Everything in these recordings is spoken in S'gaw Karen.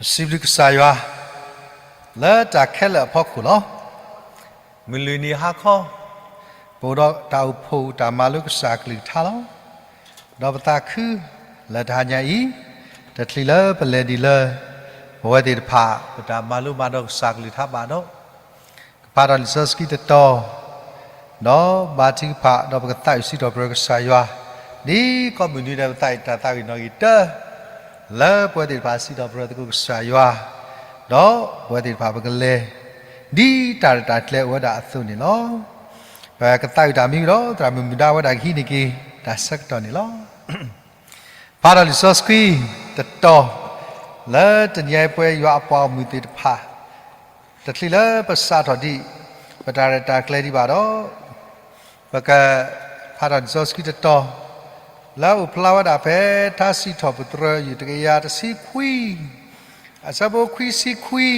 ပစံးဘျုးကစၢ်ယွၤ လၢတၢ်ခဲလၢာ်အဖီခိၣ်လီၤ. မုၢ်လွံၢ်နံၤဟါခီ ပအိၣ်ဒီးတၢ်အိၣ်ဖှိၣ်တၢ်မၤလိကစၢ်အကလုၢ်ကထါလီၤ. ဒီးပသးခုလၢတဟါညါအံၤ တချုးလၢပလဲၤဒံးလၢ ပဝဲသ့ၣ်တဖၣ် ပတၢ်မၤလိမၤဒီးကစၢ်အကလုၢ်ကထါဘၣ်ဒီး ကဖးထီၣ်လံာ်စီဆှံတတီၤ ဒီးဘါထုကဖၣ် ဒီးပကသးဝံၣ်စံးထီၣ်ပတြၢၤကစၢ်ယွၤ ဒ်ကိးမုၢ်နံၤဒဲး ပသးဝံၣ်တၢ်သးဝံၣ်နီၣ်ဂံၢ်တၢ လၢပဝဲသ့ၣ်တဖၣ်စံးထီၣ်ပတြၢၤသကိးကစၢ်ယွၤ ဒီးပဝဲသ့ၣ်တဖၣ်ပကလဲၤ ဒ်တၢ်ရဲၣ်တၢ်ကျဲၤအိၣ်ဝဲဒၣ်အသိးန့ၣ်လီၤ. ပကသးဝံၣ်တၢ်မံဒီး သရၣ်မုၣ်မုၢ်ဒါဝဲဒၣ်ကဟံးန့ၢ်က့ၤ တၢ်ဆၢကတီၢ်န့ၣ်လီၤ. ဖးထီၣ်လံာ်စီဆှံတတီၤ လၢတနံၤအံၤပဝဲယွၤအပှၤဂီၢ်မုၢ်သ့ၣ်တဖၣ် တချုးလၢပစးထီၣ်ဒံး ပတၢ်ရဲၣ်တၢ်ကျဲၤဒံးဘၣ်ဒီး ပကဖးထီၣ်လံာ်စီဆှံတတီၤ လၢအအိၣ်ဖျါဝဲဒၣ်ဖဲ ထါစံးထီၣ်ပတြၢၤ ယူၢ်တကယၤတဆံခွံ အဆၢဖိခွံဆံခွံ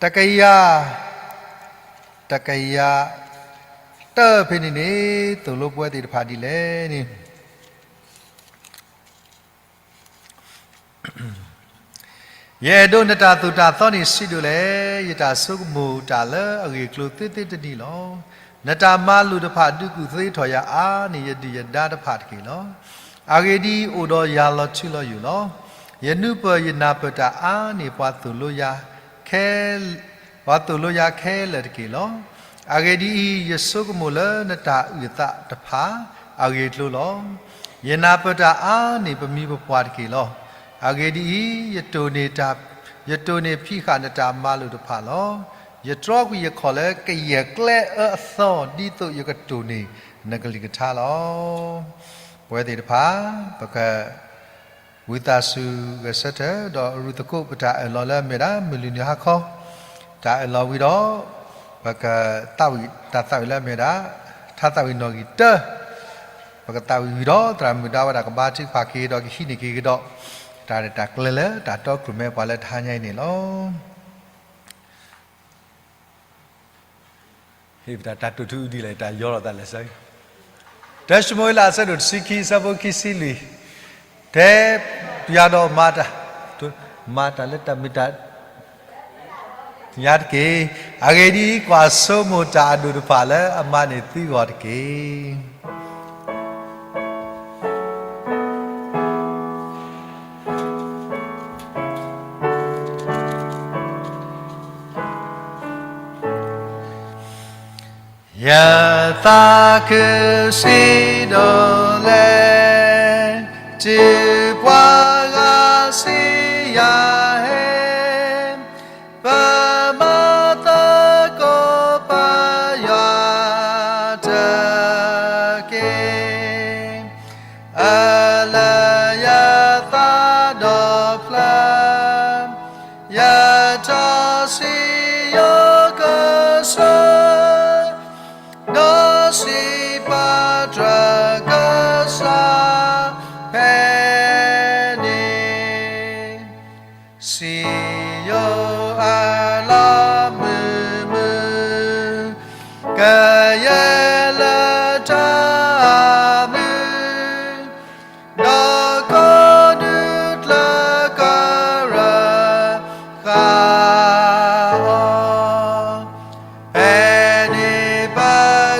တကယၤ တကယၤတၢ ဖဲန့ၣ်န့ၣ် သိၣ်လိပဝဲသ့ၣ်တဖၣ်ဒ်လဲၣ်န့ၣ် ယအဲၣ်ဒိးနတၢ်သိၣ်တၢ်သီန့ၣ်ဆံးဒိၣ်လဲၣ်, ယတၢ်ဆိကမိၣ်တၢ်လၢအဂ့ၢ်အကျိၤသ့သ့တနံၤလီၤ. နတၢ်မၤလိာ်တဖၣ်ဒုးကူၣ်သ့ထီၣ်ယၤအါန့ၢ်ယဒုၣ်ယဒါတဖၣ်တက့ၢ်လီၤ. အဂ့ၢ်ဒ်အံၤ, အိၣ်ဒီးယၤလီၤထူလီၤယိာ်လီၤ. ယနုာ်ပၢၢ်ယနၢ်ပၢၢ်တၢ်အါန့ၢ်ပှၤသိၣ်လိယၤ ပှၤသိၣ်လိယၤခဲလၢာ်တက့ၢ်လီၤ. အဂ့ၢ်ဒ်အံၤ, ယဆိကမိၣ်လၢနတၢ်အုၣ်အသးတဖၣ်အဂ့ၢ်အကျိၤလီၤ. ယနၢ်ပၢၢ်တၢ်အါန့ၢ်ပမိၢ်ပပၢ်တက့ၢ်လီၤ. အဂ့ၢ်ဒ်အံၤ, ယတိၢ်န့ၢ်ဖံးဃာ်နတၢ်မၤလိာ်တဖၣ်လီၤ. ယတြီကွံာ်ယခီၣ်လၢကယဲၢ်ကျဲအၢအသီ ဒ်သိးယကတိၢ်န့ၢ်နကလုၢ်ကထါလီၤ. ပဝဲသ့ၣ်တဖၣ် ပက ဝံသးစူၤဂဲၤဆၢထၢၣ် ဒီးအရူၢ်သကိးပတၢ်အၢၣ်လီၤလၢအမ့ၢ်ဒၣ် မုၢ်လွံၢ်နံၤဟါခီ တၢ်အၢၣ်လီၤဝံၤဒီး ပကသးဝံၣ်တၢ်သးဝံၣ်လၢအမ့ၢ်ဒၣ် ထါသးဝံၣ်နီၣ်ဂံၢ်တၢ ပကသးဝံၣ်ဝံၤဒီး သရၣ်မုၣ်ဒါဝဲဒၣ်ကဘါထုကဖၣ်က့ၤဒီးကဟံးန့ၢ်က့ၤကဒီး တၢ်ရဲၣ်တၢ်ကျဲၤလၢတၢ်တီကြိုမ့ၢ်ပှၤလၢတဟါညါအံၤန့ၣ်လီၤ. ဟ့ၣ်ပတၢ်တၢ်တိာ်ထူအုၣ်ဒ်လဲၣ် တၢ်ယီလီၤသးလဲၣ်စၢ်. တၢၡမူၤအ့လး အဆၢဒိၣ်တဆံခံ အဆၢဖိခံဆံလွံၢ်, တဲပှၤဒီးမၤတၢ်, မၤတၢ်လၢတၢ်မုာ်တၢ် ညါတက့ၢ်. အဂ့ၢ်ဒ်အံၤ, ကွၢ်ဆိကမိၣ်တၢ်အဒိၣ်တဖၣ်လၢအမၤန့ၢ်သုဂီၢ်တက့ၢ်. ယသးခုစံးဒိၣ်လဲၣ်, တုၤပှၤဂၤစံးယၤဟဲ, ပမၤသကိးပယွၤတက့ၢ်. အၢၣ်လၢယသးဒီဖျၢၣ်, ယထီၣ်စံယိၤကစၢ်, ဒီးစံးပတြၢၤကစၢ်ဖဲန့ၣ်, စံယိၤအၢၣ်လီၤမုာ်မုာ်, ကယဲၢ်လၢတၢ်မုာ်, ဒီးကိးဒူၣ်ကျၢၤကရၢဃာ်အီၤ, ဖဲန့ၣ်ပ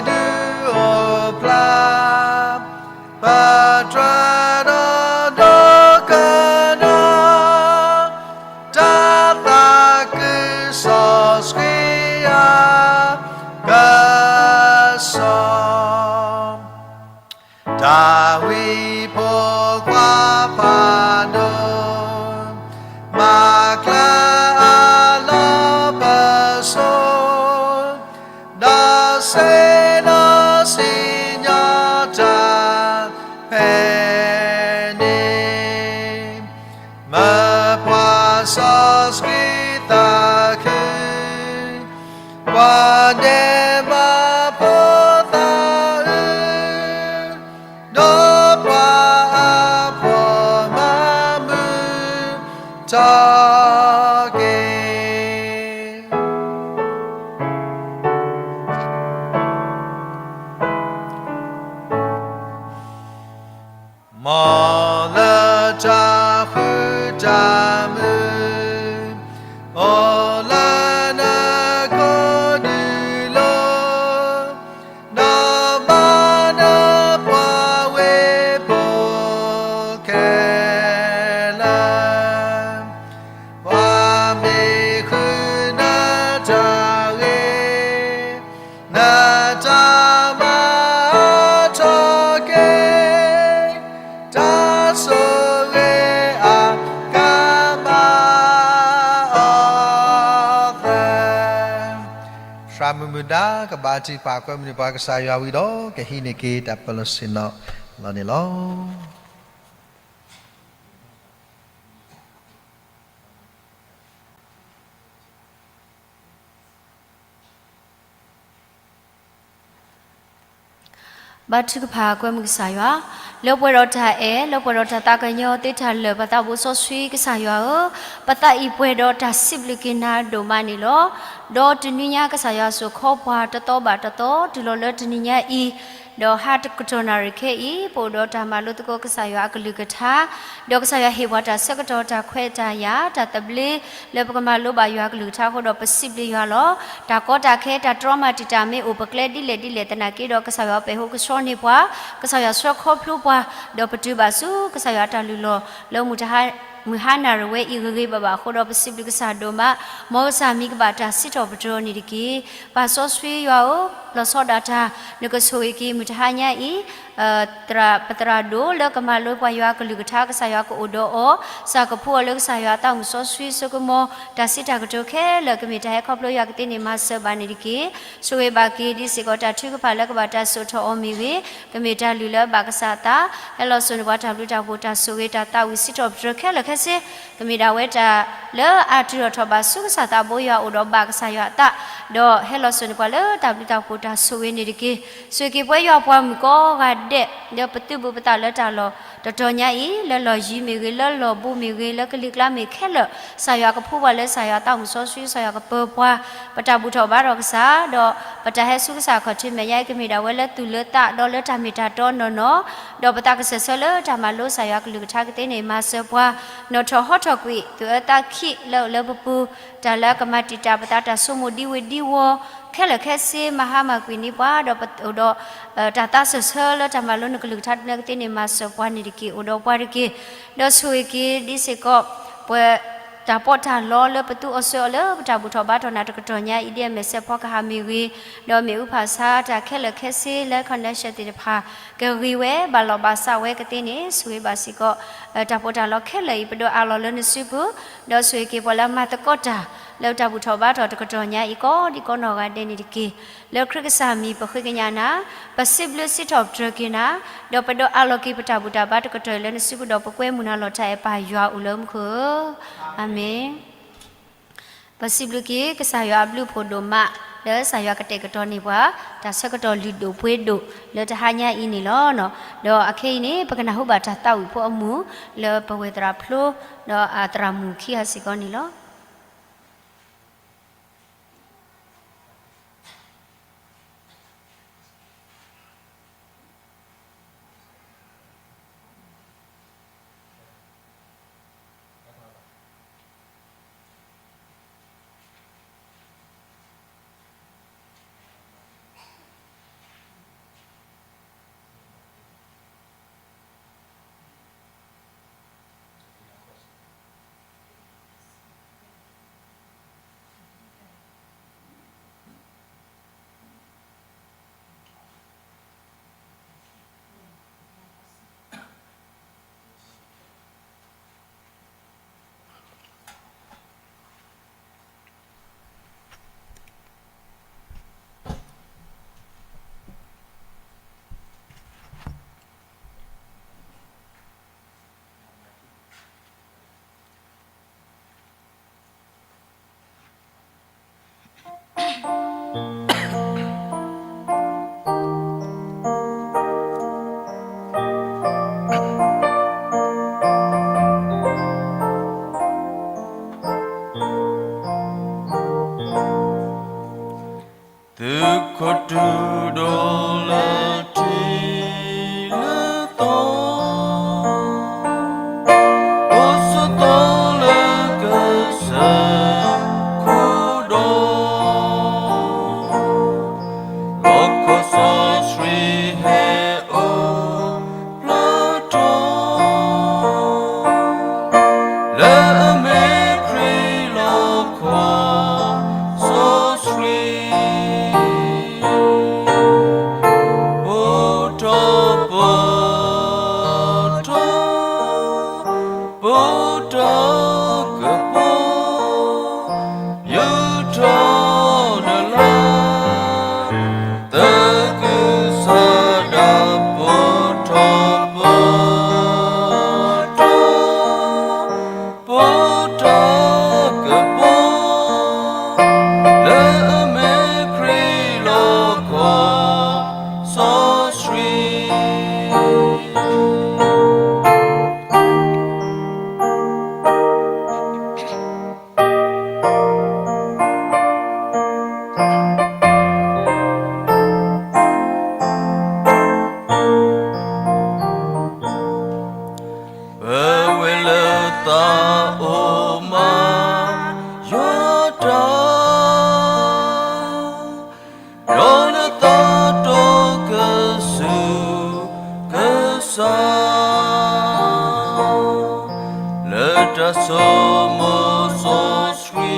ဒုးအိၣ်ဖျါ ပတြၢၤဒီးဒိကနၣ် တၢ်သးခုစီဆှံအကစီၣ်, တၢ်ဝံဖိခွါဖးဒိၣ်, မၤကျၢၤအလီၢ်ပစိာ် ဒီးစဲဒီးစံၣ်ညီၣ်တၢ်ဖဲန့ၣ်, မၢပှၤစီဆှံသးခု, ပှၤဒဲးဘးဖိသးအုး, ဒီးပှၤအဖှီၣ်မၤမုာ်ထီၣ်က့ၤ မ်လၢတၢ်ဃုတၢ်မုာ် သရၣ်မုၣ်မုၢ်ဒါ ကဘၣ်ထုကဖၣ်ကွဲမုာ်န့ၢ်ပှၤကစၢ်ယွၤဝံၤဒီး ကဟံးန့ၢ်က့ၤတၢ်ပၢလီၤဆ့ၣ်နီၤလီၤန့ၣ်လီၤ. ဘါထုကဖၣ်ကွဲမုာ်ကစၢ်ယွၤ, လၢပှဲၤဒီးတၢ်အဲၣ် လၢပှဲၤဒီးတၢ်သးကညီၤသ့တၢ်လၢာ် ပသးဘိစီဆှံကစၢ်ယွၤဧၢ, ပသးအံၤပှဲၤဒီးတၢ်စံးဘျုးက့ၤနၤဒိၣ်မးန့ၣ်လီၤ. ဒီးတနွံညါကစၢ်ယွၤစိာ်ခီပှၤတသီဘၣ်တသီ တုၤလီၤလၢတနံၤညါအံၤ, ဒီးဟါတကတီၢ်နၣ်ရံၣ်ခဲအံၤ ပအိၣ်ဒီးတၢ်မၤလိသကိးကစၢ်ယွၤအကလုၢ်ကထါ, ဒီးကစၢ်ယွၤဟ့ၣ်ပှၤတၢ်ဆၢကတီၢ်တၢ်ခွဲးတၢ်ယာ် တၢ်သဘျ့ လၢပကမၤလိဘၣ်ယွၤကလုၢ်ကထါအဃိဒီး ပစံးဘျုးယွၤလီၤ. တၢ်ကီတၢ်ခဲ တၢ်တြီမၤတံာ်တာ်မ့ၢ်အိၣ် ပကျဲဒ်လဲၣ်ဒ်လဲၣ်သနာ်က့ဒီး ကစၢ်ယွၤပာ်ဟူကဆှီန့ၢ်ပှၤ, ကစၢ်ယွၤဆှၢခီဖျိပှၤ, ဒီးပတုၤဘၣ်ဆူကစၢ်ယွၤအတၢ်လုၢ်လီၢ် လၢမုၢ်ဟါနၣ်ရံၣ်ဝဲအံၤဂ့ၤဂ့ၤဘၣ်ဘၣ်အဃိဒီး ပစံးဘျုးကစၢ်ဒိၣ်မး, မ်ကစၢ်မံၤကဘၣ်တၢ်စံးထီၣ်ပတြၢၤန့ၣ်တက့ၢ်. ပၢ်စီဆှံယွၤဧၢ, လီၤဆီဒၣ်တၢ် နကဆိၣ်ဂ့ၤက့ၤမုၢ်တဟါညါအံၤ သရၣ် ပသရၣ်ဒိၣ်လၢကမၤလိပှၤယွၤကလုၢ်ကထါ ကစၢ်ယွၤကအိၣ်ဒီးအီၤ, စၢ်ကဖီအီၤလၢကစၢ်ယွၤအသးမုၣ်စီဆှံစိကမီၤ, တၢ်စံးတၢ်ကတိၤခဲလၢာ် ကမ့ၢ်တၢ်ဟဲခီဖျိယွၤကသ့န့ၣ်မၤစၢၤဘၣ်န့ၣ်တက့ၢ်. ဆိၣ်ဂ့ၤဘၣ်က့ၤဒ်စ့ၢ်ကီးတၢ်ထုကဖၣ်လၢကဘၣ်တၢ်စိာ်ထီၣ်အီၤမ့ၢ်ဂ့ၤ, ကမ့ၢ်တၢ်လုၢ်လၢအဘၣ်ကစၢ်အသး, ဟဲလီၤစိာ်န့ၢ်ပှၤတၢ်ဘျုးတၢ်ဖှိၣ် တၢ်ဆိၣ်ဂ့ၤတၢ်သးဝံၣ်စံးထီၣ်ပတြၢၤခဲလၢာ်ခဲဆ့, ကမ့ၢ်ဒၣ်ဝဲတၢ်လၢအတုၤထီၣ်ထီၣ်ဘၣ်ဆူကစၢ်သးဘိယွၤအိၣ်ဒီးဘၣ်ကစၢ်ယွၤအသး, ဒီးဟဲလီၤစိာ်န့ၢ်ပှၤလၢတၢ်ဘျုးတၢ်ဖှိၣ်တၢ်ဆိၣ်ဂ့ၤန့ၣ်တက့ၢ်. ဆိၣ်ဂ့ၤက့ၤပဝဲယွၤပှၤမုၣ်ကိးဂၤဒဲး လၢပသုးဘူးပသးလၢတၢ်လီၢ်တတီၤညါအံၤ, လၢလီၢ်ယံၤမ့ၢ်ဂ့ၤ, လၢလီၢ်ဘူးမ့ၢ်ဂ့ၤ, လၢကလံၤကျါမ့ၢ်ခဲလၢာ်, ကစၢ်ယွၤကဖှူပှၤလၢကစၢ်ယွၤအသးမုၣ်စီဆှံ, ကစၢ်ယွၤကပၢၤပှၤ, ပတၢ်ဘူၣ်ထီၣ်ဘါထီၣ်ကစၢ်, ဒီးပတၢ်ဟဲဆူကစၢ်အခီၣ်ထံးမဲာ်ညါအံၤ ကမ့ၢ်ဒၣ်ဝဲလၢသူၣ်လၢသး ဒီးလၢတၢ်မ့ၢ်တၢ်တီနီၢ်နီၢ်, ဒီးပသးကစၢၢ်ဆၢလၢတၢ်မၤလိကစၢ်ယွၤကလုၢ်ကထါကသ့န့ၣ် မၤစၢၤပှၤ, နီၣ်ထီၣ်ဟီထီၣ်ကွံာ် သူၣ်အၢသးခံးလၢအအိၣ်လၢပပူၤ, တၢ်လၢအကမၤတံာ်တာ်ပသးတၢ်ဆိကမိၣ်ဒ်ဝ့ၢ်ဒ်ဝီ ခဲလၢာ်ခဲဆ့ မၤဟါမၢ်ကွံာ်န့ၢ်ပှၤ, ဒီးပအိၣ်ဒီး တၢ်သးစၢၢ်ဆၢလၢတၢ်မၤလိနကလုၢ်ကထါဒ်န့ၣ်ကသ့န့ၣ် မၤစၢၤပှၤန့ၣ်တက့ၢ်. အိၣ်ဒီးပှၤတက့ၢ်. ဒီးဆိၣ်ဂ့ၤက့ၤဒ်စ့ၢ်ကီး ပှၤတၢ်ပီးတၢ်လီလၢပသူအီၤစၢၤအီၤလၢပတၢ်ဘူၣ်ထီၣ်ဘါထီၣ်နၤတကတီၢ်ညါအံၤ ဒ်အမဲာ်ဆှဲဖီကဟၣ်မ့ၢ်ဂ့ၤ, ဒီးမ့ၣ်အူဖၣ်ဆါတၢ်ခဲလၢာ်ခဲဆ့လၢ connection သ့ၣ်တဖၣ် ကဂ့ၤဝဲ ဘၣ်လီၢ်ဘၣ်စးဝဲကသ့န့ၣ် ဆိၣ်ဂ့ၤဘၣ်စ့ၢ်ကီး တၢ်ပီးတၢ်လီခဲလၢာ်အံၤ ပဒိးအးလီၤလၢနစုပူၤ, ဒီးဆိၣ်ဂ့ၤက့ၤပှၤလၢအမၤသကိးတၢ် လၢတၢ်ဘူၣ်ထီၣ်ဘါထီၣ်တကတီၢ်ညါအံၤ ကိးဒံကိးနီၢ်ဂၤဒဲးန့ၣ်တက့ၢ်. လၢခရံာ်ကစၢ်မံၤပဃ့ကညးနၤ, ပစံးဘျုးစံးထီၣ်ပတြၢၤက့ၤနၤ, ဒီးပဒိးအးလီၤက့ၤပတၢ်ဘူၣ်တၢ်ဘါတကတီၢ်အံၤလၢနစုပူၤဒီး ပကွဲမုာ်နၤလီၤတၢ်အဲၣ်ပၢ်ယွၤအိၣ်လၢမူခိၣ်ဧၢ, အၤမ့ၣ်. ပစံးဘျုးက့ၤကစၢ်ယွၤအဘျုးအဖှိၣ်ဒိၣ်မး လၢကစၢ်ယွၤကတဲာ်ကတီၤန့ၢ်ပှၤ တၢ်ဆၢကတီၢ်လုၢ်ဒိၣ်ပှ့ၤဒိၣ်လၢတဟါညါအံၤန့ၣ်လီၤ. ဒီးအခဲအံၤန့ၣ် ပကနၢ်ဟူဘၣ်တၢ်သးဝံၣ်ဖိအမုၢ် လၢပဝဲၢ်သရၣ်ဖျိ ဒီးအသရၣ်မုၣ်ခံဂၤစ့ၢ်ကီးန့ၣ်လီၤ. သုးခိၣ်တူၢ်ဒိၣ်လၢထံလၢသီ, အိၣ်ဆိးသီလၢကစၢၢ်ခိၣ်ဒီး, လီၢ်ခီၣ်စီဆှံဟဲအိၣ်ဖျါထီၣ် လၢအမ့ၢ်ခရံာ်လီၢ်ခီၣ်စီဆှံ, ပဝဲလၢသးအိၣ်မၤယွၤတၢ်, ဒီးနသးဒီကစၢ်ကစၢ်, လၢတၢ်ဆိမိၣ်စီဆှံ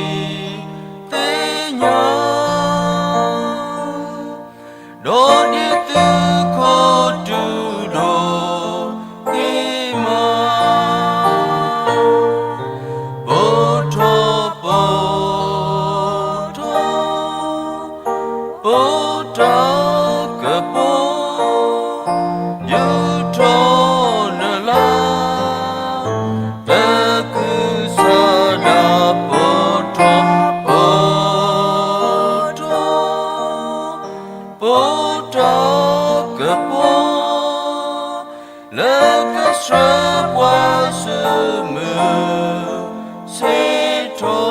သ့ၣ်ညါ ဒီးဒ်သုခိၣ်တူၢ်ဒိၣ်သ့ၣ်မး, ပိာ်ထီၣ်ပိာ်ထီၣ် ပိာ်တၢ်ကပီၤ, ယူာ်ထီၣ်နလၤ, လၢကစၢ်ဒၣ်ပိာ်ထီၣ် ပိာ်ထီၣ် ပိာ်တၢ်ကပီၤ, လၢကစၢ်ပှၤစုမုၢ်ဆ့ၣ်ထီၣ်.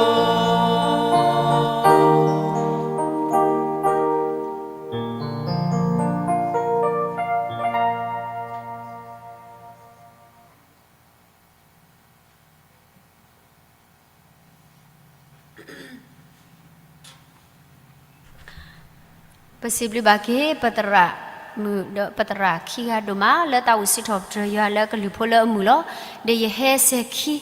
ပစံးဘျုးဘၣ်က့ၤ ပသရၣ်မုၣ်ဒီးပသရၣ်ခံဂၤဒိၣ်မး လၢသးအိၣ်စံးထီၣ်ပတြၢၤယွၤလၢကလုၢ်ဖိလၢအမုာ်လီၤ. ဒီးယဟဲစဲၤခံ,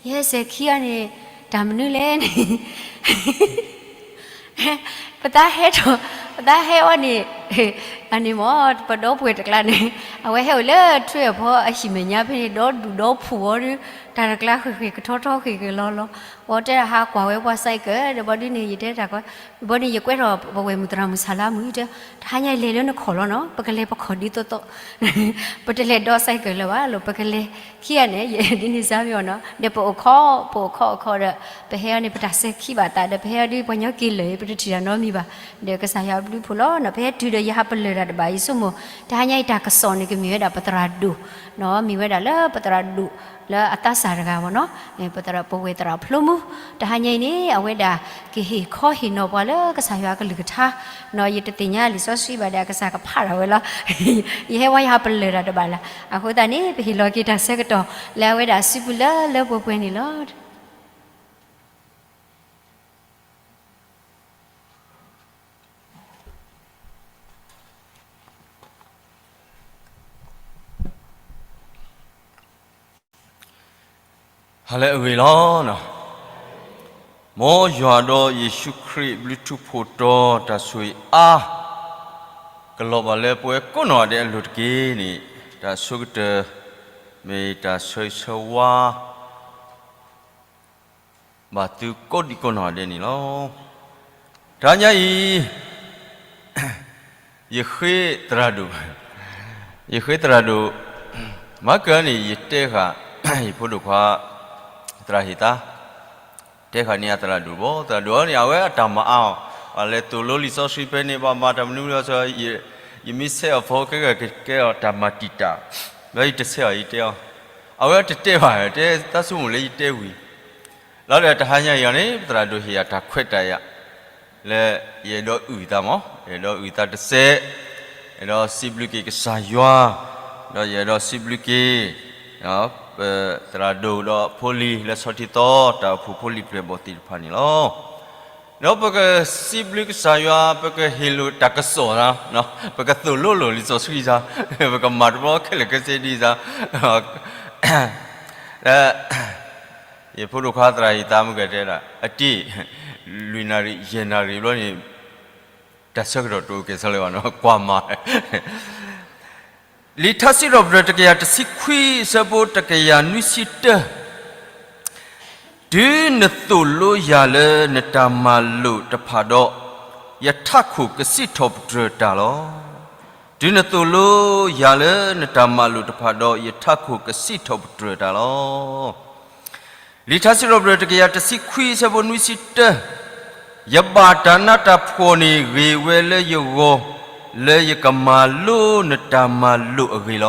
ယဟဲစဲၤခံဂၤန့ၣ် တၢ်မနုၤလဲၣ်န့ၣ် ပသးဟဲထီၣ်, ပသးဟဲအီၤန့ၣ်, အန့ၣ်မ့ၢ် ပဒီပုၢ်ဝဲၢ်တကျါန့ၣ် အဝဲဟဲအိၣ်လၢထွဲအဖီအဟံၣ်မဲာ်ညါဖဲန့ၣ် ဒီဒူၣ်ဒီဖှိၣ်အီၤဒီး တၢ်တကျါဃ့ၢ်ဃ့ၢ်ကထီထီဃ့ၢ်ကလီလီၤ. အဝဲတဲဒၣ်ဟးကွၢ်ဝဲပှၤစဲးကၢၢ် ဒီးဘီဒုန့ၣ် ယတဲတၢ်ကီ, ဘီန့ၣ် ယကွဲထီၣ်ပဝဲၢ်မုၣ်သရၣ်မုၣ်ဆၣ်လါမုၣ်တဲ, တဟါညါအံၤလဲၤလၢနခီၣ်လီၤနီၤ, ပကလဲၤပခီၣ်ဒ်သိးသိး ပတလဲၤဒီးစဲးကၢၢ်လၢၤဘၣ်လီၤ, ပကလဲၤခံဂၤန့ၣ် ယဒ်န့ၣ်စါမ့ၢ်အီၤနီၤ, ဒီးပအိၣ်ခီ, ပအိၣ်ခီအိၣ်ခီဒီး ပဟဲအီၤန့ၣ် ပတၢ်စဲၤခံဘၣ်သးဒီး ပဟဲအီၤဒ်ပှၤညီက့ၤလၢာ် ပတထံၣ်တၢ်နီတမံၤဘၣ်, ဒီးကစၢ်ယွၤဘျုးဖှိၣ်လီၤနီၤ, ပဟဲတုၤဒီးယဟးပလၢၢ်တၢ်တဘၣ် ယဆိကမိၣ်, တဟါညါအံၤတၢ်ကစီၣ်န့ၣ် ကမ့ၢ်ဝဲဒၣ်ပသရၣ်ဒိၣ်နီၤ, မ့ၢ်ဝဲဒၣ်လၢပသရၣ်ဒိၣ်လၢအသးစၢ်တဂၤမ့ၢ်နီၤ, ပသရၣ်ပဝဲၢ်သရၣ်ဖျိမူ, တဟါညါအံၤန့ၣ် အဝဲဒၣ်ကဟ့ၣ်ခီဟ့ၣ်နီၤပှၤလၢကစၢ်ယွၤအကလုၢ်ကထါနီၤ, ယတသ့ၣ်ညါလံာ်စီဆှံဘၣ်ဒီး အကစၢ်ကဖးထီၣ်ဝဲလီၤ, ယဟဲဝဲယဟးပလၢၢ်တၢ်တဘၣ်လၢၤ, အဃိသတးန့ၣ် ပဟ့ၣ်လီၤက့ၤတၢ်ဆၢကတီၢ်လၢအဝဲဒၣ်စုပူၤလၢလၢပှဲၤပှဲၤန့ၣ်လီၤ. ဟါလၢအဂ့ၤလီၤ. မ်ယွၤဒီးယ့ၣ်ၡူးခရံာ်ဘျုးထူးဖှိၣ်တီၤတၢ်ဆိၣ်ဂ့ၤအါ ကလီၤဘၣ်လၢပဝဲကိးနီၢ်ဂၤဒဲးအလိၤတက့ၢ်န့ၣ်, တၢ်ဆိကတၢၢ် မ့ၢ်တၢ်ဆၢဂ့ၤဆၢဝါ ဘၣ်သုကိးဒံးကိးနီၢ်ဂၤဒဲးန့ၣ်လီၤ. တဟါညါအံၤ ယဃ့သရၣ်ဒိၣ်, ယဃ့သရၣ်ဒိၣ်, မၤကၢန့ၣ် ယတဲဃာ် ယဖိဒိၣ်ခွါ သရၣ်ဟ့ၣ်သါ, တဲဃာ်န့ၢ်အသရၣ်ဒိၣ်ဘၣ်, သရၣ်ဒိၣ်အီၤန့ၣ် အဝဲအတၢ်မၤအါအီၤ, ပှၤလဲၤသိၣ်လိလံာ်စီဆှံဖဲန့ၣ် ဘၣ်မၤတၢ်မနုၤမနုၤအီၤ, ယမ့ၢ်ဆဲးအီၤဖိ ကဲကဲအီၤတၢ်မၤတံာ်တာ်, ဒီးယတဆဲးအီၤ ယတဲအီၤ, အဝဲတတဲဘၣ်, တဲသးဆိကမိၣ်လၢယတဲဝံၤ လီၤဒီးတဟါညါအံၤအီၤန့ၣ် ပသရၣ်ဒိၣ်ဟ့ၣ်ယၤတၢ်ခွဲးတၢ်ယာ် လၢယအဲၣ်ဒိးအုၣ်သးမး, ယအဲၣ်ဒိးအုၣ်သးတစဲး, ယအဲၣ်ဒိးစံးဘျုးက့ၤကစၢ်ယွၤ, ဒီးယအဲၣ်ဒိးစံးဘျုးက့ၤ ပသရၣ်ဒိၣ်ဒီးဖိလံၤလၢဆီထံသီ တၢ်အိၣ်ဖှိၣ်ဖိလံၤပျဲၢ်ဘီၣ်သ့ၣ်တဖၣ်န့ၣ်လီၤ. ဒီးပကစံးဘျုးကစၢ်ယွၤ ပကဟ့ၣ်လိာ်တၢ်ကစီၣ်သး, ပကသိၣ်လိလိာ်လံာ်စီဆှံသး, ပကမၤတဘျီခဲလၢာ်ခဲဆ့ဒ်သး လၢ ယဖိဒိၣ်ခွါသရၣ်ဟ့ၣ်သါမုၢ်ကတဲဒၣ် အတ့ၢ် လွံၢ်နၣ်ရံၣ် ယဲၢ်နၣ်ရံၣ်ဘျီန့ၣ် တၢ်ဆၢကတီၢ်တအိၣ်ကဲၣ်ဆိးလၢၤဘၣ်နီၤ ကွၢ်မၤ လံာ်ထါစံးထီၣ်ပတြၢၤ တကယၤတဆံခွံ အဆၢဖိတကယၤနွံဆံတၢ တုၤနသိၣ်လိယၤလၢနတၢ်မၤလိာ်တဖၣ်ဒီး, ယထးခိၣ်ကစံးထီၣ်ပတြၢၤတၢ်လီၤ. တုၤနသိၣ်လိယၤလၢနတၢ်မၤလိာ်တဖၣ်ဒီး, ယထးခိၣ်ကစံးထီၣ်ပတြၢၤတၢ်လီၤ. လံာ်ထါစံးထီၣ်ပတြၢၤ တကယၤတဆံခွံ အဆၢဖိနွံဆံတၢ, ယဘၣ်တၢ်နးတၢ်ဖှီၣ်န့ၣ်ဂ့ၤဝဲလၢယဂီၢ်, လၢယကမၤလိနတၢ်မၤလိာ်အဂ့ၢ်လီၤ.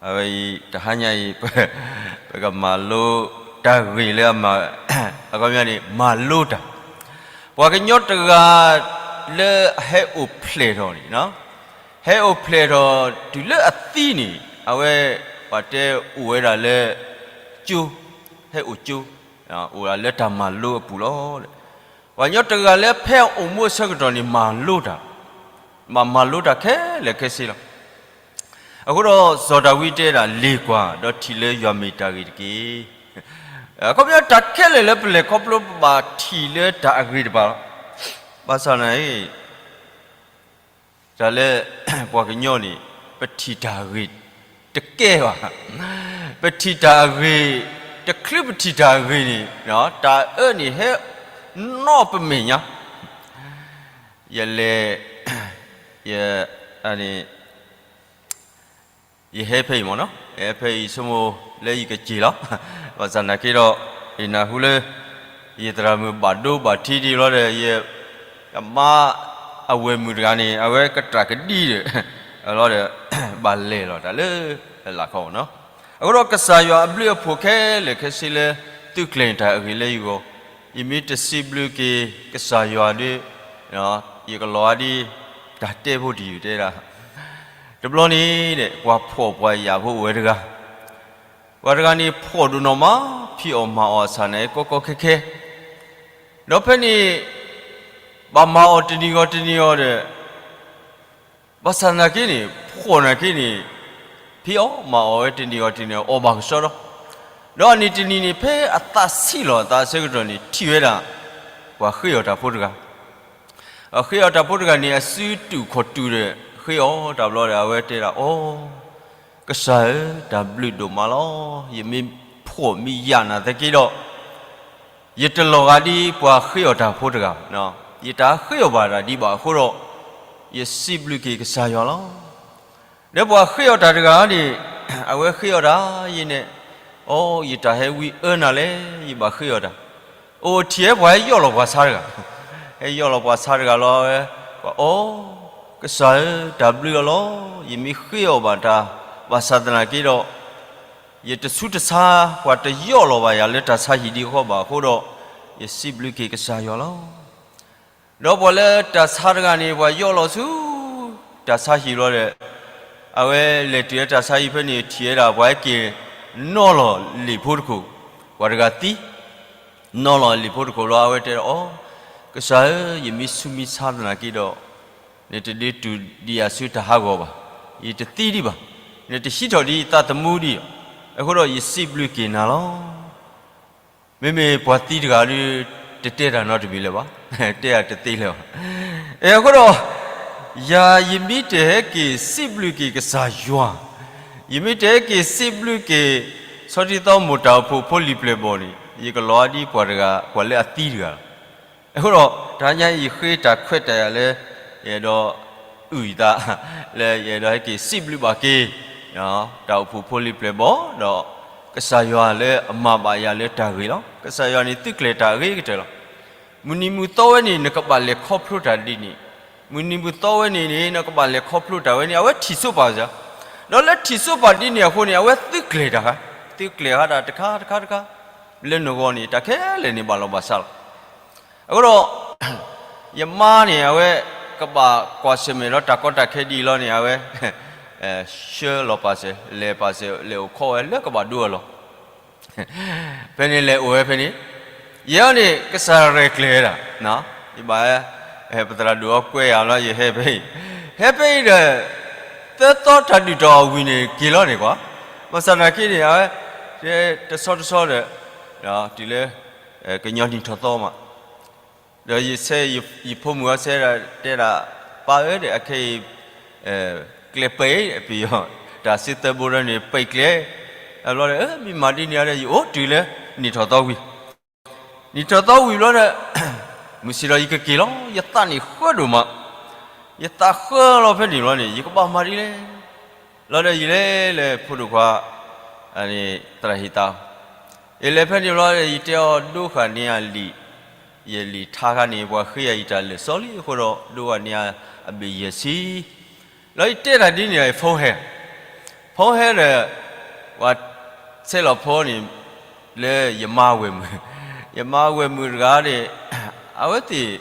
အဝဲအံၤ တဟါညါအံၤ ပကမၤလိတၢ်ဂ့ၢ်လၢအမၤ, အခီပညီန့ၣ် မၤလိတၢ် ပှၤကညီတဂၤလၢအဟဲအိၣ်ဖျဲၣ်ထီၣ်န့ၣ်, ဟဲအိၣ်ဖျဲၣ်ထီၣ်တုၤလၢအသံန့ၣ် အဝဲပှၤတဲအိၣ်ဝဲဒၣ်လၢ ကၠိ, ဟဲအိၣ်ကၠိ, အိၣ်ဒၣ်လၢတၢ်မၤလိအပူၤလီၤ. ပှၤကညီတဂၤလၢဖဲအအိၣ်မူအဆၢကတီၢ်န့ၣ် မၤလိတၢ်, မၤမၤလိတၢ်ခဲလၢာ်ခဲဆ့လီၤ. အဃိဒီးစီၤဒၤဝံးတဲဒၣ် လ့ၤကွၢ်ဒီးထံၣ်လၢယွၤမ့ၢ်တၢ်ဂ့ၤတက့ၢ်. အခီပညီတၢ်ခဲလၢာ်လၢပလဲၤခီဖျိ ပဘၣ်ထံၣ်လၢတၢ်အဂ့ၤတဘၣ်လီၤ. ဘၣ်ဆၣ်န့ၣ် တၢ်လၢပှၤကညီန့ၣ် ပထံၣ်တၢ်အဂ့ၤတကဲဘၣ်, ပထံၣ်တၢ်အဂ့ၤ, တချုးပထံၣ်တၢ်အဂ့ၤန့ၣ် တၢ်အၢန့ၣ်ဟဲနီၣ်ပမဲာ်ညါ. ယလဲၤ, ယ, ယဟဲဖဲအံၤမ့ၢ်နီၤ, ယဟဲဖဲအံၤဆိကမိၣ်လၢယကစ့ၢ်လီၤ. ဘၣ်ဆၣ်နာ်က့ဒီး ယနၢ်ဟူလၢ ယသရၣ်မုၣ်ဘၣ်ဒိဘၣ်ထံးဒံးလီၤဒီး ယ, ယမါအဝဲၢ်မုၣ်တဂၤန့ၣ် အဝဲကတၢ်ကဒံဒီး လီၤဒီး ဘၣ်လဲၤလီၤတၢ်လၢအလၤခီနီၤ. အဃိဒီးကစၢ်ယွၤအဘျုးအဖှိၣ်ခဲလၢာ်ခဲဆ့လၢ သုးကျဲၤတၢ်အဂ့ၤလၢယဂီၢ်, ယမ့ၢ်တစံးဘျုးက့ၤကစၢ်ယွၤဒီး ယကလီၤအါဒ် တၢ်တဲဖိတယုၢ်တဲဒၣ်, တဘျီန့ၣ်ဒီး ပှၤဖှီၣ်ပှၤယာ်ဖိအိၣ်ဝဲတဂၤ, ပှၤတဂၤန့ၣ်ဖှီၣ်ဒိၣ်နီၢ်မး, ဖံးအီၣ်မၤအီၣ်အဆၣ်န့ၣ် ကီကီခဲခဲ, ဒီးဖဲန့ၣ် ဘၣ်မၤအီၣ်တနံၤဂီၤတနံၤဂီၤဒီး ဘၣ်ဆၣ်နာ်က့န့ၣ် ဖှီၣ်နာ်က့န့ၣ် ဖံးအီၣ်မၤအီၣ်ဝဲတနံၤဂီၤတနံၤဂီၤ အီၣ်ဘၣ်ကဆှီဒီး, ဒီးအနံၤတနံၤန့ၣ် ဖဲအသးဆံးလီၤအသးအဆၢကတီၢ်န့ၣ် ထံၣ်ဝဲဒၣ် ပှၤဃ့အီၣ်တၢ်ဖိတဂၤ, အဃ့အီၣ်တၢ်ဖိတဂၤန့ၣ် အစုတူာ်ခီၣ်တူာ်ဒီး ဃ့အီၣ်တၢ်ဘျီဒီး အဝဲတဲဒၣ်အီၤ, ကစၢ်ဧၢ, တၢ်ဘျုးဒိၣ်မးလီၤ. ယမ့ၢ်ဖှီၣ်မ့ၢ်ယာ်နာ်သက့ဒီး ယတလီၤဂာ်ဒ်ပှၤဃ့အီၣ်တၢ်ဖိတဂၤ, ယတဃ့အီၣ်ဘၣ်တၢ်ဒံးဘၣ်အဃိဒီး ယစံးဘျုးက့ၤကစၢ်ယွၤလီၤ. ဒီးပှၤဃ့အီၣ်တၢ်တဂၤန့ၣ် အဝဲဃ့အီၣ်တၢ်ယဲန့ၣ်, အိ, ယတၢ်ဟဲဝံအၢနၤလဲၣ်, ယဘၣ်ဃ့အီၣ်တၢ်, အိၣ်ထံၣ်ဟဲပှၤဟဲယီၢ်လီၤပှၤဆါတဂၤ, ဟဲယီၢ်လီၤပှၤဆါတဂၤလီၤ. အဝဲ, အီ, ကစၢ်ဧၢ, တၢ်ဘျုးအီၤလီၤ. ယမ့ၢ်ဃ့အီၣ်ဘၣ်တၢ် ဘၣ်ဆၣ်သနာ်က့ဒီး ယတဆူတဆါ ပှၤတယီၢ်လီၤဘၣ်ယၤလၢတၢ်ဆါဟံၣ်ဒံးအဃိဘၣ်အဃိဒီး ယစံးဘျုးက့ၤကစၢ်ယွၤလီၤ. ဒီးပှၤလၢတၢ်ဆါတဂၤန့ၣ် ပှၤယီၢ်လီၤဆူ တၢ်ဆါဟံၣ်လီၤဒီး အဝဲလဲၤတုၤလၢတၢ်ဆါဟံၣ်ဖဲန့ၣ် ထံၣ်ဝဲဒၣ် ပှၤဟဲက့ၤနီၣ်လီၤလံာ်ဖိတခိၣ်, ပှၤတဂၤသံ နီၣ်လီၤလံာ်ဖိတခိၣ်လီၤ. အဝဲတဲဒီးအီၤ, ကစၢ်ဧၢ, ယမ့ၢ်ဆူမ့ၢ်ဆါသနာ်က့ဒီး နတဒုးတူၢ်ဒံးယၤဆူတၢ်ဟးဂီၤဘၣ်, ယတသံဒံးဘၣ်, နတဟံးထီၣ်ဒံးယသးသမူဒံး, အဃိဒီးယစံးဘျုးက့ၤနၤလီၤ. မ့မ့ၢ်ပှၤသံတဂၤဒီး တတဲတၢ်နီတမံၤလၢၤဘၣ်, တဲတၢ်တသ့လၢၤဘၣ်. အဃိဒီး ယၤယမ့ၢ်တဟဲက့ၤစံးဘျုးက့ၤကစၢ်ယွၤ, ယမ့ၢ်တဟဲက့ၤစံးဘျုးက့ၤ ဆီထံသီမိၢ်တၢ်အိၣ်ဖှိၣ်ဖိလံၤပျဲၢ်ဘီၣ်န့ၣ် ယကလီၤဒ်ပှၤတဂၤ ပှၤလၢအသံတဂၤလီၤ. အဃိဒီး တဟါညါအံၤယဃ့တၢ်ခွဲးတၢ်ယာ်လၢ ယအဲၣ်ဒိးအုၣ်ယသး လၢယအဲၣ်ဒိးဟဲက့ၤစံးဘျုးဘၣ်က့ၤ တၢ်အိၣ်ဖှိၣ်ဖိလံၤပျဲၢ်ဘီၣ် ဒီးကစၢ်ယွၤလၢအမၤဘၣ်ယၤလၢတၢ်ဂ့ၤလီၤ. ကစၢ်ယွၤန့ၣ်သုးကျဲၤတၢ်အဂ့ၤကတၢၢ်လီၤ. မုၢ်နံၤမုၢ်သီဝဲန့ၣ် နကဘၣ်လဲၤခီဖျိတၢ်ဒ်န့ၣ်, မုၢ်နံၤမုၢ်သီဝဲန့ၣ်န့ၣ် နကဘၣ်လဲၤခီဖျိတၢ်ဝဲန့ၣ် အဝဲထံၣ်စိပာ်စၢၤ, ဒီးလၢထံၣ်စိပာ်ဒ်န့ၣ်အဃိန့ၣ် အဝဲသုးကျဲၤတၢ်, သုးကျဲၤဃာ်တၢ်တခါတခါတခါ, လၢနဂီၢ်န့ၣ် တၢ်ခဲလၢာ်န့ၣ်ဘၣ်လီၤဘၣ်စးလီၤ. အဃိဒီး ယမါန့ၣ် အဝဲကဘၣ်ကွၢ်ဆၢၣ်မဲာ်ဒီးတၢ်ကီတၢ်ခဲဒ်အံၤလီၤန့ၣ် အဝဲ ဆှၢလီၤပာ်စၢၤ လဲၤပာ်စၢၤ လဲၤအိၣ်ခိးဝဲလၢကဘၣ်ဒိအလီၢ်, ဖဲန့ၣ်လဲၤအိၣ်ဝဲဖဲန့ၣ်, ယဲန့ၣ် ကစၢ်ရဲၣ်ကျဲၤဝဲဒၣ်, ယဘၣ် ပသရၣ်ဒိၣ်အီၤကွဲယၤလီၤ ယဟဲဖဲအံၤ, ဟဲဖဲအံၤဒီး သၢသီတၢ်ဒုၣ်တၢ်အီၣ်ဝံၤန့ၣ် က့ၤလီၤန့ၣ်ကွၢ်, ဘၣ်ဆၣ်သနာ်က့န့ၣ် အဝဲ တဆီတဆီဒီး တုၤလၢ ကညီနံၣ်ထီၣ်သီမး ဒီးယဆဲ ယဖိမုၣ်အီၤဆဲဒၣ်တဲဒၣ်, ပၢ်ဧၢဒီး အခဲအံၤ ကျဲပှဲၤအံၤ ပယီၤ တၢ်စ့သၢဘိဒီးန့ၣ် ပှဲၤကျဲ, အဘျီဒီး မ့ၢ်မၤဒ်န့ၣ်ဒီး ယအိၣ်တုၤလၢနံၣ်ထီၣ်သီဝံၤ, နံၣ်ထီၣ်သီဝံၤဘျီဒီး မုၢ်ဆ့ၣ်ဒီးယကက့ၤလီၤ, ယသးန့ၣ်ဃၢဒိၣ်မး, ယသးဃၢလီၤဖဲန့ၣ်ဘျီန့ၣ် ယကဘၣ်မၤဒ်လဲၣ် လီၤဒီးယလဲၤလၢဖိဒိၣ်ခွါ သရၣ်ဟ့ၣ်သး, ယလဲၤဖဲန့ၣ်ဘျီ ယတဲအီၤ ဒိဃာ်န့ၢ်ယလံာ်, ယလံာ်ထါခါန့ၣ် ပှၤဃ့ယၤယတၢ်လၢာ်စီလံအဃိဒီး ဒိဃာ်န့ၢ်ယအဘ့ၣ်ယဲၢ်ဆံ, လီၤယတဲတၢ်ဒ်န့ၣ် ယဖိဟဲ, ဖိဟဲဒီး ပှၤဆဲးလီၤဖိန့ၣ် လၢယမါဝဲၢ်မုၣ်, ယမါဝဲၢ်မုၣ်တဂၤန့ၣ် အဝဲသ့ၣ်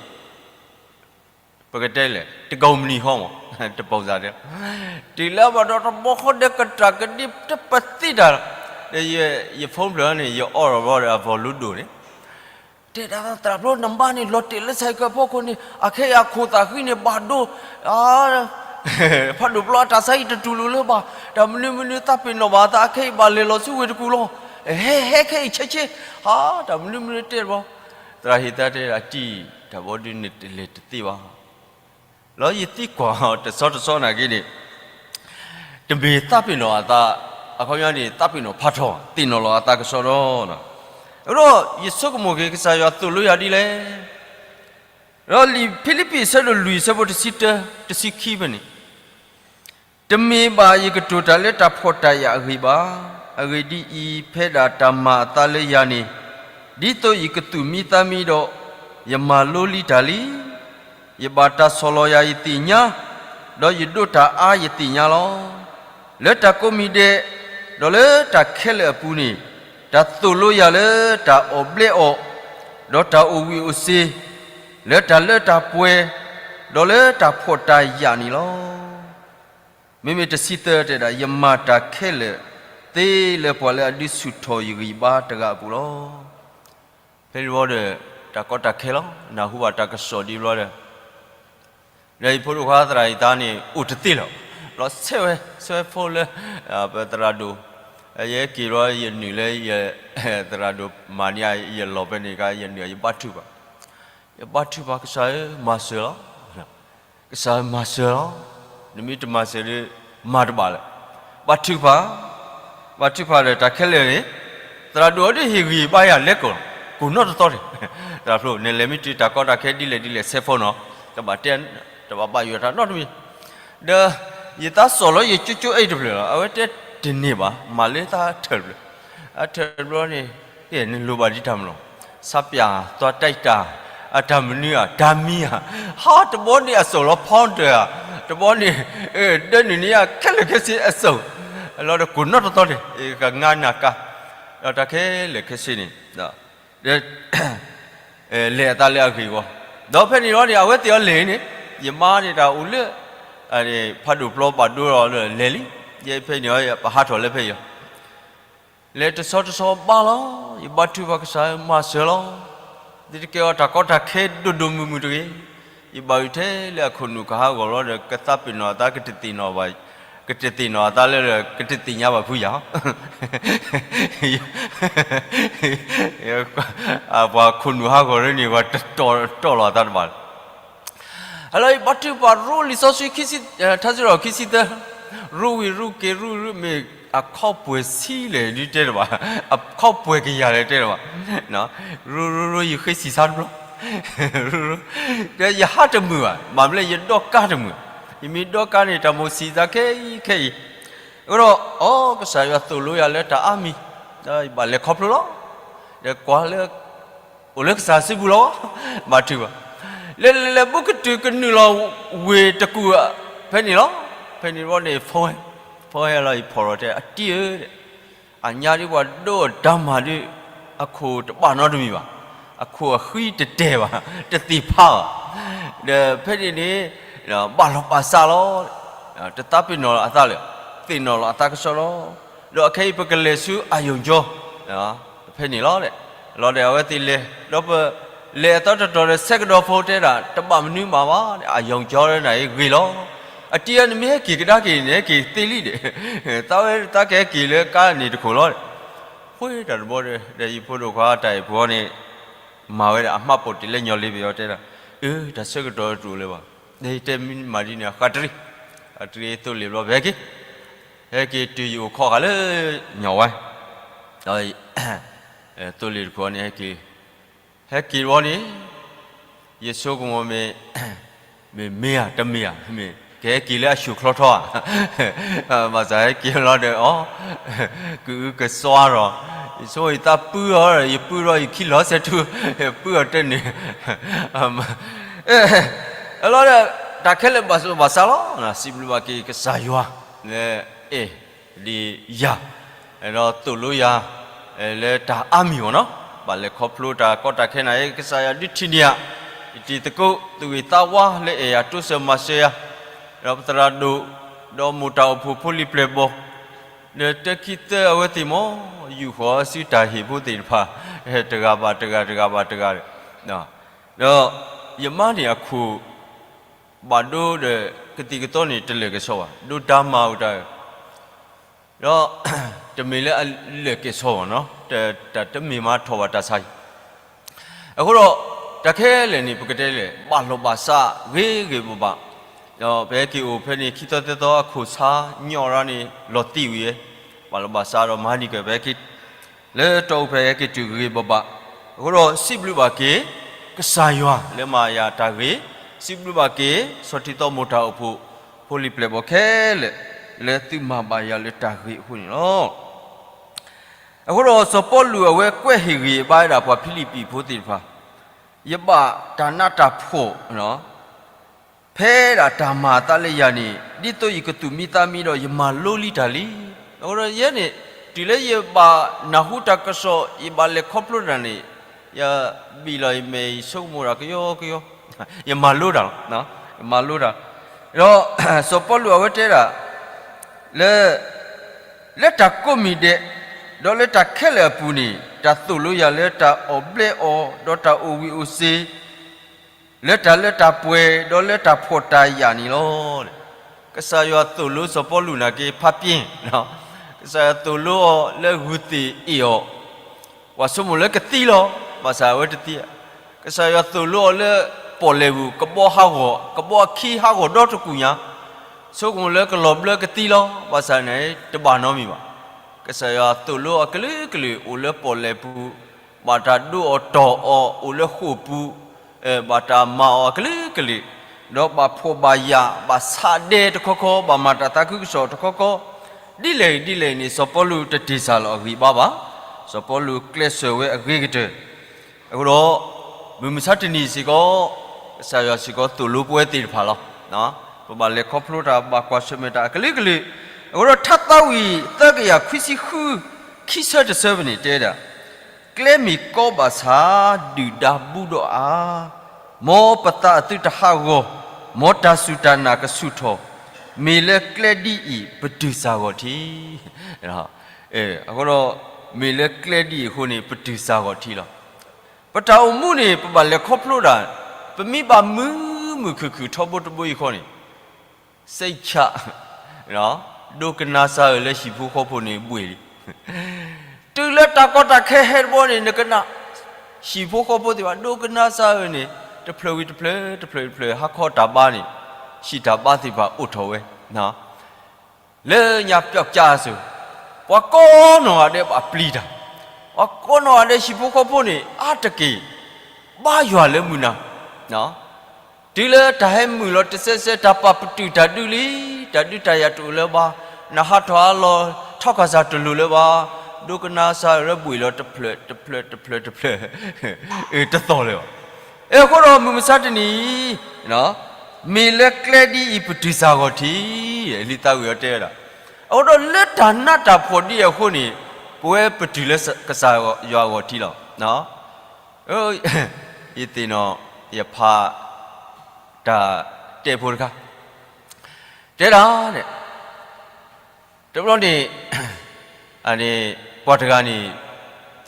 ပကတဲလဲၣ် တကိးမနံၤဟီမး တပိာ်စးတဲ တုၤလၢဘၣ်ဒီးတဘီဃီဒီးကတၢၢ်ကဒံတပသံတၢ်, ဒီးယ ယဖိဖျၢၣ်န့ၣ် ယအီၣ်ဒီးဘျီဒီး အ volume ဒိၣ်န့ၣ် တဲဒၣ်သရၣ်ဖျိ နမါန့ၣ် လီၤတဲာ်လၢ cycle ဖီခိၣ်န့ၣ် အခဲအံၤအခိၣ်သးဃံန့ၣ် ဘၣ်ဒိ ဖးဒိၣ်ဘျီ အတၢ်ဆါဟံၣ်တတူၢ်လိာ်လၢၤဘၣ်, တၢ်မနုၤမနုၤသးပ့ၤနီၣ်ဘၣ်အသး အခဲအံၤဘၣ်လဲၤလီၤဆူဝ့ၢ်တကူၣ်လီၤ, ဟဲ ဟဲခဲအံၤဆဲးဆဲး, ဟါ တၢ်မနုၤမနုၤတဲဘျီ, သရၣ်ဟ့ၣ်သါတဲဒၣ် တံၢ် တၢ်ဘီဒုးန့ၣ်တလဲၤတသ့ဘၣ် လီၤယသံကွၢ်တဆီတဆီနာ်က့န့ၣ်, တမ့ၢ်သးပ့ၤနီၣ်အသး, အခီပညီန့ၣ် သးပ့ၤနီၣ်ဖးထီ, သ့ၣ်နီၣ်လီၤအသးကစီဒီ, အဃိဒီးယဆိကမိၣ်က့ၤ ကစၢ်ယွၤသိၣ်လိယၤဒ်လဲၣ်, ဒီးလံာ်ဖံလံးပံးအဆၢဒိၣ်လွံၢ်အဆၢဖိတဆံတၢ, တဆံခံဖဲန့ၣ်, တမ့ၢ်ဘၣ်ယကတိၤတၢ်လၢတၢ်ဖှီၣ်တၢ်ယာ်အဂ့ၢ်ဘၣ်. အဂ့ၢ်ဒ်အံၤ, ဖဲဒၣ်တၢ်မၤအသးလၢယၤန့ၣ်, ဒ်သိးယကသူၣ်မံသးမံဒီး, ယမၤလိလံတၢ်လံ. ယဘၣ်တၢ်ဆီၣ်လီၤယၤယသ့ၣ်ညါ, ဒီးယဒိးတၢ်အါယသ့ၣ်ညါလီၤ. လၢတၢ်ကိးမံၤဒဲး, ဒီးလၢတၢ်ခဲလၢာ်အပူၤန့ၣ်, တၢ်သိၣ်လိယၤလၢတၢ်အီၣ်ဘျဲအီၣ်, ဒီးတၢ်အိၣ်ဝံၣ်အိၣ်စ့ၤ, လၢတၢ်လၢတၢ်ပှဲၤ, ဒီးလၢတၢ်ဖှီၣ်တၢ်ယာ်န့ၣ်လီၤ. မ့မ့ၢ်တဆံသၢတဲဒၣ် ယမၤတၢ်ခဲလၢာ်သ့လၢပှၤလၢအဒုးဆူၣ်ထီၣ်ယဂံၢ်ယဘါတဂၤအပူၤလီၤ. ဖဲန့ၣ်ဘျီဒီး တၢ်ကီတၢ်ခဲလီၤ, နၢ်ဟူဘၣ်တၢ်ကစီၣ်ဒ်ဘျီဒီး, ဒီးယဖိဒိၣ်ခွါသရၣ်အံၤသးန့ၣ် အိၣ်တသ့လၢၤ, ဘျီဆဲးဝဲ, ဆဲးဝဲဖိလၢ ပသရၣ်ဒိၣ်, ယဟဲက့ၤဘျီယနုာ်လၢယ သရၣ်ဒိၣ်မၤန့ၢ်ယလီၢ်ဖဲန့ၣ်အခါ ယနုာ်ယဘါထုကဖၣ်, ယဘါထုကဖၣ်ကစၢ်ဧၢ မၤစၢၤလီၤ ကစၢ်မၤစၢၤလီၤ, နမ့ၢ်တမၤစၢၤဒီး မၤတဘၣ်လၢၤ, ဘါထုကဖၣ်, ဘါထုကဖၣ်ဒီးတၢ်ခဲလၢာ်န့ၣ်, သရၣ်ဒိၣ်အဒုးဟ့ၣ်ဂံၢ်ဘါယၤလဲၤကိးလီၤ, ကိးနီၢ်တသီန့ၣ်, သရၣ်ဖျိ နလဲၤမ့ၢ်တုၤတၢ်ကီတၢ်ခဲဒ်လဲၣ်ဒ်လဲၣ် ဆဲးဖိနီၤ, တဘၣ်တဲ, တဘၣ်ဘၣ်ယွၤတၢ်နီတမံၤ, ဒီး ယသးစီၣ်လီၤယကၠိကၠိအဲၣ်တဖျၢၣ်လီၤ, အဝဲတဲတန့ၢ်ဘၣ်, မၤလၢသးထၢၣ်တဖျၢၣ်, အထၢၣ်တဘျီန့ၣ်, နလိၣ်ဘၣ်ဒ်တၢ်မနုၤလီၤ, ဆါပၠး သွါတၢ်တၢ်, အတၢ်မနုၤဧါ တၢ်မံၤဧါ, ဟါ တဘီန့ၣ်အစိၣ်လီၤ ဖီတၢၣ်ဧါ, တဘီန့ၣ်, ဒၢနုာ်န့ၢ်ယၤခဲလၢာ်ခဲဆ့အစိၣ်, လီၤဒီးကိးနီၢ်တသီန့ၣ်, ကငါနၢ်ကါ, ဒီးတၢ်ခဲလၢာ်ခဲဆ့န့ၣ် လဲၤအသးလၢအဂ့ၢ်အဂီၢ်, ဒီးဖဲန့ၣ်လီၤန့ၣ် အဝဲသ့ၣ်အီၤလဲၤန့ၣ်, ယမါန့ၣ်တၢ်အိၣ်လၢ ဖးဒိၣ်ပျီဘၣ်ဒိဒီးလဲၤလံ, ယဖဲန့ၣ်အီၤ ပဟးထီၣ်လၢဖဲအံၤလီၤ, လဲၤတဆီတဆီဘၣ်လီၤ, ယဘါထုကဖၣ်ကစၢ်မၤစၢၤလီၤ, ဒ်တကဲအီၤတၢ်ကီတၢ်ခဲဒိၣ်ဒိၣ်မုၢ်မုၢ်တဂ့ၤ, ယဘၣ်အုၣ်ထဲလၢအခိၣ်နူာ်ကဟးဂီၤလီၤဒီး ကသးပ့ၤနီၣ်အသးကတသ့ၣ်နီၣ်ဘၣ်, ကတသ့ၣ်နီၣ်အသးလၢ ကတသ့ၣ်ညါဘၣ်ဖုယၤ ပှၤခိၣ်နူာ်ဟးဂီၤလၢန့ၣ် ပှၤတတီၢ်တီၢ်လီၤအသးတဘၣ်လၢၤ, အလီၤအံၤဘါထုကဖၣ်ရိလံာ်စီဆှံ ထါစံးထီၣ်ခံဆံသၢ, ရိဝံၤရိက့ၤရိရူမ့ၢ်အခီပှဲၤဆံလဲၣ်ဒုးတဲတဘၣ်, အခီပှဲၤကယၤလဲၣ်တဲတဘၣ်, ရိရိရိယဃ့စံးဆါတဘျီ, ရိရိ, ဒီးယဟးတမုာ်ဘၣ်, ဘၣ်မနုၤလဲၣ်ယဒိးကါတမုာ်, ယမ့ၢ်ဒိးကါန့ၣ် တၢ်မိၣ်စံးသးခဲအံၤခဲအံၤ, အဃိဒီး အီ ကစၢ်ယွၤသိၣ်လိယၤလၢတၢ်အါမံၤ, ဒီးယဘၣ်လဲၤခီဖျိလီၤ, ဒီးကွၢ်လၢ အိၣ်လၢကစၢ်စုပူၤလီၤ, ဘါထုကဖၣ်, လဲၤလဲၤလဲၤဘူးကတုၤကနုာ်လီၤဝ့ၢ်တကူၣ်, ဖဲန့ၣ်လီၤ, ဖဲန့ၣ်ဘီန့ၣ် ဖီဝဲ, ဖီဝဲလီၤ ယဖီၣ်လီၤတဲ အတံၢ်ဧၢ, အညါဒ်ပှၤဒိးတၢ်မၤဒုး, အခိၣ်တဘၣ်နီတမံၤဘၣ်, အခိၣ်အဃံတတဲာ်ဘၣ်, တသ့ၣ်ဖးဘၣ်, ဒီးဖဲန့ၣ်န့ၣ်, ဘၣ်လီၤပာ်စးလီၤ, တသးပ့ၤနီၣ်လီၤအသးလၢၤ, သ့ၣ်နီၣ်လီၤအသးကစီဒီလီၤ, ဒီးအခဲအံၤပကလဲၤဆူအယိၣ်ကၠီ ဖဲန့ၣ်လီၤ, လီၤဒီးအဝဲသ့ၣ်လဲၤ, ဒီးပလဲၤအသီတတီၤဒီး ဆဲးကဒီးဖိတဲဒၣ် တဘၣ်မနုၤမးဘၣ်, အယိၣ်ကၠီလၢနၤအံၤဂ့ၤလီၤ, အတံၢ်ဧၢ နမ့ၢ်ဟဲက့ၤကဒါက့ၤန့ၣ် ဟဲက့ၤသ့လံဒီး, သးဝဲသးကဟဲက့ၤလၢကါန့ၣ်တခိၣ်လီၤ, ဃ့တၢ်တဘီဒီး ဒီးယဖိဒိၣ်ခွါတၢ်အဲၣ်ဖိန့ၣ် မၤဝဲဒၣ်အမှတ်ပုံတင် လၢညီလ့ပယီၤတဲဒၣ်, အၢ တၢ်ဆၢကတီၢ်တအိၣ်လၢၤဘၣ်, တဲမ့ၢ်မၤဒ်န့ၣ် ဃးတရံး, ဃးတရံးသိလ့ၣ်ဘျီ ပဟဲက့ၤ, ဟဲက့ၤတုၤယအိၣ်ခိးဃာ်လၢ ညီၣ်ဝါ, ဒီး သိလ့ၣ်တခိၣ်န့ၣ် ဟဲက့ၤ, ဟဲက့ၤဘီန့ၣ်, ယဆိကမိၣ်မ့ၢ်, မ့ၢ်မ့ၢ်ဧါ တမ့ၢ်ဧါ, မ့ၢ်ကဟဲက့ၤလၢအဆူၣ်ချီထီဧါ, ဘၣ်ဆၣ်ဟဲက့ၤလီၤဒီး အီ ကအုကစွါဒီး, ယဆိကမိၣ်ယသးပုၢ်အီၤဒီး ယပုၢ်ဒီးယခံလီၤစဲးထူ, ပုၢ်အီၤတဲန့ၣ်, လီၤဒီး တၢ်ခဲလၢာ်ဘၣ်ဘၣ်ဆၣ်လီၤ, စံးဘျုးဘၣ်က့ၤကစၢ်ယွၤ, လၢ အဲၣ်ဒံးယၤ, ဒီးသိၣ်လိယၤ, လၢတၢ်အါမံၤအီၤနီၤ, ဘၣ်လဲၤခီဖျိတၢ်ကီတၢ်ခဲနၤအံၤ ကစၢ်ယွၤဒုးထံၣ်န့ၢ်ဧါ, ယ တံၤသကိး သူၣ်ဂ့ၤသးဝါလၢအဲၣ်ယၤ တိစၢၤမၤစၢၤယၤ, ဒီးပသရၣ်ဒိၣ်, ဒီးမိၢ်တၢ်အိၣ်ဖှိၣ်ဖိလံၤပျဲၢ်ဘီၣ်, လၢတၢခံသၢအဝဲသ့ၣ်မ့ၢ် ယူာ်ဃီၤစုတၢ်ဟ့ၣ်ဖိသ့ၣ်တဖၣ် တဂၤဘၣ်တဂၤ တဂၤဘၣ်တဂၤ, ဒီးယမါန့ၣ်အခိၣ် ဘၣ်ဒိဒီး ကသံၣ်ကသီန့ၣ် တလၢာ်ကဲၤဆီဘၣ်, ဒိတၢ်မၤအိၣ်တၢ် ဒီး တမ့ၢ်လၢအလၢာ်ကဲၤဆီဘၣ်နီၤ, တမ့ၢ်မၤထီၣ်ဘၣ်တၢ်ဆါဟံၣ်. အဃိဒီး တၢ်ခဲလၢာ်န့ၣ် ပကတဲလဲၣ် ဘၣ်လီၢ်ဘၣ်စးဂ့ၤဂ့ၤဘၣ်ဘၣ်, ဒီးပဟဲက့ၤအိၣ်ဖဲန့ၣ် ခံသီသၢသီ အခိၣ်ဆါညီရၣ်န့ၣ် လီၤသံဝံၤဝဲ, ဘၣ်လီၢ်ဘၣ်စးဒီးမၤဒံးကဲၤ ပဟဲက့ၤ လၢတီအူဖဲဟဲက့ၤတုၤဂ့ၤဂ့ၤဘၣ်ဘၣ်. အဃိဒီးစံးဘျုးဘၣ်က့ၤ ကစၢ်ယွၤလၢမၤယၤတၢ်ဂ့ၤ, စံးဘျုးဘၣ်က့ၤ ဆီၣ်ထံသီမိၢ်တၢ်အိၣ်ဖှိၣ် ဖိလံၤပျဲၢ်ဘီၣ်ခဲလၢာ် လၢသုမၤဘၣ်ယၤလၢတၢ်ဂ့ၤအဃိန့ၣ်လီၤ. အဃိဒီးစီၤပီလူးအဝဲကွဲးဟ့ၣ်ဂ့ၤဘၣ်ဝဲဒၣ်ပှၤဖံလံးပံၤဖိသ့ၣ်တဖၣ်, ယဘၣ်တၢ်နးတၢ်ဖှီၣ် ဖဲဒၣ်တၢ်မၤအသးလၢယၤန့ၣ် ဒ်သိးယကသူၣ်မံသးမံဒီး ယမၤလိလံတၢ်လံ. အဃိဒီးယဲန့ၣ် တုၤလၢယဘၣ်နၢ်ဟူတၢ်ကစီၣ် ယဘၣ်လဲၤခီဖျိတၢ်န့ၣ် ယဘံၣ်လီၤယမဲာ် ယဆိကမိၣ်တၢ်ကယီကယီ, ယမၤလိတၢ်လီၤ. ယမၤလိတၢ်, ဒီးစီၤပီလူးအဝဲတဲဒၣ် လၢ လၢတၢ်ကိးမံၤဒဲး ဒီးလၢတၢ်ခဲလၢာ်အပူၤန့ၣ် တၢ်သိၣ်လိယၤလၢတၢ်အီၣ်ဘျဲအီၤ ဒီးတၢ်အိၣ်ဝံၤအိၣ်စ့ၤ လၢတၢ်လၢတၢ်ပှဲၤ ဒီးလၢတၢ်ဖှီၣ်တၢ်ယာ်န့ၣ်လီၤ. ကစၢ်ယွၤသိၣ်လိစီၤပီလူးနာ်က့ ဖးပျ့ၤ, ကစၢ်ယွၤသိၣ်လိအီၤလၢဂုၢ်သ့ၣ်အ့ၣ်အီၤ, ပှၤဆိကမိၣ်လၢကသံလီၤ, ဘၣ်ဆၣ်အဝဲတသံ, ကစၢ်ယွၤသိၣ်လိအီၤလၢပီၣ်လဲၣ်ပူၤ ကဘီဟးဂီၤ, ကဘီအခံဟးဂီၤဒီတကူၣ်ညါ, ဆိကမိၣ်လၢကလီၤဘျၢကသံလီၤ, ဘၣ်ဆၣ်န့ၣ် တဘၣ်နီတမံၤဘၣ်. ကစၢ်ယွၤသိၣ်လိအီၤအကလုာ်ကလုာ် အိၣ်လၢပီၣ်လဲၣ်ပူၤ, ဘၣ်တၢ်ဒိးအီၤတီၢ်အီၤ အိၣ်လၢဃိာ်ပူၤ, ဘၣ်တၢ်မၤအီၤအကလုာ်ကလုာ်, ဒီးဘၣ်ဖှီၣ်ဘၣ်ယာ် ဘၣ်ဆးဒဲတခီခီ, ဘၣ်မၤတၢ်သးခုကစီၣ်တခီခီ, ဒ်လဲၣ်ဂ့ၤဒ်လဲၣ်ဂ့ၤန့ၣ် စီၤပီလူးတတ့ၢ်စၢ်လီၤအဂံၢ်ဘါဘၣ်. စီၤပီလူးကျဲးစၢးဝဲအဂ့ၤကတၢၢ်. အဃိဒီး မုၢ်မဆါတနံၤစ့ၢ်ကီး ကစၢ်ယွၤစ့ၢ်ကီးသိၣ်လိပဝဲသ့ၣ်တဖၣ်လီၤ. ပဘၣ်လဲၤခီဖျိတၢ် ဘၣ်ကွၢ်ဆၢၣ်မဲာ်တၢ်အကလုာ်ကလုာ်, အဃိဒီးထါသးဝံၣ်သၢကယၤခွံဆံဃု ခံဆၢတဆၢဖဲန့ၣ်တဲဒၣ်, ကျဲမ့ၢ်ကီဘၣ်ဆၣ် ဒုၣ်ဒါဘူးဒီးအါ, မ်ပသးအသုတဟးဂီၤ, မ်တၢ်စူၢ်တၢ်နာ်ကဆူၣ်ထီၣ်, မ့ၢ်လၢကျဲဒ်အံၤ ပတုၢ်စၢ်ဂီၤထံး. အဃိဒီး မ့ၢ်လၢကျဲဒ်အံၤအဃိန့ၣ် ပတုၢ်စၢ်ဂီၤထံးလီၤ. ပတၢ်အိၣ်မူန့ၣ် ပဘၣ်လဲၤခီဖျိတၢ်, ပမ့ၢ်ဘၣ်မုာ်မုာ်ခုၣ်ခုၣ်ထီဘိတဘိအံၤဃီန့ၣ် စိတ်ချ, ဒိကနၣ်စၢ်အၢၣ်လၢဟံၣ်ဖိဃီဖိန့ၣ်ဘှ့ၣ်လံ. တုၤလၢတၢ်ကီတၢ်ခဲဟဲတဘျီန့ၣ် နကနၣ်, ဟံၣ်ဖိဃီဖိသ့ၣ်တဖၣ် ဒိကနၣ်စၢ်အၢၣ်န့ၣ် တဖျၢၣ်ဝံၤတဖျၢၣ် တဖျၢၣ်တဖျၢၣ် ဟါခီတၢ်ဘါန့ၣ် ဟံၣ်တၢ်ဘါသ့ၣ်တဖၣ်အိၣ်ထီၣ်ဝဲ လၢညါပျီကၠါအစိၤ, ပှၤကိးနီၢ်ဂၤဒဲးဘၣ်ပျံၤတၢ်, ပှၤကိးနီၢ်ဂၤဒဲးဟံၣ်ဖိဃီဖိန့ၣ် အါတက့ၢ် ဘါယွၤလၢမုၢ်နၤ, တုၤလၢတၢ်ဟဲမုာ်လီၤတစဲးစဲး တၢ်ပာ်ပတုာ်တၢ်ဒုးလံ, တၢ်ဒုးတၢ်ယၤတအိၣ်လၢၤဘၣ်, နဟးထီၣ်အါလီၤ ထီၣ်ခၣ်စၢ်တလိၤလၢၤဘၣ်, ဒိကနၣ်စၢ်အၢၣ်လၢဘှ့ၣ်လီၤတဖျၢၣ်တဖျၢၣ်တဖျၢၣ်တဖျၢၣ်, တသီၣ်လၢၤဘၣ်. အဃိဒီးမုၢ်မဆါတနံၤအံၤ မ့ၢ်လၢကျဲဒ်အံၤ ပတုၢ်စၢ်ဂီၤထံး, လံာ်သးဝံၣ်အီၤတဲဝဲဒၣ်, အဃိဒီးလၢတၢ်နးတၢ်ဖှီၣ်ဒ်အံၤအဃိန့ၣ် ပဝဲပတုၢ်လၢကစၢ်ယွၤအဂီၢ်ထံးလီၤ. ယသ့ၣ်နီၣ် ယဖး တၢ်တဲဖိတခါ တဲဒၣ်န့ၣ် တဘျီန့ၣ် ပှၤတဂၤန့ၣ်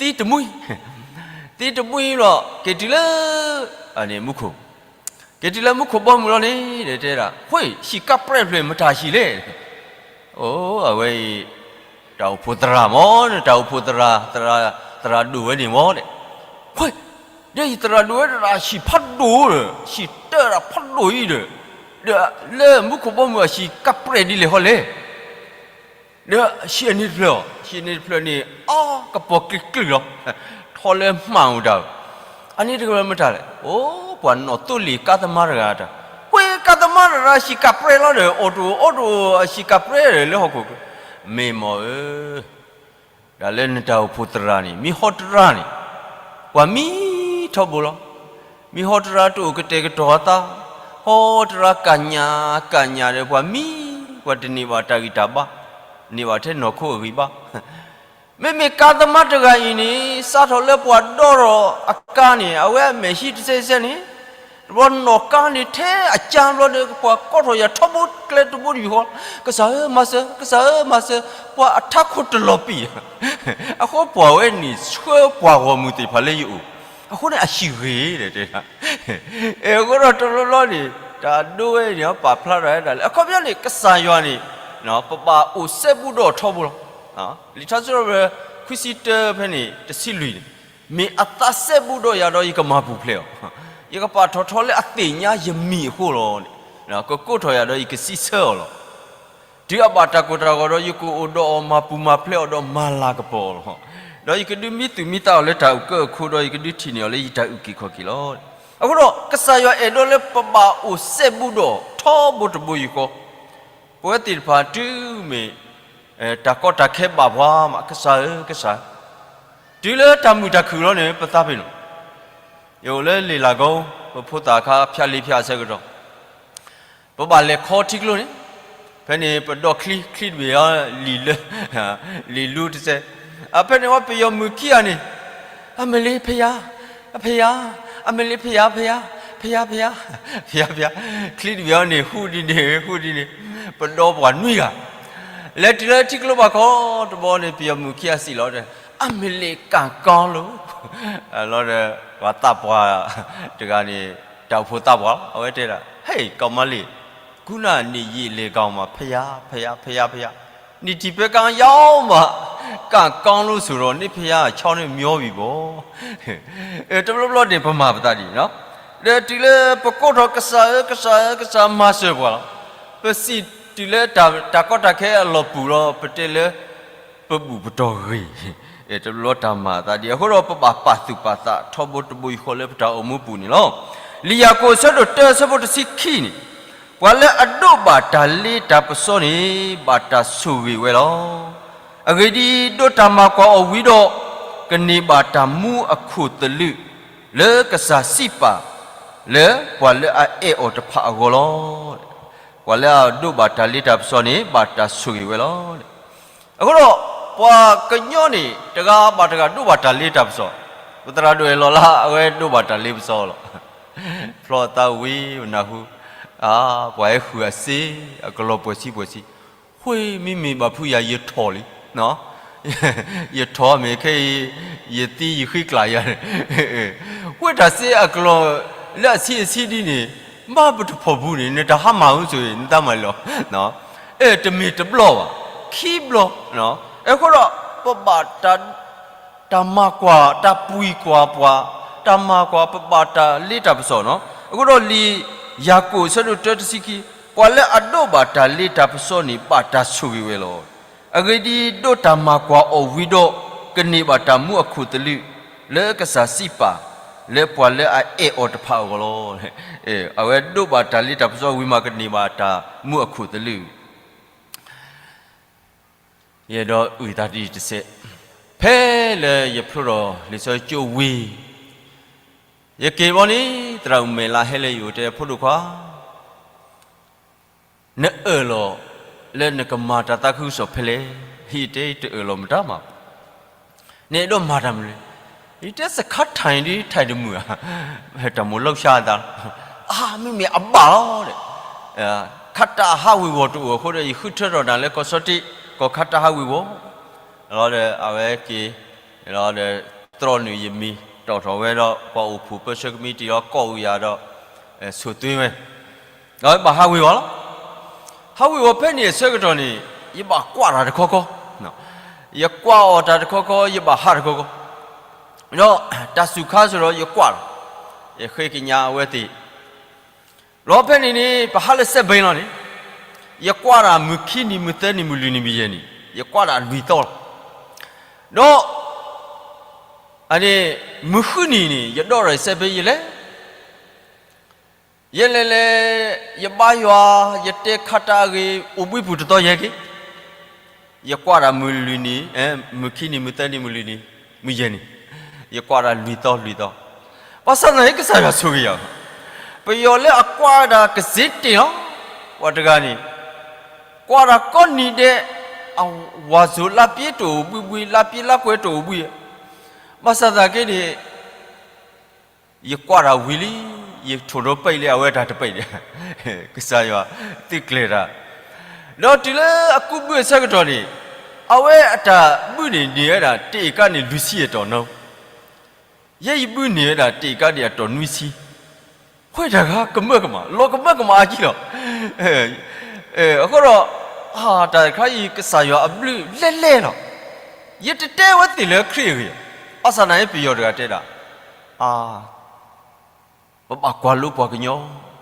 သံတမှံ, သံတမှံဘျီ က့ၤတုၤလၢ မူခိၣ်, က့ၤတုၤလၢမူခိၣ်ဘီမုၢ်လီၤန့ၣ် တဲဒၣ် ဖှ့ၣ် ဟံၣ်ကၢ်ပြဲးတဖျၢၣ် မတၤဟံၣ်လဲၣ်. အိ အဝဲအံၤ တၢ်အိၣ်ဖှိၣ်သရၣ်မ့ၢ် တၢ်အိၣ်ဖှိၣ်သရၣ် သရၣ်ဒိၣ်ဝဲန့ၣ်မ့ၢ်, ဖှ့ၣ် ဒီးယသရၣ်ဒိၣ်ဝဲဒၣ် ဟံၣ်ဖးဒိၣ်ဒီး ဟံၣ်တၢ်ဖးဒိၣ်အံၤဒီး, ဒီးလၢမူခိၣ်ဘီမုၢ်အဟံၣ်ကၢ်ပြဲးဒ်လဲၣ်ဟီလဲၣ်. ဒီးဟံၣ်အန့ၣ်တဖျၢၣ်အီၤ, ဟံၣ်အန့ၣ်တဖျၢၣ်န့ၣ် အါကပီၤကျ့ကျုၢ်လီၤ. ထီလၢမှၣ်အိၣ်တၢ်, အန့ၣ်တဖျၢၣ်မတၤလဲၣ်. အိ ပှၤနီၣ်သိလ့ၣ်ကါသမါတဂၤတၢ်, ဖှ့ၣ် ကါသမါတဂၤ ဟံၣ်ကၢ်ပြဲးလီၤဒီး အိၣ်တအိၣ်အိၣ်တအိၣ် ဟံၣ်ကၢ်ပြဲးဒီးလၢဟီၣ်ခိၣ်, မ့ၢ်မ့ၢ်ဧၢ တၢ်လၢနတၢ်အိၣ်ဖှိၣ်သရၣ်န့ၣ် မ့ၢ်ဟီတရါန့ၣ် ပှၤမံထီဘိလီၤ. မ့ၢ်ဟီတရါတအိၣ်ကတဲာ်ကတီၤအသး, ဟီတရါကညးကညးဒီး ပှၤမံ, ပှၤတန့ၢ်ဘၣ်တၢ်ဂံၢ်တၢ်ဘါ, န့ၢ်ဘၣ်ထဲနီၢ်ခိအဂံၢ်ဘါ. မ့မ့ၢ်ကါသမါတဂၤအံၤန့ၣ် စးထီၣ်လၢပှၤဒီထီၣ်အကါန့ၣ် အဝဲအမဲာ်ဟံးတစဲးစဲးန့ၣ်, ဘျီနီၢ်ကါန့ၣ်ထဲအကါဘျီဒီး ပှၤကိးထီၣ်ယၤထီဘိကျဲတဘိတယူၢ်ဃီ, ကစၢ်ဧၢမၤစၢၤ, ကစၢ်ဧၢမၤစၢၤ, ပှၤအထးခိၣ်တလီၤပံာ်, အဃိပှၤဝဲန့ၣ်ဆှၢပှၤဂီၢ်မုၢ်သ့ၣ်တဖၣ်လၢယအိၣ်, အဃိန့ၣ်အဟံၣ်ဂ့ၤတဲ, အဃိဒီးတဘျီဘျီန့ၣ် တၢ်ဒိဝဲန့ၣ် ပာ်ဖျါထီၣ်ဝဲဒၣ်လၢ အခီပညီန့ၣ် ကစၢ်ယွၤန့ၣ် ပဘၣ်အိၣ်စဲဘူးဒီးအီၤထီဘိလီၤ. လံာ်ထါစံးထီၣ်ပတြၢၤ ခွံဆံတၢ ဖဲန့ၣ် တဆံလွံၢ်န့ၣ်, မ့ၢ်အသးစဲဘူးဒီးယၤဒီးယကမၤပူၤဖျဲးအီၤ, ယကပာ်ထီၣ်ထီလၢအသ့ၣ်ညါယမံၤအဃိလီၤ. ကကိးထီၣ်ယၤဒီးယကစံးဆၢအီၤလီၤ. တုၤအဘၣ်တၢ်ကိၢ်တၢ်ဂီၤဒီး ယကအိၣ်ဒီးအီၤမၤပူၤမၤဖျဲးအီၤဒီးမၤလၤကပီၤအီၤလီၤ. ဒီးယကဒုးမံသူၣ်မံသးအီၤလၢတၢ်အုၣ်ကၢအခိၣ်ဒီး ယကဒုးထံၣ်န့ၢ်အီၤလၢယတၢ်အုၣ်က့ၤခီၣ်က့ၤလီၤ. အဃိဒီး ကစၢ်ယွၤအဲၣ်ဒိးလၢပဘၣ်အိၣ်စဲဘူးဒီးအီၤထီဘိတဘိယူၢ်ဃီ, ပဝဲသ့ၣ်တဖၣ်တုၤမ့ၢ် တၢ်ကီတၢ်ခဲဘၣ်ပှၤမး ကစၢ်ဧၢ ကစၢ်, တုၤလၢတၢ်မုာ်တၢ်ခုၣ်လီၤန့ၣ် ပသးပ့ၤနီၣ်, ယအိၣ်လၢလ့ၣ်လးကီ, ပဖိသၣ်ခါဖၠးလ့ဖၠးဆၢကတီၢ် ပဘၣ်လဲၤခီထံကျိန့ၣ်, ဖဲန့ၣ်ပဒီချံ, ချံတဘ့ၣ်အီၤလံာ်လၢ, လံာ်လူတစဲး, အဖဲန့ၣ်ဝဲပယီၤမုၣ်ခံဂၤန့ၣ်, အမ့ၢ်လ့ဖယါ, အဖယါ, အမ့ၢ်လ့ဖယါ, ဖယါ, ဖယါ, ဖယါ, ဖယါ, ချံတဘ့ၣ်အီၤန့ၣ် ဟူးဒ်န့ၣ် ဟူးဒ်န့ၣ်, ပဒီပှၤနွံဂၤ လဲၤတုၤလၢထံကျိဘၣ်ခီတဘျီန့ၣ် ပယီၤမုၣ်ခံဂၤစံးလီၤဒီး, အမ့ၢ်လ့ကၣ်ကီလိၤ, လီၤဒီး ပှၤသးပှၢ်တဂၤန့ၣ် တၢ်အိၣ်ဖှိၣ်သးပှၢ်လီၤ, အဝဲတဲဒၣ်, ဟဲ ကီမါလ့ၢ်, ကူနၤန့ၣ်ယံာ်လဲၤကီမး ဖယါ ဖယါ ဖယါ ဖယါ, န့ၣ်ထံၣ်ဖဲကါယါမး ကၣ်ကီလိၤစိၤဒီး န့ၣ်ဖယါဆီန့ၣ်မညီဘံၣ်ဘီ တဘျီဘျီန့ၣ် ပမၤပသးဒ်အံၤ, ဒီးတုၤလၢပကိးထီၣ်ကစၢ်ဧၢ ကစၢ်ဧၢ ကစၢ်မၤစၢၤပှၤလီၤ, ပစံးတုၤလၢတၢ်ကီတၢ်ခဲအလီၢ်ပူၤလီၤ ပတဲလၢ ပဘူၣ်ပတီၢ်ဂ့ၤ, တဘျီတၢ်မၤအသးဒ်အံၤ အဃိဒီးပဘၣ်ပာ်သူၣ်ပာ်သးထီဘိတဘိယူၢ်ဃီလၢပတၢ်အိၣ်မူပူၤန့ၣ်လီၤ. လံာ်ယၤကိာ်အဆၢဒိၣ်တၢအဆၢဖိတဆံခံန့ၣ်, ပှၤလၢအဒိးဘၣ်တၢ်လ့တၢ်ပစီန့ၣ် ဘၣ်တၢ်ဆိၣ်ဂ့ၤဝဲလီၤ. အဂ့ၢ်ဒ်အံၤ, ဒိးတၢ်မၤကွၢ်အီၤဝံၤဒီး, ကန့ၢ်ဘၣ်တၢ်မူအခိၣ်သလုး လၢကစၢ်စံးပာ် လၢပှၤလၢအအဲၣ်အီၤတဖၣ်အဂီၢ်လီၤ. ပှၤလၢအဒိးဘၣ်တၢ်လ့တၢ်ပစီန့ၣ် ဘၣ်တၢ်ဆိၣ်ဂ့ၤဝဲလီၤ. အဃိဒီး ပှၤကညီန့ၣ် တဂၤဘၣ်တဂၤဒိးဘၣ်တၢ်လ့တၢ်ပစီ, ပသရၣ်ဒိၣ်အဲၣ်လီၤလၢ အဝဲဒိးဘၣ်တၢ်လ့ပစီလီၤ. ဖျီသးဝံၤ ပနၢ်ဟူ, အါ, ပှၤဟဲဃုာ်အစ့ အကလီၤပှဲၤဆံပှဲၤဆံ, ဃိမ့မ့ၢ်ဘၣ်ဖုးယၤ ယထီၣ်လံ ယထီၣ်မ့ၢ်ခဲအံၤ ယသံယဃံကျးယၤန့ၣ်, ဃိတၢ်စ့အကလီၤလၢအဆံအဆံဒ်န့ၣ်, ဘၣ်ပတဖီၣ်ပူၤန့ၣ် နတၢ်ဟါမၢ်ဧိၤဆိၣ် နတၢ်မၤလီၤ, တမ့ၢ်တဘျီဘၣ်, ခံဘျီ, အဃိဒီး ပဘၣ် တၢ်မၤကွၢ် တၢ်ပှံၤကွၢ်ပှၤ, တၢ်မၤကွၢ် ပဘၣ်တၢ်လ့တၢ်ပစီနီၤ. အဃိဒီးလံာ်ယၤကိာ်အဆၢဒိၣ်တၢတဆံခံ, ပှၤလၢအဒိးဘၣ်တၢ်လ့တၢ်ပစီန့ၣ် ဘၣ်တၢ်ဆိၣ်ဂ့ၤဝဲလီၤ. အဂ့ၢ်ဒ်အံၤ, ဒိးတၢ်မၤကွၢ်အီၤဝံၤဒီး, ကန့ၢ်ဘၣ်တၢ်မူအခိၣ်သလုး, လၢကစၢ်စံးပာ်, လၢပှၤလၢအအဲၣ်အီၤတဖၣ်အဂီၢ်လီၤ. အဝဲဒိးဘၣ်တၢ်လ့တၢ်ပစီဝံၤမး ကန့ၢ်ဘၣ်တၢ်မူအခိၣ်သလုး ယအဲၣ်ဒိးအုၣ်သးတစဲး, ဖဲလၢယဖျိထီၣ်လံာ်စီဆှံကၠိဝံၤ, ယက့ၤဘီန့ၣ် သရၣ်အုၣ်မဲာ်လးဟဲလၢယအိၣ်တဲ ဖိဒိၣ်ခွါ, နအၢၣ်လီၤလၢနကမၤတၢ်သးခုကစီၣ်ဖဲလဲၣ်. ယတဲ ယတအၢၣ်လီၤမတၤမး, နအဲၣ်ဒိးမၤတၢ်မနုၤလဲၣ်. ယတဲ စခါထၢၣ်ဒ်ထၢၣ်တမုာ်ဧါ, တၢ်မိၣ်လီၤကဆါအသးလီၤ. အါ မ့မ့ၢ်အဘၣ်လီၤဒီး ခးတၢ်ဟးဝ့ၤဝီၤတအိၣ်အဃိဒီး ယဃုထၢထီၣ်နၤလၢကီၢ်ဆီတ့ ကီၢ်ခးတၢ်ဟးဝ့ၤဝီၤ လီၤဒီး အဝဲက့ၤ လီၤဒီး သြီနုာ်ယမံၤ တီၣ်ထီၣ်ဝဲဒီး ပှၤအိၣ်ဖှိၣ်ပၢဆှၢကမံးတံာ်လီၤ ကိးအုၣ်ယၤဒီး ဆိၣ်သွ့ဝဲ ဒီးဘၣ်ဟးဝ့ၤဝီၤလီၤ. ဟးဝ့ၤဝီၤဖဲန့ၣ်အဆၢကတီၢ်န့ၣ် ယဘၣ်ကွၢ်တၢ်တခီခီ, ယကွၢ်အီၣ်တၢ်တခီခီ ယဘၣ်ဟးတခီခီ, ဒီးတၢ်စူၤခါစ့ၢ်ဒီးယကွၢ်လီၤ. ယဃ့ကညးအဝဲသ့ၣ် လီၤဖဲန့ၣ်န့ၣ် ပဟးလၢစဲးဘ့လီၤန့ၣ် ယကွၢ်တၢ်မုၢ်ခံနံၤ မုၢ်သၢနံၤ မုၢ်လွံၢ်နံၤ မုၢ်ယဲၢ်နံၤ ယကွၢ်တၢ်လွံၢ်သီလီၤ. ဒီး အန့ၣ် မုၢ်ဃုနံၤန့ၣ် ယဒိးထီၣ်ယစဲးဘ့ယလဲၤ ယလဲၤလဲၤ ယဘါယွၤ ယတဲခးတၢ်အဂ့ၢ် အိၣ်ဘှံးပူၤတသီယဲၢ်က့ၤ ယကွၢ်တၢ်မုၢ်လွံၢ်နံၤ မုၢ်ခံနံၤ မုၢ်သၢနံၤ မုၢ်လွံၢ်နံၤ မုၢ်ယဲၢ်နံၤ ယကွၢ်တၢ်လွံၢ်သီလွံၢ်သီ ဘၣ်ဆၣ်သနာ်က့ ကစၢ်ယွၤဆိၣ်ဂ့ၤယၤ ပယီၤလၢအကွၢ်ဒၣ်ကစ့တ့ၢ်လီၤ ပှၤတဂၤန့ၣ် ကွၢ်တၢ်ကိးနံၤဒဲး အဝၤစိၤလါပျ့တအိၣ်ဘှံးဘှံး လါပျ့လါကွဲးတအိၣ်ဘှံး ဘၣ်ဆၣ်သနာ်က့န့ၣ် ယကွၢ်တၢ်ဝံၤလံ ယထိၣ်ဒီပံးလၢအဝဲအတၢ်တပံးန့ၣ်, ကစၢ်ယွၤသုးကျဲၤတၢ်, ဒီးတုၤလၢအကူးဘုအဆၢကတီၢ်န့ၣ်, အဝဲအတၢ်ဘုန့ၣ်န့ၢ်ဝဲဒၣ် တအ့ၣ်ကါန့ၣ် လွံၢ်ဆံအတီၢ်နီၤ, ယဲယဘုန့ၢ်ဝဲဒၣ် တအ့ၣ်ကါန့ၣ် အတီၢ်နွံဆံ, ခွဲးတၢ်ဂၤကမၢကမၣ်, လီၤကမၢကမၣ်အါကံလီၤ. အဃိဒီး, တၢ်တခါအံၤ ကစၢ်ယွၤအဘျုးလဲၢ်လဲၢ်လီၤ. ယတတဲဝဲသ့ၣ်လၢခရံာ်အဂ့ၢ်, ဘၣ်ဆၣ်သနာ်က့ ပယီၤတဂၤတဲဒၣ်, ပဘၣ်ကွၢ်လိပှၤကညီ,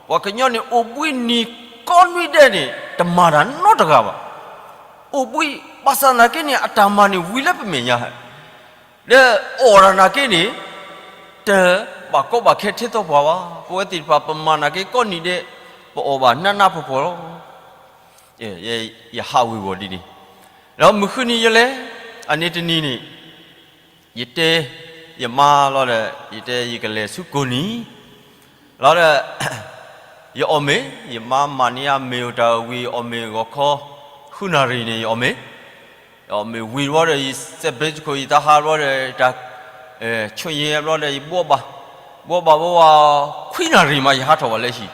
ပှၤကညီန့ၣ် အိၣ်ဘှံးနံၤကိးနွံဒဲးန့ၣ် တမၤတၢ်နီတဂၤဘၣ်. အိၣ်ဘှံး, ဘၣ်ဆၣ်သနာ်က့န့ၣ် အတၢ်မၤန့ၣ် ဝံၤလၢပမဲာ်ညါ, ဒီးအီၣ်တၢ်နာ်က့န့ၣ် တဘၣ်ကီဘၣ်ခဲထဲသိးပှၤဘၣ်. ပဝဲသ့ၣ်တဖၣ် ပမၤနာ်က့ကိးနံၤဒဲး, ပအီၣ်ဘၣ်နးနးဖှီၣ်ဖှီၣ်လီၤ. ယဟးဝ့ၤဝီၤဒ်န့ၣ်, ဒီးမုၢ်ဃုနံၤယလဲၤ, အန့ၣ်တနံၤန့ၣ် ယတဲယမါလီၤဒီး ယတဲယကလဲၤဆူကိးနံၤ, လီၤဒီး ယအီၣ်မ့ၤ, ယမါမၤန့ၢ်အမ့ၤအိၣ်တၢ်ဝံၤ အီၣ်မ့ၤဂီၤခီ ဃုနၣ်ရံၣ်န့ၣ် ယအီၣ်မ့ၤ, ယအီၣ်မ့ၤဝံၤဘျီဒီး ယစဲးဘ့စခိၣ် ယတၢ်ဟးဘျီဒီး တၢ်ဆိၣ်ယဲဘျီဒီး ယဘှီဘၣ်, ဘှီဘၣ်ဘှီဘၣ် ခွံနၣ်ရံၣ်မး ယဟးထီၣ်ဘၣ်လၢဟံၣ်,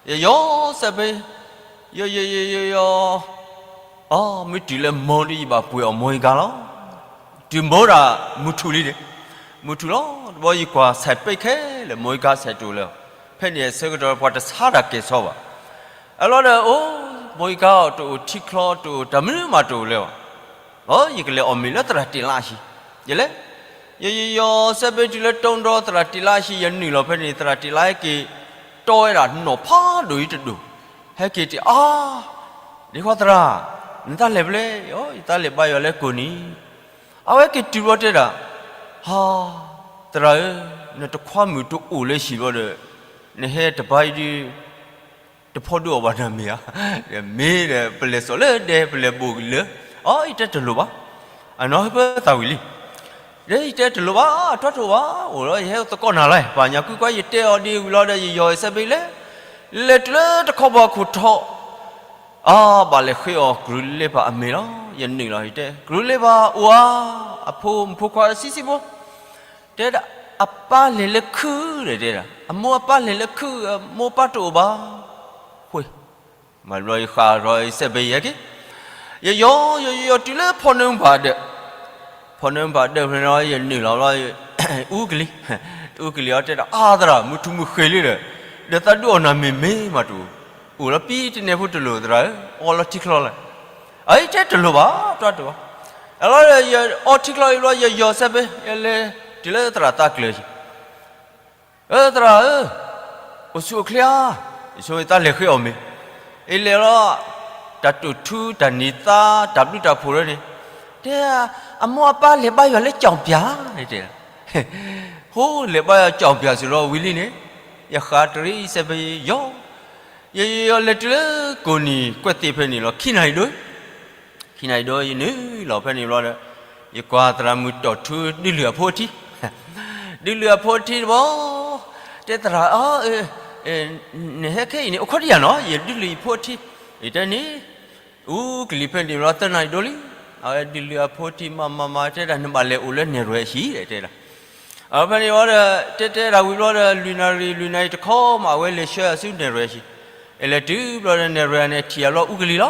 ယယီၤစဲးဘ့, ယယီၤယယီၤယီၤ အီ မ့ၢ်တုၤလၢမိၢ်ဒီး ယဘၣ်ပှ့ၤအီၣ်မိၢ်ယကါလီၤ. တုၤမိၢ်ဒၣ်မုၢ်ထူၣ်လံန့ၣ်, မုၢ်ထူၣ်လီၤ. တဘျီယကွၢ်ဆဲးဘ့ခဲလၢာ် မိၢ်ယကါဆဲးတအိၣ်လၢၤဘၣ်. ဖဲန့ၣ်အဆၢကတီၢ် ပှၤတဆါတၢ်ကဲၤဆီဘၣ်. အလီၤဒီး အိၣ် မိၢ်ယကါအီၤတအိၣ်ထံချီတအိၣ် တၢ်မနုၤမးတအိၣ်လၢၤဘၣ်. လီၤ ယကလဲၤအီၣ်မ့ၤလၢသရၣ်တ့ၢ်လါအဟံၣ်, ယလဲၤ, ယယီၤစဲးဘ့တုၤလၢတိဒီသရၣ်တ့ၢ်လါအဟံၣ် ယနုာ်လီၤဖဲန့ၣ် သရၣ်တ့ၢ်လါဟဲက့ၤ တီဝဲဒၣ်နီၣ်ဖးဒိၣ်အံၤတဒိၣ်, ဟဲက့ၤတ့ၢ်အါ, ဒ်ခွါသရၣ်, နတၢ်လဲၤဖဲလဲၣ်, ယတၢ်လဲၤဘါယွၤလၢကိးနံၤ, အဝဲက့ၤတုၤဘျီတဲဒၣ်, ဟါ, သရၣ်ဧၢ, နတခွါမုၣ်တအိၣ်လၢဟံၣ်ဘျီဒီး, နဟဲတဘါအံၤဒုး တဖီဒုးအီၣ်ဘၣ်နၤမ့ၤဧါ, မ့ၢ်ဒီး ပလဲၤစိာ်လၢဒဲ ပလဲၤဘိၣ်လၢ, အီ ယတဲတလိၣ်ဘၣ်, အနီၢ်ဟဲဖၢသးဝံၤလံ, ဒီးယတဲတလိၣ်ဘၣ် ထွါတအိၣ်ဘၣ်, အိၣ်လီၤ ယဟဲသကိးနၤလၢ ပှၤညါကွံကွၢ် ယတဲအီၤဒ်ဝံၤလီၤဒီး ယယီၤစဲးဘ့လဲၣ်, လဲၤတုၤလၢတခီပၤခိၣ်ထီ, အါ ဘၣ်လဲၤဃ့အီၤကရူၢ်လ့ပၢ်အမ့ၤလီၤ, ယနုာ်လီၤ ယတဲ ကရူၢ်လ့ပၢ်အိၣ်ဧါ, အဖိမုၣ်ဖိခွါဆံးဆံးဖိ တဲဒၣ် အပၢ်လဲၤလၢခုၣ်ဒီးတဲဒၣ် အမိၢ်အပၢ်လဲၤလၢခုၣ် အမိၢ်အပၢ်တအိၣ်ဘၣ်, ဃ့, မၤဘျီယဃးထီၣ်ယစဲးဘ့ယဲက့ၤ, ယယီၤ ယယီၤတုၤလၢဖီနၢမုၢ်ပၢ်ဒၢး, ဖီနၢမုၢ်ပၢ်ဒၢးဖဲန့ၣ် ယနုာ်လီၤဘျီ, အူကလံၤ, အူကလံၤအီၤတဲဒၣ် အါသရၣ် မုၢ်ထူၣ်မုၢ်ဃ့လံဒီး, ဒီးသးဒုးအီၣ်နၤမ့ၤမ့ၢ်မးတအိၣ်, အိၣ်လီၤပံတနဲဖိတလိၣ်သရၣ်ဧၢ, အီလီၤထံချီလီၤ အအံၤတဲတလိၣ်ဘၣ် တွၢ်တအိၣ်ဘၣ်, အလီၤဒီးယအီထံချီအံၤဘျီ ယယီၤစဲးဘ့ ယလဲၤတုၤလၢသရၣ်သးကျၢၤဟံၣ်, အၢသရၣ်ဧၢ, အိၣ်ဆူၣ်အိၣ်ချ့ဧါ, ယဆိယတၢ်လဲၤဃ့အီၣ်မ့ၤ, အလဲၤလီၤ, တၢ်တိာ်ထူတၢ်နံၤသါ တၢ်ဘျုးတၢ်ဖှိၣ်လၢန့ၣ်, တဲ, အမိၢ်အပၢ်လဲၤဘါယွၤလၢကၠီၣ်ပၠါန့ၣ်တဲ, ဟိ လဲၤဘါယွၤကၠီၣ်ပၠါစ့ၢ်လီၤဝံၤလံန့ၣ်, ယဃးတရံးစဲးဘ့ယီၤ ယယီၤလဲၤတုၤလၢကိးနံၤ ကွဲးသ့ၣ်ဖဲန့ၣ်လီၤ ခံနၣ်ရံၣ်ဒိၣ်, ခံနၣ်ရံၣ်ဒိၣ် ယနုာ်လီၤဖဲန့ၣ်ဘျီဒီး, ယကွၢ်သရၣ်မုၣ်တီၢ်ထူဒုးလုၢ်အဖိအထံ, ဒုးလုၢ်အဖိအထံတဘျီ, တဲသရၣ်, နဟဲခဲအံၤန့ၣ် အိၣ်ခိးဒံးယၤနီၤ ယဒုးလုၢ်ယဖိအထံ, ယတဲန့ၣ်, အူကလံၤဖဲန့ၣ်ဘျီသၢနၣ်ရံၣ်ဒိၣ်လံ, အဝဲဒုးလုၢ်အဖိအထံမၤမၤမၤ တဲဒၣ်နဘၣ်လဲၤအိၣ်လၢနဲၣ်ရွဲၤအဟံၣ်တဲဒၣ် အဖဲန့ၣ်ဝံၤဒီး တဲတဲဒၣ်ဝံၤဘျီဒီး လွံၢ်နၣ်ရံၣ် လွံၢ်နၣ်ရံၣ်တခီမး အဝဲလဲၤဆှၢအီၤဆူနဲၣ်ရွဲၤအဟံၣ်, အလဲၤတုၤဘျီဒီး နဲၣ်ရွဲၤန့ၣ် ထံၣ်အဘျီအူကလံၤလီၤ,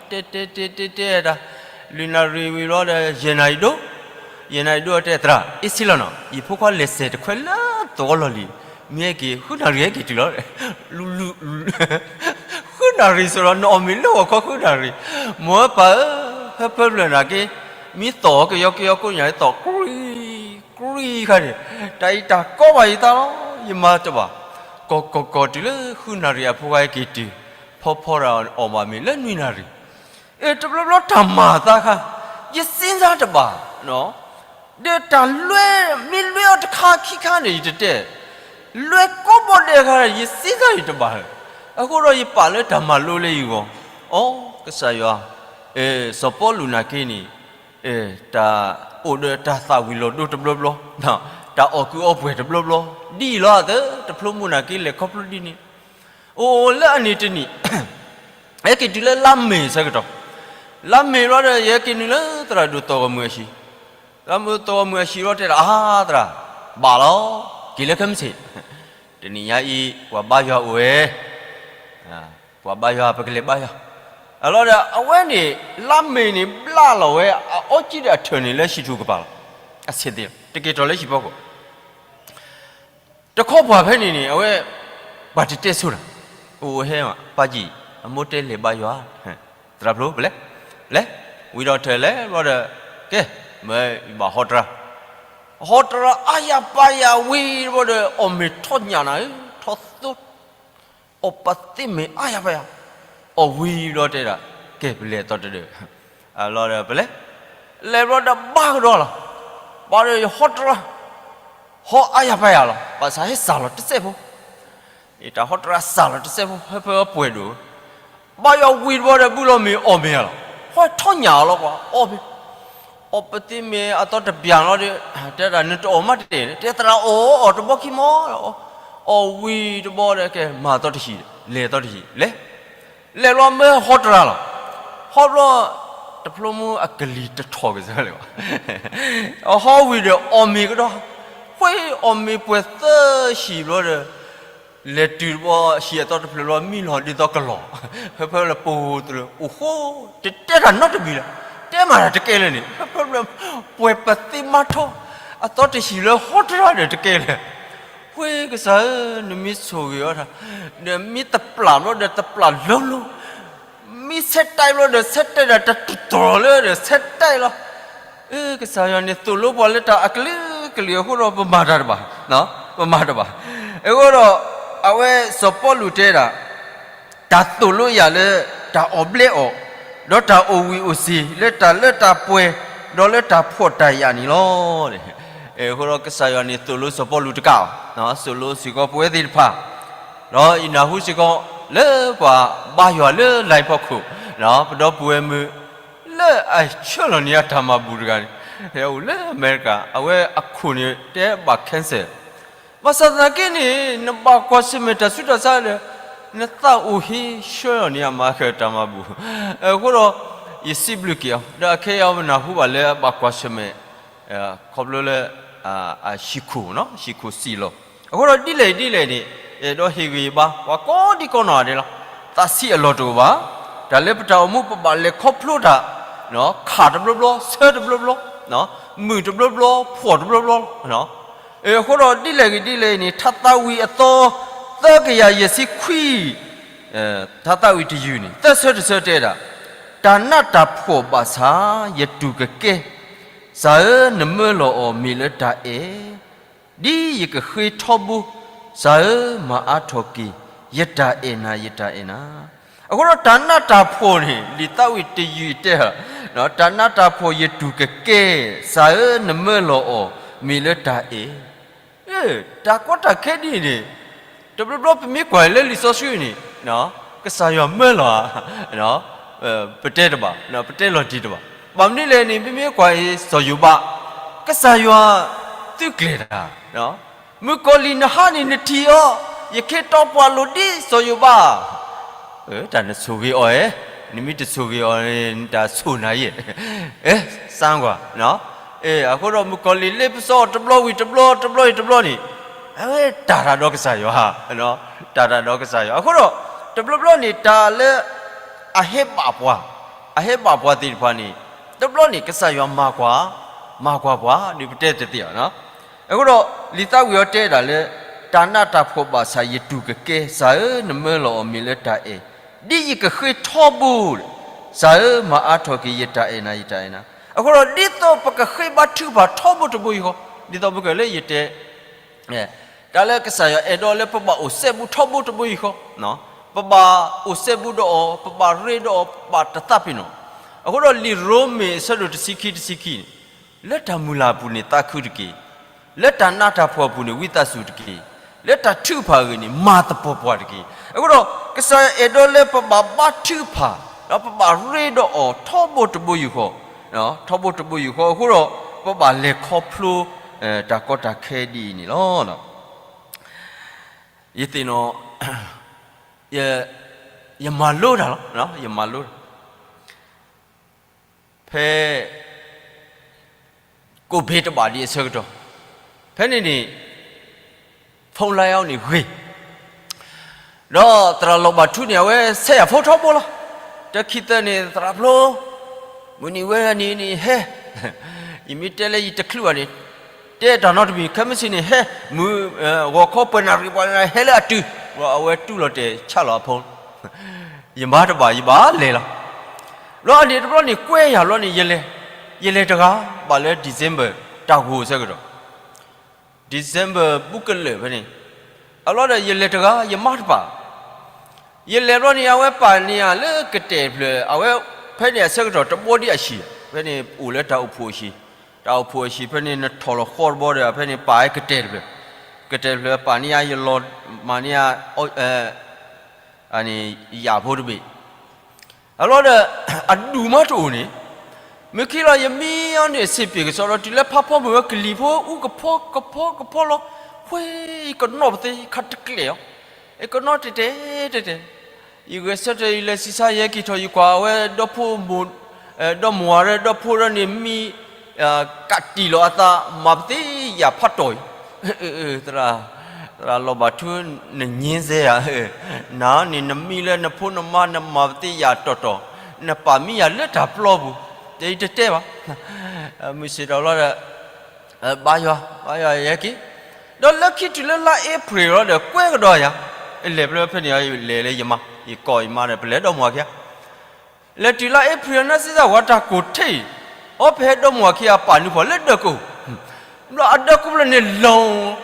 တဲတဲတဲတဲတဲဒၣ်, လွံၢ်နၣ်ရံၣ်ဝံၤဘျီဒီး ယဲၢ်နၣ်ရံၣ်ဒိၣ်, ယဲၢ်နၣ်ရံၣ်ဒိၣ်တဲသရၣ် အ့ၣ်စ့လီၤနီၤ ယဖိခွါလဲၤစဲးတခွဲလၢသဝီလီၢ်လံၤ, မ့ၢ်ဟဲက့ၤ ဃုနၣ်ရံၣ်ဟဲက့ၤတုၤလီၤ, ဃုနၣ်ရံၣ်စ့ၢ်လီၤ နအီၣ်မ့ၤလၢဂီၤခီဃုနၣ်ရံၣ်, မိၢ်ပၢ်ဧၢ, ဟၢဖၢဖျၢၣ်နာ်က့, မ့ၢ်သီၣ်ကယီကယီကိးညါသီၣ် ကြံ ကြံခါန့ၣ်, တၢ်အံၤတၢ်ကီဘၣ်ယသးလီၤ, ယမၤတဘၣ်, ကီၢ်ကီၢ်ကီၢ်တုၤလၢဃုနၣ်ရံၣ်အဖိခွါဟဲက့ၤတုၤ, ဖီဖီဒီးအီၣ်ဘၣ်မ့ၤလၢနွံနၣ်ရံၣ်, အ့ တဘျီဘျီတၢ်မၤအသးခါ, ယစံးစၢ်တဘၣ်, ဒီးတၢ်လွဲ မ့ၢ်လွဲအီၤတခါခံခါန့ၣ် ယတတဲ, လွဲကိးဘီဒဲးခါ ယစံးစၢ်ယတဘၣ်, အဃိဒီးယပာ်လၢတၢ်မၤလိလၢယဂီၢ်, အိ ကစၢ်ယွၤ, စီၤပီလူးနာ်က့န့ၣ် တၢ်အိၣ်ဒီးတၢ်သၣ်ဝံၤလီၤဒိတဘျီဘျီ, တၢ်အီၣ်ကုးအီပှဲၤတဘျီဘျီ, ဒ်အံၤလီၤအသး တဖျိမိၢ်နာ်က့လဲၤခီဖျိဒ်န့ၣ်, အိၣ်လၢအနံၤတနံၤ, ဟဲက့ၤတုၤလၢလါမ့ၤဆၢကတီၢ်, လါမ့ၤဘျီဒီး ယဟဲက့ၤနုာ်လၢသရၣ်ဒိၣ်သီၣ်ဂီၤမုၢ်အဟံၣ်, သရၣ်ဒိၣ်သီၣ်ဂီၤမုၢ်အဟံၣ်ဘျီတဲဒၣ် အါသရၣ်, ဘၣ်လီၤ, က့ၤလၢခဲမုၢ်ဆ့ၣ်, တနံၤညါအံၤ ပှၤဘါယွၤအိၣ်ဝဲ, ပှၤဘါယွၤ ပကလဲၤဘါယွၤ. အလီၢ်ဒီး အဝဲန့ၣ် လါမ့ၤန့ၣ် ဘျၣ်လီၤဝဲ အအီကံၣ်ဒီးအထၢၣ်န့ၣ် လၢဟံၣ်ထူၣ်ကပၤလီၤ. အဆံးသ့ၣ် တက့ၤထီၣ်လၢဟံၣ်ဖီခိၣ် တခီပှၤဖဲန့ၣ်န့ၣ် အဝဲ ပှၤတတဲဆိတၢ်, အိၣ်ဟဲမး ပၢ်ကံၣ် အမိၢ်တဲလဲၤဘါယွၤ, သရၣ်ဖျိ ပလဲၤ, လဲၤ, ဝံၤဒီးထၢၣ်လဲၤဘျီဒီး ကဲ, မ့ၢ်ဘၣ်ဟီတရၣ်, ဟီတရၣ်အါယၤပၢ်ယၤဝံၤတဘျီဒီး အီၣ်မ့ၤထီၣ်ညၣ်နၤဧၢ, ထီၣ်သိ, အီၣ်ပသ့မ့ၤအါယၤပၢ်ယၤ, အီၣ်ဝံၤဘျီတဲဒၣ်, ကဲပလဲၤအသီတဒၢး, အလီၢ်ဒီးပလဲၤ, လဲၤဘျီဒီးဘါကဒီးလီၤ, ဘၣ်ဒီးယဟီတရၣ်, ဟီအါယၤပၢ်ယၤလီၤ, ဘၣ်ဆၣ်ဟဲစၢ်လီၤတစဲးဖိ တၢ်ဟီတရၣ်စၢ်လီၤတစဲးဖိ ဟဲဖဲအပှဲၤဒိၣ်, ဘါယွၤဝံၤတဘျီဒီး ဘုလီၤမ့ၤအီၣ်မ့ၤလီၤ, ဟီထီၣ်ညၣ်အီၤလီၤကွၢ်, အီၣ်မ့ၤ, အီၣ်ပသ့မ့ၤအသီတဘျၣ်လီၤဒီး တဲဒၣ်နတအီၣ်မးတတဲာ်န့ၣ် တဲသရၣ်အီၣ်အီၣ်တဘီခံမီၢ်, အီၣ်ဝံၤတဘျီဒီး ကဲမၤသီတဟံၣ်, လဲၤသီတဟံၣ် လဲၤ လဲၤဘျီမ့ၢ်ဟီတရၣ်လီၤ, ဟီဘျီ, တဖျိမုၢ်အကလံၤတထီၣ်ကစၢ်လၢၤဘၣ်, အဟီဝံၤဒီးအီၣ်မ့ၤကဒီး, ဃ့အီၣ်မ့ၤပှဲၤသၢဟံၣ်ဘျီဒီး လဲၤတုၤတဘျီ ဟံၣ်အသီတဖျၢၣ်ဘျီ မံလီၤဒ်သိးကလီၤ, ဖဲဖဲလၢပိာ်တရၢ အိၣ်ဃိ, တတဲတၢ်နီတမံၤလၢၤ, တဲမၤတၢ်တကဲလၢၤန့ၣ် ဖဲဖဲလၢ ပှဲၤပသ့မါထီ, အသီတဟံၣ်လၢဟီတရၣ်ဒီးတကဲလၢၤ ဃ့ကစၢ်ဧၢ, နမ့ၢ်ဆိၣ်ဂ့ၤအီၤတၢ်, ဒီးမ့ၢ်သပျၢ်ဘျီဒီးသပျၢ်လိၤလိၤ, မ့ၢ်ဆဲးတဲဘျီဒီးဆဲးတဲဒၣ်တတတြီၤလၢဒီးဆဲးတဲလီၤ, အၢ ကစၢ်ယွၤန့ၣ်သိၣ်လိပှၤလၢတၢ်အကလုာ်ကလုာ်အဃိဒီး ပမၤတၢ်တဘၣ်, ပမၤတဘၣ်, အဃိဒီး အဝဲစီၤပီလူးတဲဒၣ် တၢ်သိၣ်လိယၤလၢတၢ်အီၣ်ဘျဲအီၣ်, ဒီးတၢ်အိၣ်ဝံၣ်အိၣ်စ့ၤလၢတၢ်လၢတၢ်ပှဲၤ, ဒီးလၢတၢ်ဖှီၣ်တၢ်ယာ်န့ၣ်လီၤ. အဃိဒီးကစၢ်ယွၤန့ၣ်သိၣ်လိစီၤပီလူးတကးဘၣ်, သိၣ်လိစ့ၢ်ကီးပဝဲသ့ၣ်တဖၣ်, ဒီးယနၢ်ဟူစ့ၢ်ကီး လၢပှၤဘါယွၤလၢ line ဖီခိၣ်, ပဒီပုၢ်ဝဲၢ်မုၣ် လၢအဆှၢလီၤန့ၢ်အတၢ်မၤဘူၣ်တဂၤန့ၣ်, ဟဲအိၣ်လၢအမဲရကၤ, အဝဲအခိၣ်န့ၣ်တဲဘၣ် cancer, ဘၣ်ဆၣ်သနာ်က့န့ၣ် နဘၣ်ကွၢ်ဆၢၣ်မဲာ်တၢ်ဆူးတၢ်ဆါဒီး နသးအိၣ်ဟ့ဆှၢလီၤန့ၢ်အမၤဃၢၤတၢ်မၤဘူၣ်, အဃိဒီး ယစံးဘျုးက့ၤအီၤ, ဒီးအခဲအံၤအဝဲနၢ်ဟူဘၣ်လၢအဘၣ်ကွၢ်ဆၢၣ်မဲာ် ခီဖျိလၢ အဟံၣ်ခိၣ်, ဟံၣ်ခိၣ်စံၣ်လီၤ, အဃိဒီးဒ်လဲၣ်ဒ်လဲၣ်န့ၣ် အဲၣ်ဒိးဟ့ၣ်ဂံၢ်ဟ့ၣ်ဘါ ပှၤကိးဒံကိးနီၢ်ဂၤဒဲးလီၤ, သးဆံးအလီၢ်တအိၣ်ဘၣ်, တၢ်လၢပတၢ်အိၣ်မူပဘၣ်လဲၤခီဖျိတၢ်, ခးတဘျီဘျီ ဆၢတဘျီဘျီ, မုာ်တဘျီဘျီ ဖှီၣ်တဘျီဘျီလီၤ. အဃိဒီးဒ်လဲၣ်ဂ့ၤဒ်လဲၣ်န့ၣ် ထါသးဝံၣ်အသီ သၢကယၤယဲၢ်ဆံခွံ, ထါသးဝံၣ်တယုၢ်န့ၣ် သၢဆၢတဆၢတဲဒၣ်, တၢ်နးတၢ်ဖှီၣ်ဘၣ်ဆၣ် ယတူၢ်ကကဲ, စၢ်ဧၢ နမၢလီၤအီၤမ့ၢ်လၢတၢ်အဲၣ်, ဒ်ယကဃ့ထီဘိ, စၢ်ဧၢ မၤအါထီၣ်က့ၤ, ယတၢ်အဲၣ်နၤ ယတၢ်အဲၣ်နၤ. အဃိဒီးတၢ်နးတၢ်ဖှီၣ်န့ၣ် လံာ်သးဝံၣ်တယုၢ်တဲ, တၢ်နးတၢ်ဖှီၣ်ယတူၢ်ကကဲ, စၢ်ဧၢ နမၢလီၤအီၤ မ့ၢ်လၢတၢ်အဲၣ်, တၢ်ကီတၢ်ခဲဒ်အံၤန့ၣ်, တဘျီဘျီပမ့ၢ်ကွၢ်လၢလံာ်စီဆှံန့ၣ်, ကစၢ်ယွၤမၢလီၤဧါ, ပတဲတဘၣ်, ပတဲလီၤတံၢ်တဘၣ်. ဘၣ်မနုၤလဲၣ်န့ၣ် ပမ့ၢ်ကွၢ်အံၤစီၤယိၤဘး, ကစၢ်ယွၤသုးကျဲၤတၢ်, မုၣ်ကီၤလံၢ်နဟါန့ၣ်နထံၣ်အီၤ, ယခ့တီပှၤလိၤဒ်စီၤယိၤဘး တၢ်နဆိၣ်ဂ့ၤအီၤဧဲ, နမ့ၢ်တဆိၣ်ဂ့ၤအီၤန့ၣ် နတၢ်ဆိၣ်နၤယဲၢ်, စၢ်ကွၢ်, အဃိဒီးမုၣ်ကီၤလံၢ်လ့ပစီအီၤတဘျီဝံၤတဘျီ တဘျီဝံၤတဘျီန့ၣ်, အဝဲတၢ်တၢ်ဒီးကစၢ်ယွၤ, တၢ်တၢ်ဒီးကစၢ်ယွၤ. အဃိဒီး တဘျီဘျီန့ၣ် တၢ်လၢ အဟဲဘၣ်ပှၤ, အဟဲဘၣ်ပှၤသ့ၣ်တဖၣ်န့ၣ်, တဘျီန့ၣ် ကစၢ်ယွၤမၤကွၢ်, မၤကွၢ်ပှၤ ဒုးပတဲတသ့ဘၣ်. အဃိဒီး လံာ်သးဝံၣ်အီၤတဲဒၣ်လၢ တၢ်နးတၢ်ဖှီၣ်ဘၣ်ဆၣ်ယတူၢ်ကကဲ, စၢ်ဧၢ နမၢလီၤအီၤမ့ၢ်လၢတၢ်အဲၣ်, ဒ်ယကဃ့ထီဘိ, စၢ်ဧၢ မၤအါထီၣ်က့ၤ ယတၢ်အဲၣ်နၤ ယတၢ်အဲၣ်နၤ. အဃိဒီး ဒ်သိးပကဃ့ဘါထုကဖၣ်ထီဘိတဘိယူၢ်ဃီ, ဒ်သိးပကလၢယတဲ တၢ်လၢကစၢ်ယွၤအဲၣ်ဒိးလၢပဘၣ်အိၣ်စဲဘူးထီဘိတဘိယူၢ်ဃီ, ပဘၣ်အိၣ်စဲဘူးဒီးအီၤ, ပဘၣ်ရ့ဒီးအီၤ, ပဘၣ်တသးပ့ၤနီၣ်. အဃိဒီးလံာ်ရိမ့ၤအဆၢဒိၣ်တဆံခံ တဆံခံန့ၣ်, လၢတၢ်မုၢ်လၢ်အပူၤန့ၣ်သးခုတက့ၢ်, လၢတၢ်နးတၢ်ဖှီၣ်အပူၤန့ၣ်ဝံသးစူၤတက့ၢ်, လၢတၢ်ထုကဖၣ်အဂ့ၢ်န့ၣ် မၤသပှၢ်ပှၢ်တက့ၢ်. အဃိဒီး ကစၢ်ယွၤအဲၣ်ဒိးလၢပဘၣ်ဘါထုကဖၣ်, ဒီးပဘၣ်ရ့ဒီးအီၤထီဘိတဘိယူၢ်ဃီ, ထီဘိတဘိယူၢ်ဃီအဃိဒီး ပဘၣ်လဲၤခီဖျိ တၢ်ကီတၢ်ခဲဒ်အံၤန့ၣ်လီၤ. ယသ့ၣ်နီၣ်, ယမၤလိတၢ်လီၤ, ယမၤလိတၢ်, ဖဲ ကိၣ်ဘ့တဘၣ်ဒံးအဆၢကတီၢ်, ဖဲန့ၣ်န့ၣ် ဖုန်းလိုင်းအီၤန့ၣ်ဂ့ၤ, ဒီးသရၣ်လီၤဘၣ်ထူန့ၣ် အဝဲဆဲးယၤဖိထီဘိလီၤ. တခံသၢန့ၣ် သရၣ်ဖျိ, မုၢ်နံၤဝဲဒၣ်နံၤန့ၣ်ဟဲ, ယမ့ၢ်တဲလၢယတချုးဘၣ်န့ၣ်, တဲတၢ်နီတမံၤ, ခဲမုၢ်ဆ့ၣ်န့ၣ်ဟဲ, မုၢ်ဂီၤခီပှဲၤနၣ်ရံၣ်ပှဲၤနၣ်ရံၣ်ဟဲလၢအတုၤ, အဝဲတူၢ်လိာ်တဲာ်ဆၣ်လီၤအဖုန်း, ယမါတဘၣ် ယဘၣ်လဲၤလီၤ. ဘျီအန့ၣ်တဘျီန့ၣ်ကွဲယၤဘျီန့ၣ် ယလဲၤ, ယလဲၤတဂၤဘၣ်လၢ December တၢ်ဂိၢ်အဆၢကတီၢ် December ဘူးကလၢာ်ဖဲန့ၣ်, အလီၢ်ဒီးယလဲၤတဂၤ ယမါတပၣ်, ယလဲၤဘျီန့ၣ် အဝဲပာ်န့ၢ်ယၤလၢကတဲာ်တဖျၢၣ်, အဝဲဖဲန့ၣ်အဆၢကတီၢ်တဘီဒံးအဟံၣ်, ဖဲန့ၣ်အိၣ်လၢတၢ်အိၣ်ဖှိၣ်အဟံၣ်, တၢ်အိၣ်ဖှိၣ်အဟံၣ်ဖဲန့ၣ် နထီၣ်လီၤဃီတဘီဒီး ဖဲန့ၣ်ပာ်ဝဲကတဲာ်တဖျၢၣ်, ကတဲာ်တဖျၢၣ်ပာ်န့ၢ်ယၤ ယလီၤမၤန့ၢ်ယၤ ယၣ်ဖိတဘ့ၣ်, အလီၢ်ဒီး အဒူၣ်မးတအိၣ်န့ၣ်, မ့ၢ်ခံလီၤ ယမံအီၤန့ၣ် စ့းပ့ၢ်ကစီဒီး တုၤလၢဖးဖီမုၢ်ဝဲကလံၤဖိ အူကဖီကဖီကဖီလီၤ, ဝဲကနီၣ်ပသ့ခါတကျဲာ်အီၤ, ကနီၣ်တဲာ်တဲာ်တဲာ်တဲာ်, ယဂဲၤဆၢထၢၣ် ယလဲၤဆံးဆါ ယဟဲက့ၤထီၣ် ယကွၢ်အဝဲဒီဖိမိၢ်, ဒီမါဝၤဒီး ဒီဖိဒီးန့ၣ် မံ ကးတံာ်လီၤအသး မၤပသ့ယၤဖးတီၢ်အံၤ, သရၣ်လီၤဘၣ်ထူ နငြင်းစဲယၤ, နၤန့ၣ် နမံလၢနဖိနမါ နမၤပသ့ယၤတီၢ်တီၢ်, နပာ်မံယၤလၢတၢ်ပျီပူၤ, ယတတဲဘၣ်, မုၢ်ဆ့ၣ်ထီၣ်လီၤဒီး ဘါယွၤ ဘါယွၤယဟဲက့ၤ, ဒီးလၢခံတုၤလၢလါအ့ဖြ့ၣ်လီၤဒီး ကွဲကဒီးယၤ, လဲၤဖဲဖဲန့ၣ် လဲၤလၢယမါ ယကိးယမါဒီး ပလဲၤဒီမါဝၤခံဂၤ လဲၤတုၤလါအ့ဖြ့ၣ် နၢ်စ့ၣ်စၢ်ဝၤတၢ်ကိၢ်ထံး, အီဖဲဟဲဒီမါဝၤခံဂၤ ပာ်နုာ်ဖီၣ်လၢဒၢးကိၢ်, ဘျီအဒၢးကိၢ်ဖျၢၣ်န့ၣ်လီၤ,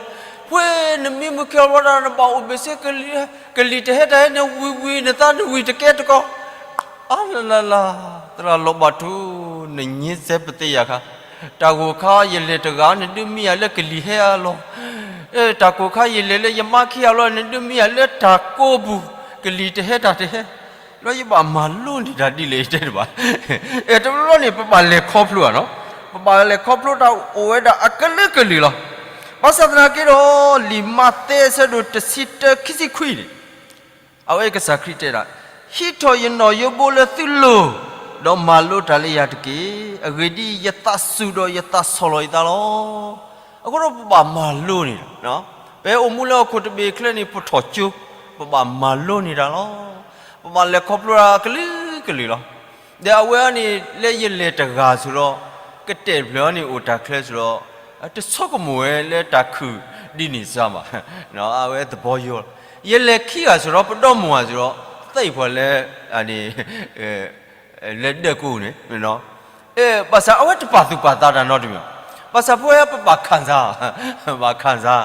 ပှ့ၤနမံမုၢ်ခံလီၤဒီး နဘၣ်အိၣ်ဘ့ၣ်ဆ့ ကလံၤတဟဲတၢ်ဟဲ နဝံၤဝံၤ နသးနဝံၤတကဲတကီ, အါလလလ, သရၣ်လီၤဘၣ်ထူ နငြင်းစဲပသ့ယၤခါ, တၢ်ဂိၢ်ခါယလဲၤတဂၤ နဒုးမံယၤလၢကလံၤဟဲအလီၢ်, တၢ်ကိၢ်ခါယလဲၤလၢယမါခံဂၤလီၤ နဒုးမံယၤလၢတၢ်ကိးပူၤ, ကလံၤတဟဲတၢ်တဟဲ, လီၤယဘၣ်မၤလိန့ၢ်တၢ်ဒ်လဲၣ်တဲတဘၣ်, တဘျီန့ၣ် ပဘၣ်လဲၤခီဖျိဧါနီၤ, ပဘၣ်လဲၤခီဖျိတၢ်အိၣ်ဝဲဒၣ်အကလုာ်ကလုာ်လီၤ, ဘၣ်ဆၣ်သနာ်က့ဒီး လံာ်မးသဲအဆၢဒိၣ်တဆံတၢ ခံဆံခွံန့ၣ် အဝဲကစၢ်ခရံာ်တဲဒၣ်, ဟံးထီၣ်ယနီၣ်ယိဘိလၢသုလိၤ, ဒီးမၤလိတၢ်လၢယၤတက့ၢ်. အဂ့ၢ်ဒ်အံၤ, ယသးစူၤဒီးယသးဆီၣ်လီၤယသးလီၤ. အဃိဒီးပဘၣ်မၤလိန့ၣ်, ပအိၣ်မူလၢဟီၣ်ခိၣ်တဘ့ၣ်အချၢန့ၣ် ပထီၣ်ကၠိ, ပဘၣ်မၤလိန့ၢ်တၢ်လီၤ. ပဘၣ်လဲၤခီဖျိတၢ်အကလုာ်ကလုာ်လီၤ. ဒီးအဝဲအံၤန့ၣ် လၢယလဲၤတဂၤစ့ၢ်ဒီး ကတဲာ်တဖျၢၣ်အံၤန့ၣ် အိၣ်တၢ်ချၢစ့ၢ်ဒီး တဆိကမိၣ်ဝဲလၢတၢ်ခုၣ်ဒ်န့ၣ်စ့ၢ်ဘၣ်. အဝဲသဘီယိလီၤ. ယလဲၤခံဂၤစ့ၢ်ဒီး ပဒီမါဝၤစ့ၢ်ဒီး သ့ၣ်ပှၤလၢ လၢဒၢးကိၢ်န့ၣ်, ဘၣ်ဆၣ်အဝဲတပာ်သူၣ်ပာ်သးတၢ်နီတမံၤ, ဘၣ်ဆၣ်ပဝဲပဘၣ်ခၣ်စၢ်, ဘၣ်ခၣ်စၢ်,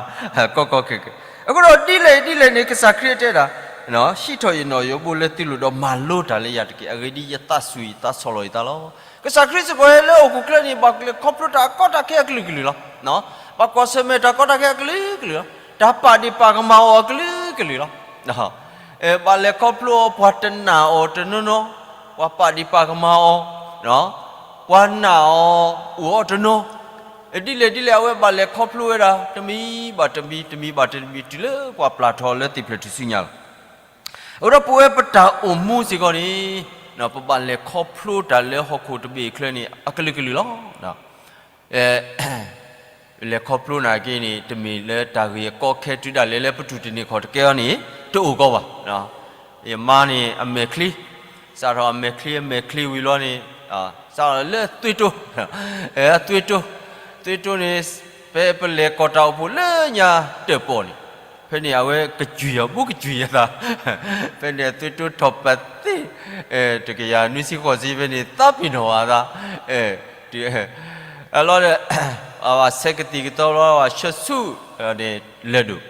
ကီကီခဲခဲ, အဃိဒီးဒ်လဲၣ်ဒ်လဲၣ်န့ၣ် ကစၢ်ခရံာ်တဲဒၣ်, ဟံးထီၣ်ယနီၣ်ယိဘိလၢသုလိၤဒီးမၤလိတၢ်လၢယၤတက့ၢ်. အဂ့ၢ်ဒ်အံၤ, ယသးစူၤယသးဆီၣ်လီၤယသးလီၤ. ကစၢ်ခရံာ်စ့ၢ်ကီးဟဲလၢဟီၣ်ခိၣ်ချၢန့ၣ် ဘၣ်လဲၤခီဖျိတၢ်အကီတၢ်ခဲအကလုာ်ကလုာ်လီၤ. ဘၣ်ကွၢ်ဆၢၣ်မဲာ်တၢ်ကီတၢ်ခဲအကလုာ်ကလုာ်လီၤ. တၢ်ပာ်ဒ့ၣ်ပာ်ကမၣ်အီၤအကလုာ်ကလုာ်လီၤ. ဘၣ်လဲၤခီဖျိအီၤပှၤတနာ်အီၤတနီၤနီၤ, ပှၤပာ်ဒ့ၣ်ပာ်ကမၣ်အီၤ, ပှၤနာ်အီၤအိၣ်အီၤတနီၤ, ဒ်လဲၣ်ဒ်လဲၣ် အဝဲဘၣ်လဲၤခီဖျိဝဲဒၣ် တမံၤဘၣ်တမံၤ တမံၤဘၣ်တမံၤ တုၤလၢပှၤပျၢ်ထီၣ်လၢသ့ၣ်ဖျၢၣ်ထူၣ်စုညါလီၤ. အဃိဒီးပဝဲပတၢ်အိၣ်မူစ့ၢ်ကီးန့ၣ်, ပဘၣ်လဲၤခီဖျိတၢ်လၢဟီၣ်ခိၣ်တဘ့ၣ်အချၢန့ၣ် အကလုာ်ကလုာ်လီၤ. လဲၤခီဖျိနာ်က့န့ၣ် တမ့ၢ်လၢတၢ်ဂ့ၢ်အကီအခဲတုၤဒၣ်လဲာ်လၢပတူၢ်တန့ၢ်ခီၣ်တကဲအီၤန့ၣ် တအိၣ်ကီးဘၣ်. ယမါန့ၣ် အမဲာ်ချံ, စးထီၣ်အမဲာ်ချံ အမဲာ်ချံဝံၤလီၤန့ၣ်, စးထီၣ်လၢသွ့တိ, သွ့တိ, သွ့တိန့ၣ် ဖဲပလဲၤကီၢ်တၢ်အိၣ်ဖှိၣ်လၢညါတၢၣ်ပီၣ်န့ၣ်, ဖဲန့ၣ်အဝဲကကွံာ်အီၤ ဘူးကကွံာ်အသး, ဖဲန့ၣ်အသွ့တိထီၣ်ပသ့ၣ်, တကယၤနွံဆံဃိးဆံ ဖဲန့ၣ်သးပ့ၤနီၣ်အသး, အလီၢ်ဒီး အဝဲဆဲးကသံၣ်ကသီလီၤ အဝဲဆၢဆူၣ်န့ၣ် လၢၢ်ဒိၣ်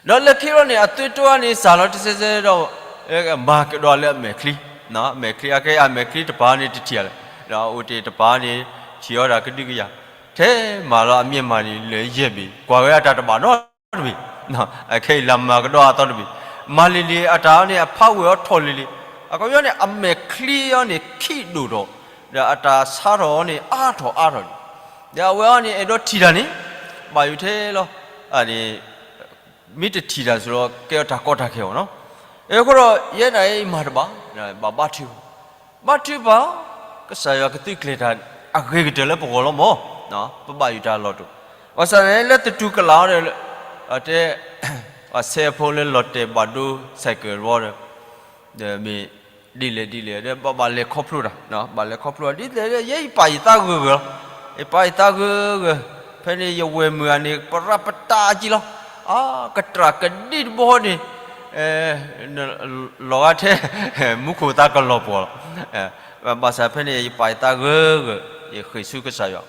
ဒီးလၢခံလီၤန့ၣ် အသွ့တိန့ၣ် စးလီၤတစဲးစဲးဒီး မၤကဒီးလၢအမဲာ်ချံ, အမဲာ်ချံ အခဲအံၤအမဲာ်ချံတပၤန့ၣ်တထံၣ်လၢၤ, ဒီးအိၣ်တ့ၢ်တပၤန့ၣ် ထံၣ်အီၤဒၣ်ကဒုကယၤ, ထဲမၤလီၤအမျက်မှော်န့ၣ် လၢယဲၢ်ဘ့ၣ် ကွၢ်ဝဲအတၢ်တဘၣ်နီတဘ့ၣ်, အခဲအံၤလၢမၤကဒီးအသီတဘ့ၣ်, မၤလံၤလံၤ အတၢ်အီၤန့ၣ် အဖးဝဲၢ်အီၤထီၣ်လံၤလံၤ, အကီၢ်ပယီၤန့ၣ် အမဲာ်ချံအီၤန့ၣ် ခံးဒိၣ်ထီၣ်, ဒီးအတၢ်ဆါထီၣ်အီၤန့ၣ် အါထီၣ်အါထီၣ်န့ၣ်, ဒီးအဝဲအီၤန့ၣ် အဲၣ်ဒိးထံၣ်တၢ်န့ၣ် ဘၣ်ယိၣ်ထဲလီၤ, မ့ၢ်တထံၣ်တၢ်စ့ၢ်ဒီး ကဲအီၤတၢ်ကီတၢ်ခဲအီၤနီၤ, အဃိဒီး ယဲဒၣ်အံၤမၤတဘၣ်, ဘၣ်ဘါထုကဖၣ်, ဘါထုကဖၣ်, ကစၢ်ယွၤကသုးကျဲၤတၢ်အဂ့ၤကတၢၢ်လၢပဂီၢ်လီၤမး, ပဘၣ်ယိၣ်တၢ်လီၢ်တအိၣ်, ဘၣ်ဆၣ်န့ၣ် လၢသတူၢ်ကလာ်အီၤဒီး အတဲ, အဆဲးအဖိလၢလီၤတဲာ်ဘၣ်ဒိ cycle တဘီဒီး, ဒီးမ့ၢ်ဒ်လဲၣ်ဒ်လဲၣ်ဒီး ဘၣ်ဘၣ်လဲၤခီဖျိတၢ်, ဘၣ်လဲၤခီဖျိတၢ်ဒ်လဲၣ်ဒီး ယဲယပာ်ယသးဂၢၢ်ဂၢၢ်လီၤ, ယပာ်ယသးဂၢၢ်ဂၢၢ်, ဖဲန့ၣ်ယဝဲၢ်မုၢ်ဂၤန့ၣ် ပရၢပတာ်ကံလီၤ, အါ ကတြၢ်ကဒံတဘီန့ၣ် လီၤဂာ်ထဲ မူခိၣ်သးကလီၤပှီၢ်လီၤ. ဘၣ်ဆၣ်ဖဲန့ၣ် ယပာ်ယသးဂၢၢ်ဂၢၢ် ယဃ့ၢ်ဆူကစၢ်ယွၤ,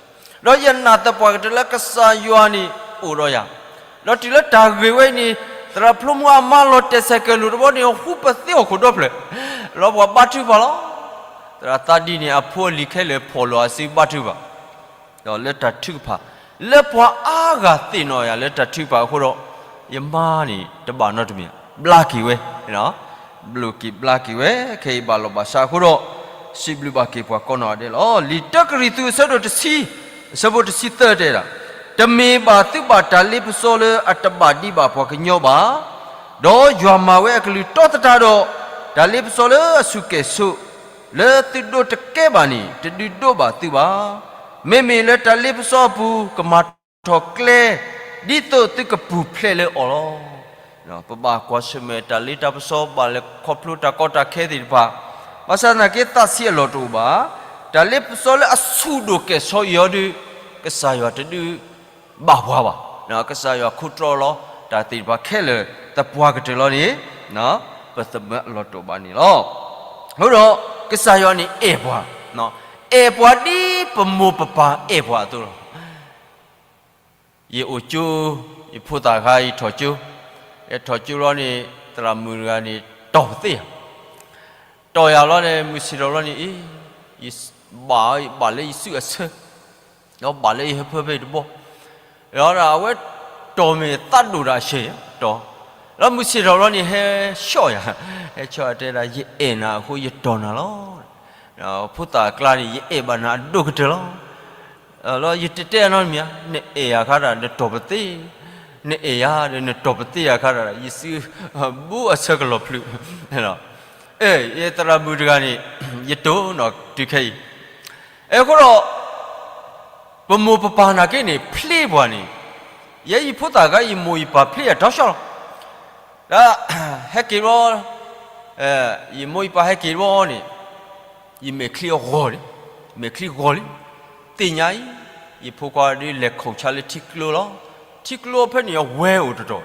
ဒီးယနာ်သပှၢ်ကတၢၢ်လၢကစၢ်ယွၤန့ၣ်အိၣ်ဒီးယၤ, ဒီးတုၤလၢတၢ်ဂ့ၢ်ဝဲအံၤန့ၣ် သရၣ်ဖျိမုၢ်အမါလီၤတဲာ် cycle လိၤတဘီန့ၣ် ဟူပသ့အီၣ်ခိၣ်ဒီဖျၢၣ်, လီၤပှၤဘါထုကဖၣ်လီၤ. သရၣ်သးဒ်န့ၣ် အဖိအလံၤခဲလၢာ်ဖီၣ်လိာ်အစုဘါထုကဖၣ် ဒီးလၢတၢ်ထုကဖၣ်, လၢပှၤအါဂၤသ့ၣ်နီၣ်ယၤလၢတၢ်ထုကဖၣ်အဃိဒီး, ယမါန့ၣ်တဘၣ်နီတမံၤ, ဘျါက့ၤဝဲ, ဘျါက့ၤဘျါက့ၤဝဲ, ခဲအံၤဘၣ်လီၤဘၣ်စးအဃိဒီး, စံးဘျုးဘၣ်က့ၤပှၤကိးနီၢ်ဂၤဒဲးလီၤ. လံာ်တၢကရံၣ်သူးအဆၢဒိၣ်တဆံ, အဆၢဖိတဆံသၢတဲဒၣ်, တမ့ၢ်ဘၣ်သုဘၣ်တၢ်လ့ပစီလၢအတဘၣ်ဒံးဘၣ်ပှၤကညီဘၣ် ဒီးယွၤမၤဝဲအကလုၢ်တီသတးဒီး, တၢ်လ့ပစီလၢအဆူၣ်ကဲၣ်ဆိး, လၢသုဒိးတကဲဘၣ်န့ၣ် တဒုးဒိးဘၣ်သုဘၣ်. မ့မ့ၢ်လၢတၢ်လ့ပစီအပူၤ ကမၤထီၣ်ကျဲ, ဒ်သိးသုကပူၤဖျဲးလၢအီၤလီၤ. ပဘၣ်ကွၢ်ဆၢၣ်မဲာ်တၢ်လ့တၢ်ပစီ ဘၣ်လဲၤခီဖျိတၢ်ကီတၢ်ခဲသ့ၣ်တဖၣ်, ဘၣ်ဆၣ်သနာ်က့သးဆံးအလီၢ်တအိၣ်ဘၣ်. တၢ်လ့ပစီလၢအဆူၣ်ဒိၣ်ကဲၣ်ဆိးအီၤဒီး, ကစၢ်ယွၤတဒုး ဘၣ်ပှၤဘၣ်. ကစၢ်ယွၤခူတြီလီၤ တၢ်သ့ၣ်တဖၣ်ခဲလၢာ်သပှၢ်ကတၢၢ်လီၤန့ၣ်, ပသမၢအလီၢ်တအိၣ်ဘၣ်န့ၣ်လီၤ. အဃိဒီး, ကစၢ်ယွၤန့ၣ်အဲၣ်ပှၤ, အဲၣ်ပှၤဒ်ပမိၢ်ပပၢ်အဲၣ်ပှၤအသိးလီၤ. ယအိၣ်ကၠိ, ယဖိသၣ်ခါယထီၣ်ကၠိ, ယထီၣ်ကၠိလီၤန့ၣ် သရၣ်မုၣ်တဂၤန့ၣ် တီၢ်ပသ့ၣ်ဧါ, တီၢ်ယၤလီၤန့ၣ် မုၢ်ဆ့ၣ်ထီၣ်လီၤန့ၣ် အ့, ယဘၣ်, ယဘၣ်လၢယစုအဆၢ, ဒီးဘၣ်လၢယဟၢဖၢဖဲတဘီ, ဒီးအဝဲတီၢ်မ့ၢ်သးဒိၣ်တၢ်အဆၢ, တီၢ်, ဒီးမုၢ်ဆ့ၣ်ထီၣ်လီၤန့ၣ် ဟဲဆှီၣ်ယၤ, ဟဲဆှီၣ်တဲဒၣ် ယအဲၣ်နၤအဃိယတီၢ်နၤလီၤ. ဖိသၣ်အကျါန့ၣ် ယအဲၣ်ဘၣ်နၤအဒိၣ်ကတၢၢ်လီၤ. ဒီးယတတဲအနီတမံၤဧါ, နအဲၣ်ယၤခါဒၣ် နတီၢ်ပသ့ၣ်, နအဲၣ်ယၤဒီး နတီၢ်ပသ့ၣ်ယၤခါဒၣ် ယစု, ဘူးအဆၢကလီၤဖျုး, အဲ, ယသရၣ်မုၣ်တဂၤန့ၣ်, ယတိၢ်နီၣ်တုၤခဲအံၤ, အဃိဒီး, ပမိၢ်ပပၢ်နာ်က့န့ၣ် ဖျ့ပှၤန့ၣ်, ယဲယဖိသၣ်ခါ ယမိၢ်ယပၢ်ဖျ့ယၤတီဆှီလီၤ. ဒီး, ဟဲက့ၤဘီ, ယမိၢ်ယပၢ်ဟဲက့ၤဘီန့ၣ်, ယမဲာ်ချံအဂီၤလံ, မဲာ်ချံဂီၤလံ, သ့ၣ်ညါအံၤ, ယဖိခွါဒ်လဲၤခိၣ်ဆါလၢထံကျိလီၤ. ထံကျိဖဲန့ၣ်အဝဲအိၣ်တတီၤ,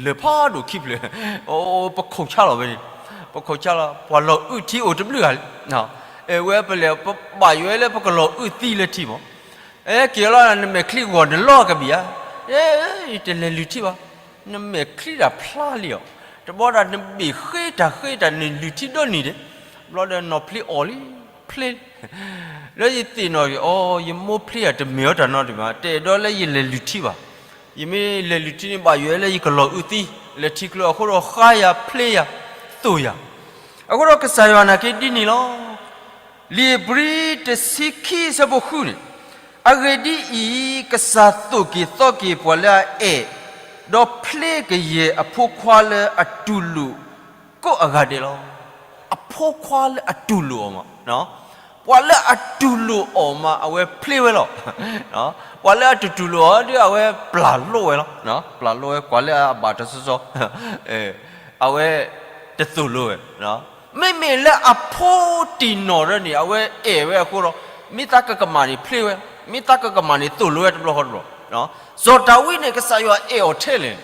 လၢၢ်ဖးဒိၣ်ခံဖျၢၣ်, ပခိၣ်ဆါလီၤဝဲန့ၣ်, ပခိၣ်ဆါလီၤ ပှၤလီၤအုၣ်ထံအိၣ်တဘျုးဂၤလံ. အဝဲပလဲၤပဘၣ်ယွဲလၢပကလီၤအုၣ်သံလၢထံမး, အဲက့ၤလီၤ နမဲာ်ချံဂီၤနလီၤကဘံၣ်ဧါ, ယတလဲၤလုၢ်ထံဘၣ်, နမဲာ်ချံတၢ်ဖျါလံအီၤ, တဘျီဒၣ်နဘ့ၣ်ဃ့တၢ်ဃ့တၢ်နလုၢ်ထံဒီနံၤဒဲး, ဘျီဒီးနီၢ်ဖျ့အီၣ်လံ, ဖျ့လံ လၢယသ့ၣ်နီၣ်က့ၤ အိ ယမိၢ်ဖျ့ယၤတမ့ၢ်အီၤတၢ်နီတမံၤဘၣ်, တအဲၣ်ဒိးလၢယလဲၤလုၢ်ထံဘၣ်. ယမ့ၢ်လဲၤလုၢ်ထံန့ၣ် ဘၣ်ယွဲလၢယကလီၤအုၣ်သံ, လၢထံကျိအဃိဒီးဃါယၤဖျ့ယၤ, သိၣ်ယၤ. အဃိဒီးကစၢ်ယွၤနာ်က့ဒ်န့ၣ်လီၤ. လံာ်ဧ့ၤဘြံၤတဆံခံဆၢဖိဃုန့ၣ်, အဂ့ၢ်ဒ်အံၤ, ကစၢ်သိၣ်က့ၤသီက့ၤပှၤလၢအအဲၣ်, ဒီးဖျ့ကယဲၢ်အဖိခွါလၢအတူၢ်လိာ် ကိးအဂၤဒဲးလီၤ. အဖိခွါလၢအတူၢ်လိာ်အီၤမး, ပှၤလၢအတူၢ်လိာ်အီၤမး အဝဲဖျ့ဝဲလီၤ. ပှၤလၢအတတူၢ်လိာ်အီၤဒီး အဝဲပျၢ်လိာ်ဝဲလီၤ. ပျၢ်လိာ်ဝဲ ပှၤလၢအဘၣ်တၢ်စီစီ အဝဲတသိၣ်လိဝဲ. မ့မ့ၢ်လၢအဖိတံၢ်နီၢ်ရၢန့ၣ် အဝဲအဲၣ်ဝဲအဃိဒီး, မ့ၢ်သးကကမၣ်န့ၣ်ဖျ့ဝဲ, မ့ၢ်သးကကမၣ်န့ၣ်သိၣ်လိဝဲတဘျီဃီတဘျီ. စီၤဒၤဝံးန့ၣ် ကစၢ်ယွၤအဲၣ်အီၤထဲလဲၣ်,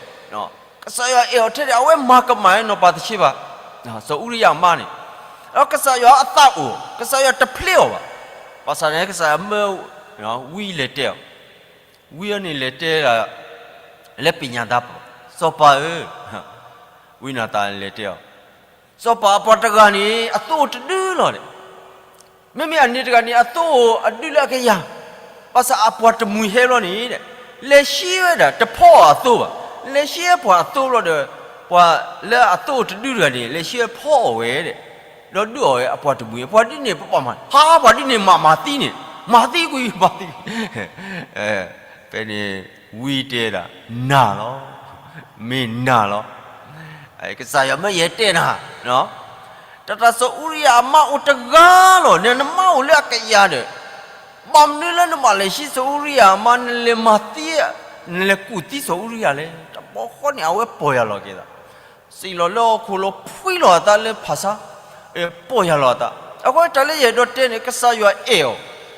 ကစၢ်ယွၤအဲၣ်အီၤထဲလဲၣ်, အဝဲမၤကမၣ်ဝဲနီၢ်ပၤသ့ၣ်တဖၣ်, စီၤအူရံယၤအမါန့ၣ်, ဒီးကစၢ်ယွၤအသးအိၣ်, ကစၢ်ယွၤတဖျ့အီၤဘၣ်. ဘၣ်ဆၣ်န့ၣ် ကစၢ်ယွၤမၢဝံလဲၤတဲအီၤ, ဝံအန့ၣ်လဲၤတဲဒၣ် လၢပညၣ်သးပူၤ, စီၤပၤဧၢ, ဝံနၤသးလဲၤတဲအီၤ, စီၤပၤအပှၤတဂၤန့ၣ် အသိအိၣ်တဒုလီၤဒီး, မ့မ့ၢ်အန့ၣ်တဂၤန့ၣ် အသိအိၣ်အဒုလၢအကယၤ, ဘၣ်ဆၣ်အပှၤတမှံၤဟဲဘျီန့ၣ်ဒီး, လဲၤဆှံဝဲဒၣ် တဖီအီၣ်အသိဘၣ်, လဲၤဆှံပှၤအသိဘျီဒီး, ပှၤလၢအသိအိၣ်တဒုတဂၤန့ၣ် လဲၤဆှံဖီအီၣ်ဝဲဒီး, ဒီးဒုးအီၣ်ဝဲအပှၤတမှံၤ, ပှၤဒ်န့ၣ်ပဘၣ်မၤ, ဟါ ပှၤဒ်န့ၣ်မၤမၤသံန့ၣ်, မၤသံကွံာ် မၤသံကွံာ် ဖဲန့ၣ်ဝံတဲဒၣ်, နၤလီၤ, မ့ၢ်နၤလီၤ, ကစၢ်ယွၤမၢယတဲနၤ, တၢ်တၢ်စီၤအူရံယၤအမါအိၣ်တဂၤလီၤ, နမါအိၣ်လၢအကယၤဒီး, ဘၣ်မနုၤလၢနဘၣ်လဲၤဆှံစီၤအူရံယၤအမါ, နလဲၤမၤသံ, နလဲၤကူၣ်သံစီၤအူရံယၤလဲၣ်. ပီဃီန့ၣ် အဝဲပီၢ်ယၢ်လီၤက့ၤသး, စံၣ်လီၤလၢဟီၣ်ခိၣ်လီၤ ဖှံလီၤအသးလၢဖၣ်ဆါ, ပီၢ်ယၢ်လီၤအသး. အဃိတၢ်လၢယအဲၣ်ဒိးတဲန့ၣ် ကစၢ်ယွၤအဲၣ်အီၤ,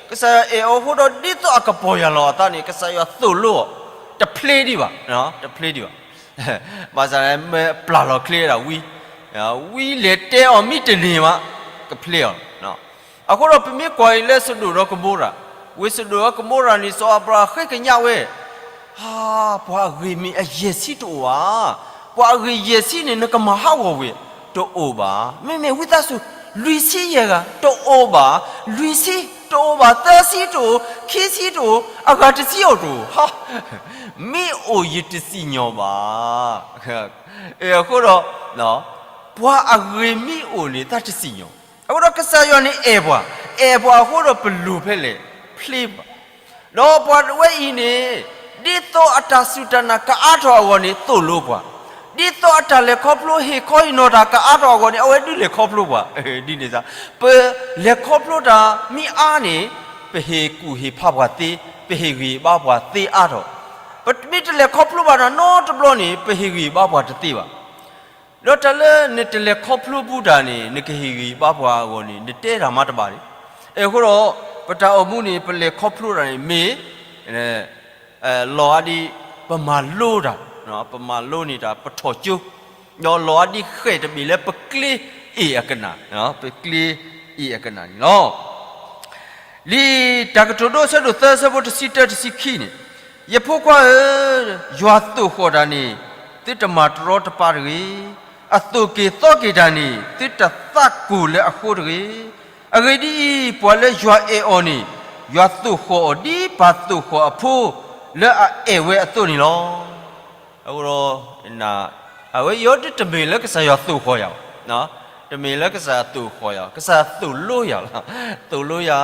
ကစၢ်ယွၤအဲၣ်အီၤအဃိဒီး ဒ်သိးအကပီၢ်ယၢ်လီၤအသးန့ၣ် ကစၢ်ယွၤသိၣ်လိအီၤ, တဖျ့ဒံးဘၣ်, တဖျ့ဒံးဘၣ်. ဘၣ်ဆၣ်န့ၣ် မ့ၢ်ပျၢ်လီၤချ့ဒၣ်ဝံ, ဝံလဲၤတဲအီၤမ့ၢ်တန့ၢ်ဘၣ်, ကဖျ့အီၤ. အဃိဒီးပမ့ၢ်ကွၢ်အံၤလၢစဒိၣ်ဒီးကမိရၤ, ဝ့ၢ်စဒိၣ်ဒီးကမိရၤန့ၣ် စီၤအၤဘြၤဟၣ်ဃ့ကညးဝဲ, ပှၤအဂ့ၢ်မ့ၢ်အယဲၢ်ဆံတအိၣ်ဧါ, ပှၤအဂ့ၢ်ယဲၢ်ဆံန့ၣ် နကမၤဟးဂီၤဝဲ, တအိၣ်ဘၣ်. မ့မ့ၢ်ဝံသးစူၤ လွံၢ်ဆံယဲၢ်ဂၤ, တအိၣ်ဘၣ်, လွံၢ်ဆံတအိၣ်ဘၣ်, သၢဆံတအိၣ်, ခံဆံတအိၣ်, အဂၤတဆံအီၤတအိၣ်, မ့ၢ်အိၣ်ယတစံၣ်ညီၣ်ဘၣ်. အဃိဒီး ပှၤအဂ့ၢ်မ့ၢ်အိၣ်န့ၣ် တၢ်တစံၣ်ညီၣ်. အဃိဒီးကစၢ်ယွၤန့ၣ်အဲၣ်ပှၤ, အဲၣ်ပှၤအဃိဒီးပလိၤဖဲလဲၣ်, ဖျ့ပှၤ. ဒီးပှၤဝဲအံၤန့ၣ် ဒ်သိးအတၢ်စူၢ်တၢ်နာ်ကအါထီၣ်အဂီၢ်န့ၣ် သိၣ်လိပှၤ, ဒ်သိးအတၢ်လဲၤခီဖျိဟ့ၣ်ခီဟ့ၣ်နီၤတၢ်ကအါထီၣ်အဂီၢ်န့ၣ် အဝဲဒုးလဲၤခီဖျိပှၤ, ဒ်န့ၣ်စ့ၢ်, ပလဲၤခီဖျိတၢ်မ့ၢ်အါန့ၣ် ပဟ့ၣ်ကူၣ်ဟ့ၣ်ဖးပှၤသ့, ပဟ့ၣ်ဂံၢ်ဘါပှၤသ့အါထီၣ်, ပမ့ၢ်တလဲၤခီဖျိဘၣ်တၢ်နီတဘျီန့ၣ် ပဟ့ၣ်ဂံၢ်ဘါပှၤတသ့ဘၣ်. ဒီးတၢ်လၢနတလဲၤခီဖျိဘူးတၢ်န့ၣ် နကဟ့ၣ်ဂံၢ်ဘါပှၤအဂီၢ်န့ၣ် နတဲတၢ်မၤတဘၣ်န့ၣ်. အဃိဒီး ပတၢ်အိၣ်မူန့ၣ် ပလဲၤခီဖျိတၢ်န့ၣ် မ့ၢ် လီၤအါဒ် ပမၤလိတၢ်, ပမၤလိန့ၢ်တၢ် ပထီၣ်ကၠိ, ဒီးလီၤအါဒ်ဃဲၣ်တဘ့ၣ်လၢပကျ့အ့ၣ်အကနၣ်, ပကျ့အ့ၣ်အကနၣ်န့ၣ်လီၤ. လံာ်တၢ်ကတိၤဒိ အဆၢဒိၣ်သၢ အဆၢဖိတဆံတၢ တဆံခံန့ၣ်, ယဖိခွါဧၢ, ယွၤသိၣ်ဃီၣ်တၢ်န့ၣ် သုတမၤတရီတပါတဂ့ၤ. အသိၣ်က့ၤသီက့ၤတၢ်န့ၣ် သုတသးကိၢ်လၢအဃိတဂ့ၤ. အဂ့ၢ်ဒ်အံၤ, ပှၤလၢယွၤအဲၣ်အီၤန့ၣ် ယွၤသိၣ်ဃီၣ်အီၤဒ်ပၢ်သိၣ်ဃီၣ်အဖိလၢအအဲၣ်ဝဲအသိးန့ၣ်လီၤ. အဃိဒီး အဝဲအံၤဒ်တမ့ၢ်လၢကစၢ်ယွၤသိၣ်ဃီၣ်ယၤဘၣ်, တမ့ၢ်လၢကစၢ်ယွၤသိၣ်ဃီၣ်ယၤ, ကစၢ်ယွၤသိၣ်လိယၤလီၤ. သိၣ်လိယၤ,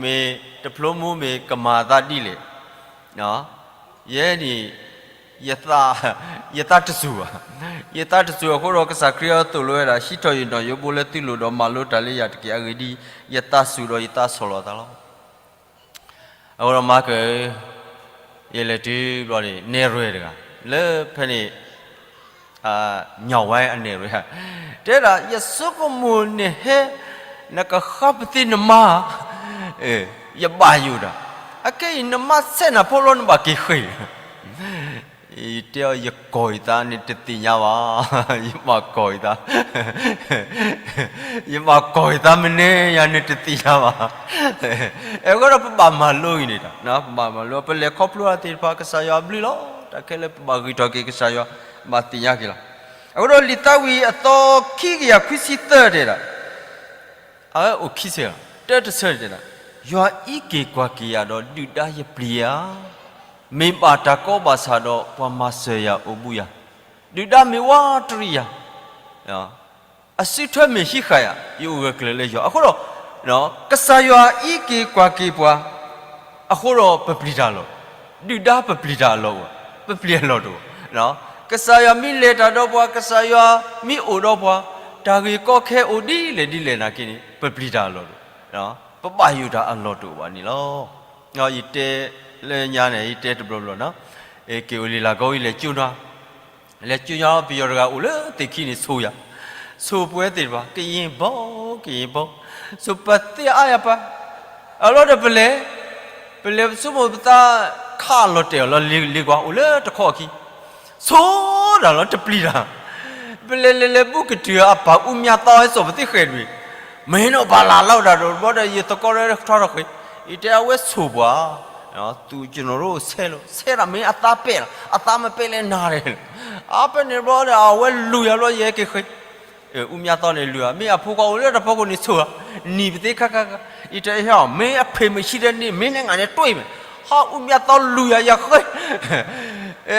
မ့ၢ်တဖျိမူမ့ၢ်ကမၤသးဒ်လဲၣ်. ယဲန့ၣ် ယသးတစူၤဘၣ်. ယသးတစူၤအဃိဒီး ကစၢ်ခရံာ်အသိၣ်လိဝဲဒၣ် ဟံးထီၣ်ယနီၣ်ယိဘိလၢသုလိၤဒီးမၤလိတၢ်လၢယၤတက့ၢ်. အဂ့ၢ်ဒ်အံၤ, ယသးစူၤဒီးယသးဆီၣ်လီၤသးလီၤ. အဃိဒီးမၤကၢၢ်, ယလဲၤတုၤဘျီန့ၣ် နဲၣ်ရွဲၣ်တဂၤ လၢဖဲန့ၣ် ညၣ်ဝဲအနဲၣ်ရွဲၣ်, တဲဒၣ် ယဆိကမိၣ်နဟဲ နကဃါပသ့နမါ, ယဘၣ်ယိၣ်တၢ်, အခဲအံၤနမါဆဲးနၤဖိလီၤ နဘၣ်က့ၤဃ့ၢ် ယတဲအီၤ ယကိၢ်ယသးန့ၣ်တသ့ၣ်ညါဘၣ်, ယဘၣ်ကိၢ်ယသး, ယဘၣ်ကိၢ်ယသးမနုၤယၤန့ၣ်တသ့ၣ်ညါဘၣ်. အဃိဒီးပဘၣ်မၤလိအံၤန့ၣ်တၢ်, ပဘၣ်မၤလိ ပလဲၤခီဖျိအသ့ၣ်တဖၣ် ကစၢ်ယွၤအဘျုးလီၤ. တၢ်ခဲလၢာ်ပဘၣ်ဂံၢ်ထီၣ်က့ၤကစၢ်ယွၤ ဘၣ်သ့ၣ်ညါက့ၤလီၤ. အဃိဒီးလံာ်သးဝံၣ်အသီခံကယၤခွံဆံသၢတဲဒၣ် အအိၣ်ခံဆၢ, တၢတဆၢန့ၣ်တဲဒၣ်, ယွၤအံးက့ၤကွၢ်က့ၤယၤဒီး ဒုၣ်ဒါယပျံၤယၤ, မ့ၢ်ဘၣ်တၢ်ကီဘၣ်ဆၣ်ဒီး ပှၤမၤစၢၤယၤအိၣ်ဘူးယၤ, ဒုၣ်ဒါမ့ၢ်ဝးတရံးယၤ, အစုထွဲမ့ၢ်ဟံးဃာ်ယၤ, ယအိၣ်ဂၢၢ်ကျၢၤလၢယွၤ. အဃိဒီး ကစၢ်ယွၤအံးက့ၤကွၢ်က့ၤပှၤ အဃိဒီးပပျံၤတၢ်လီၤ. ဒုၣ်ဒါပပျံၤတၢ်အလီၢ်အိၣ်, ပပျံၤအလီၢ်တအိၣ်. ကစၢ်ယွၤမ့ၢ်လဲၤတၢ်ဒီးပှၤ, ကစၢ်ယွၤမ့ၢ်အိၣ်ဒီးပှၤ, တၢ်ဂ့ၢ်ကီခဲအိၣ်ဒ်လဲၣ်ဒ်လဲၣ်နာ်က့န့ၣ် ပပျံၤတၢ်အလီၢ်တအိၣ်, ပဘၣ်ယိၣ်တၢ်အလီၢ်တအိၣ်ဘၣ်န့ၣ်လီၤ. ယတဲလၢညါန့ၣ် ယတဲတဘျီဘျီနီၤ, က့ၤအိၣ်လံလၢကီဝံၤလဲၤကၠိနွါ လဲၤကၠိနွါ ပယီၤတဂၤအိၣ်လၢသ့ၣ်ခံန့ၣ် ဆိၣ်ယၤ, ဆိၣ်ပဝဲသ့ၣ်တဖၣ် ကယ့ၤဘီ ကယ့ၤဘီ, ဆိၣ်ပသ့အါယၤပၢ်, အလီၢ်ဒီးပလဲၤ, ပလဲၤပဆိကမိၣ်ပသးခးလီၤတဲာ်အီၤလီၤ လ့ကွၢ်အိၣ်လၢတခီအခံ, ဆိၣ်တၢ်လီၤတပျံၤတၢ်, ပလဲၤလဲၤလဲၤဘူးကတုၤအပၢ်အူမၠါသီဟဲစိာ်ပသ့ဃဲၤဒွံၣ်, မ့ၢ်နီၢ်ပၢ်လၢ်လီၤတၢ်ဒီး ဘီဒီးယသကိးရဲထီထီၣ်ဃ့, ယတဲအဝဲဆိၣ်ပှၤ သူကျွန်တော်တို့ကိုဆဲလို့, ဆဲတာမင်းအသားပဲ့လား, အသားမပဲ့လဲနာတယ်, အဖဲန့ၣ်ဘျီဒီး အဝဲလူၤယၤဘျီ ယဟဲက့ၤဃ့, အူမၠါသီန့ၣ်လူၤယၤ, မ့ၢ်အဖိခွါအိၣ်လၢတၢ်ဖီခိၣ်န့ၣ်ဆိၣ်ဧါ, နံၤပသ့ခါခါခါ, ယတဲဟဲအီၤ မင်းအဖေမရှိတဲ့နေ့ မင်းနိုင်ငံထဲတွေ့မယ်, ဟါအူမၠါသီလူၤယၤ ယဃ့,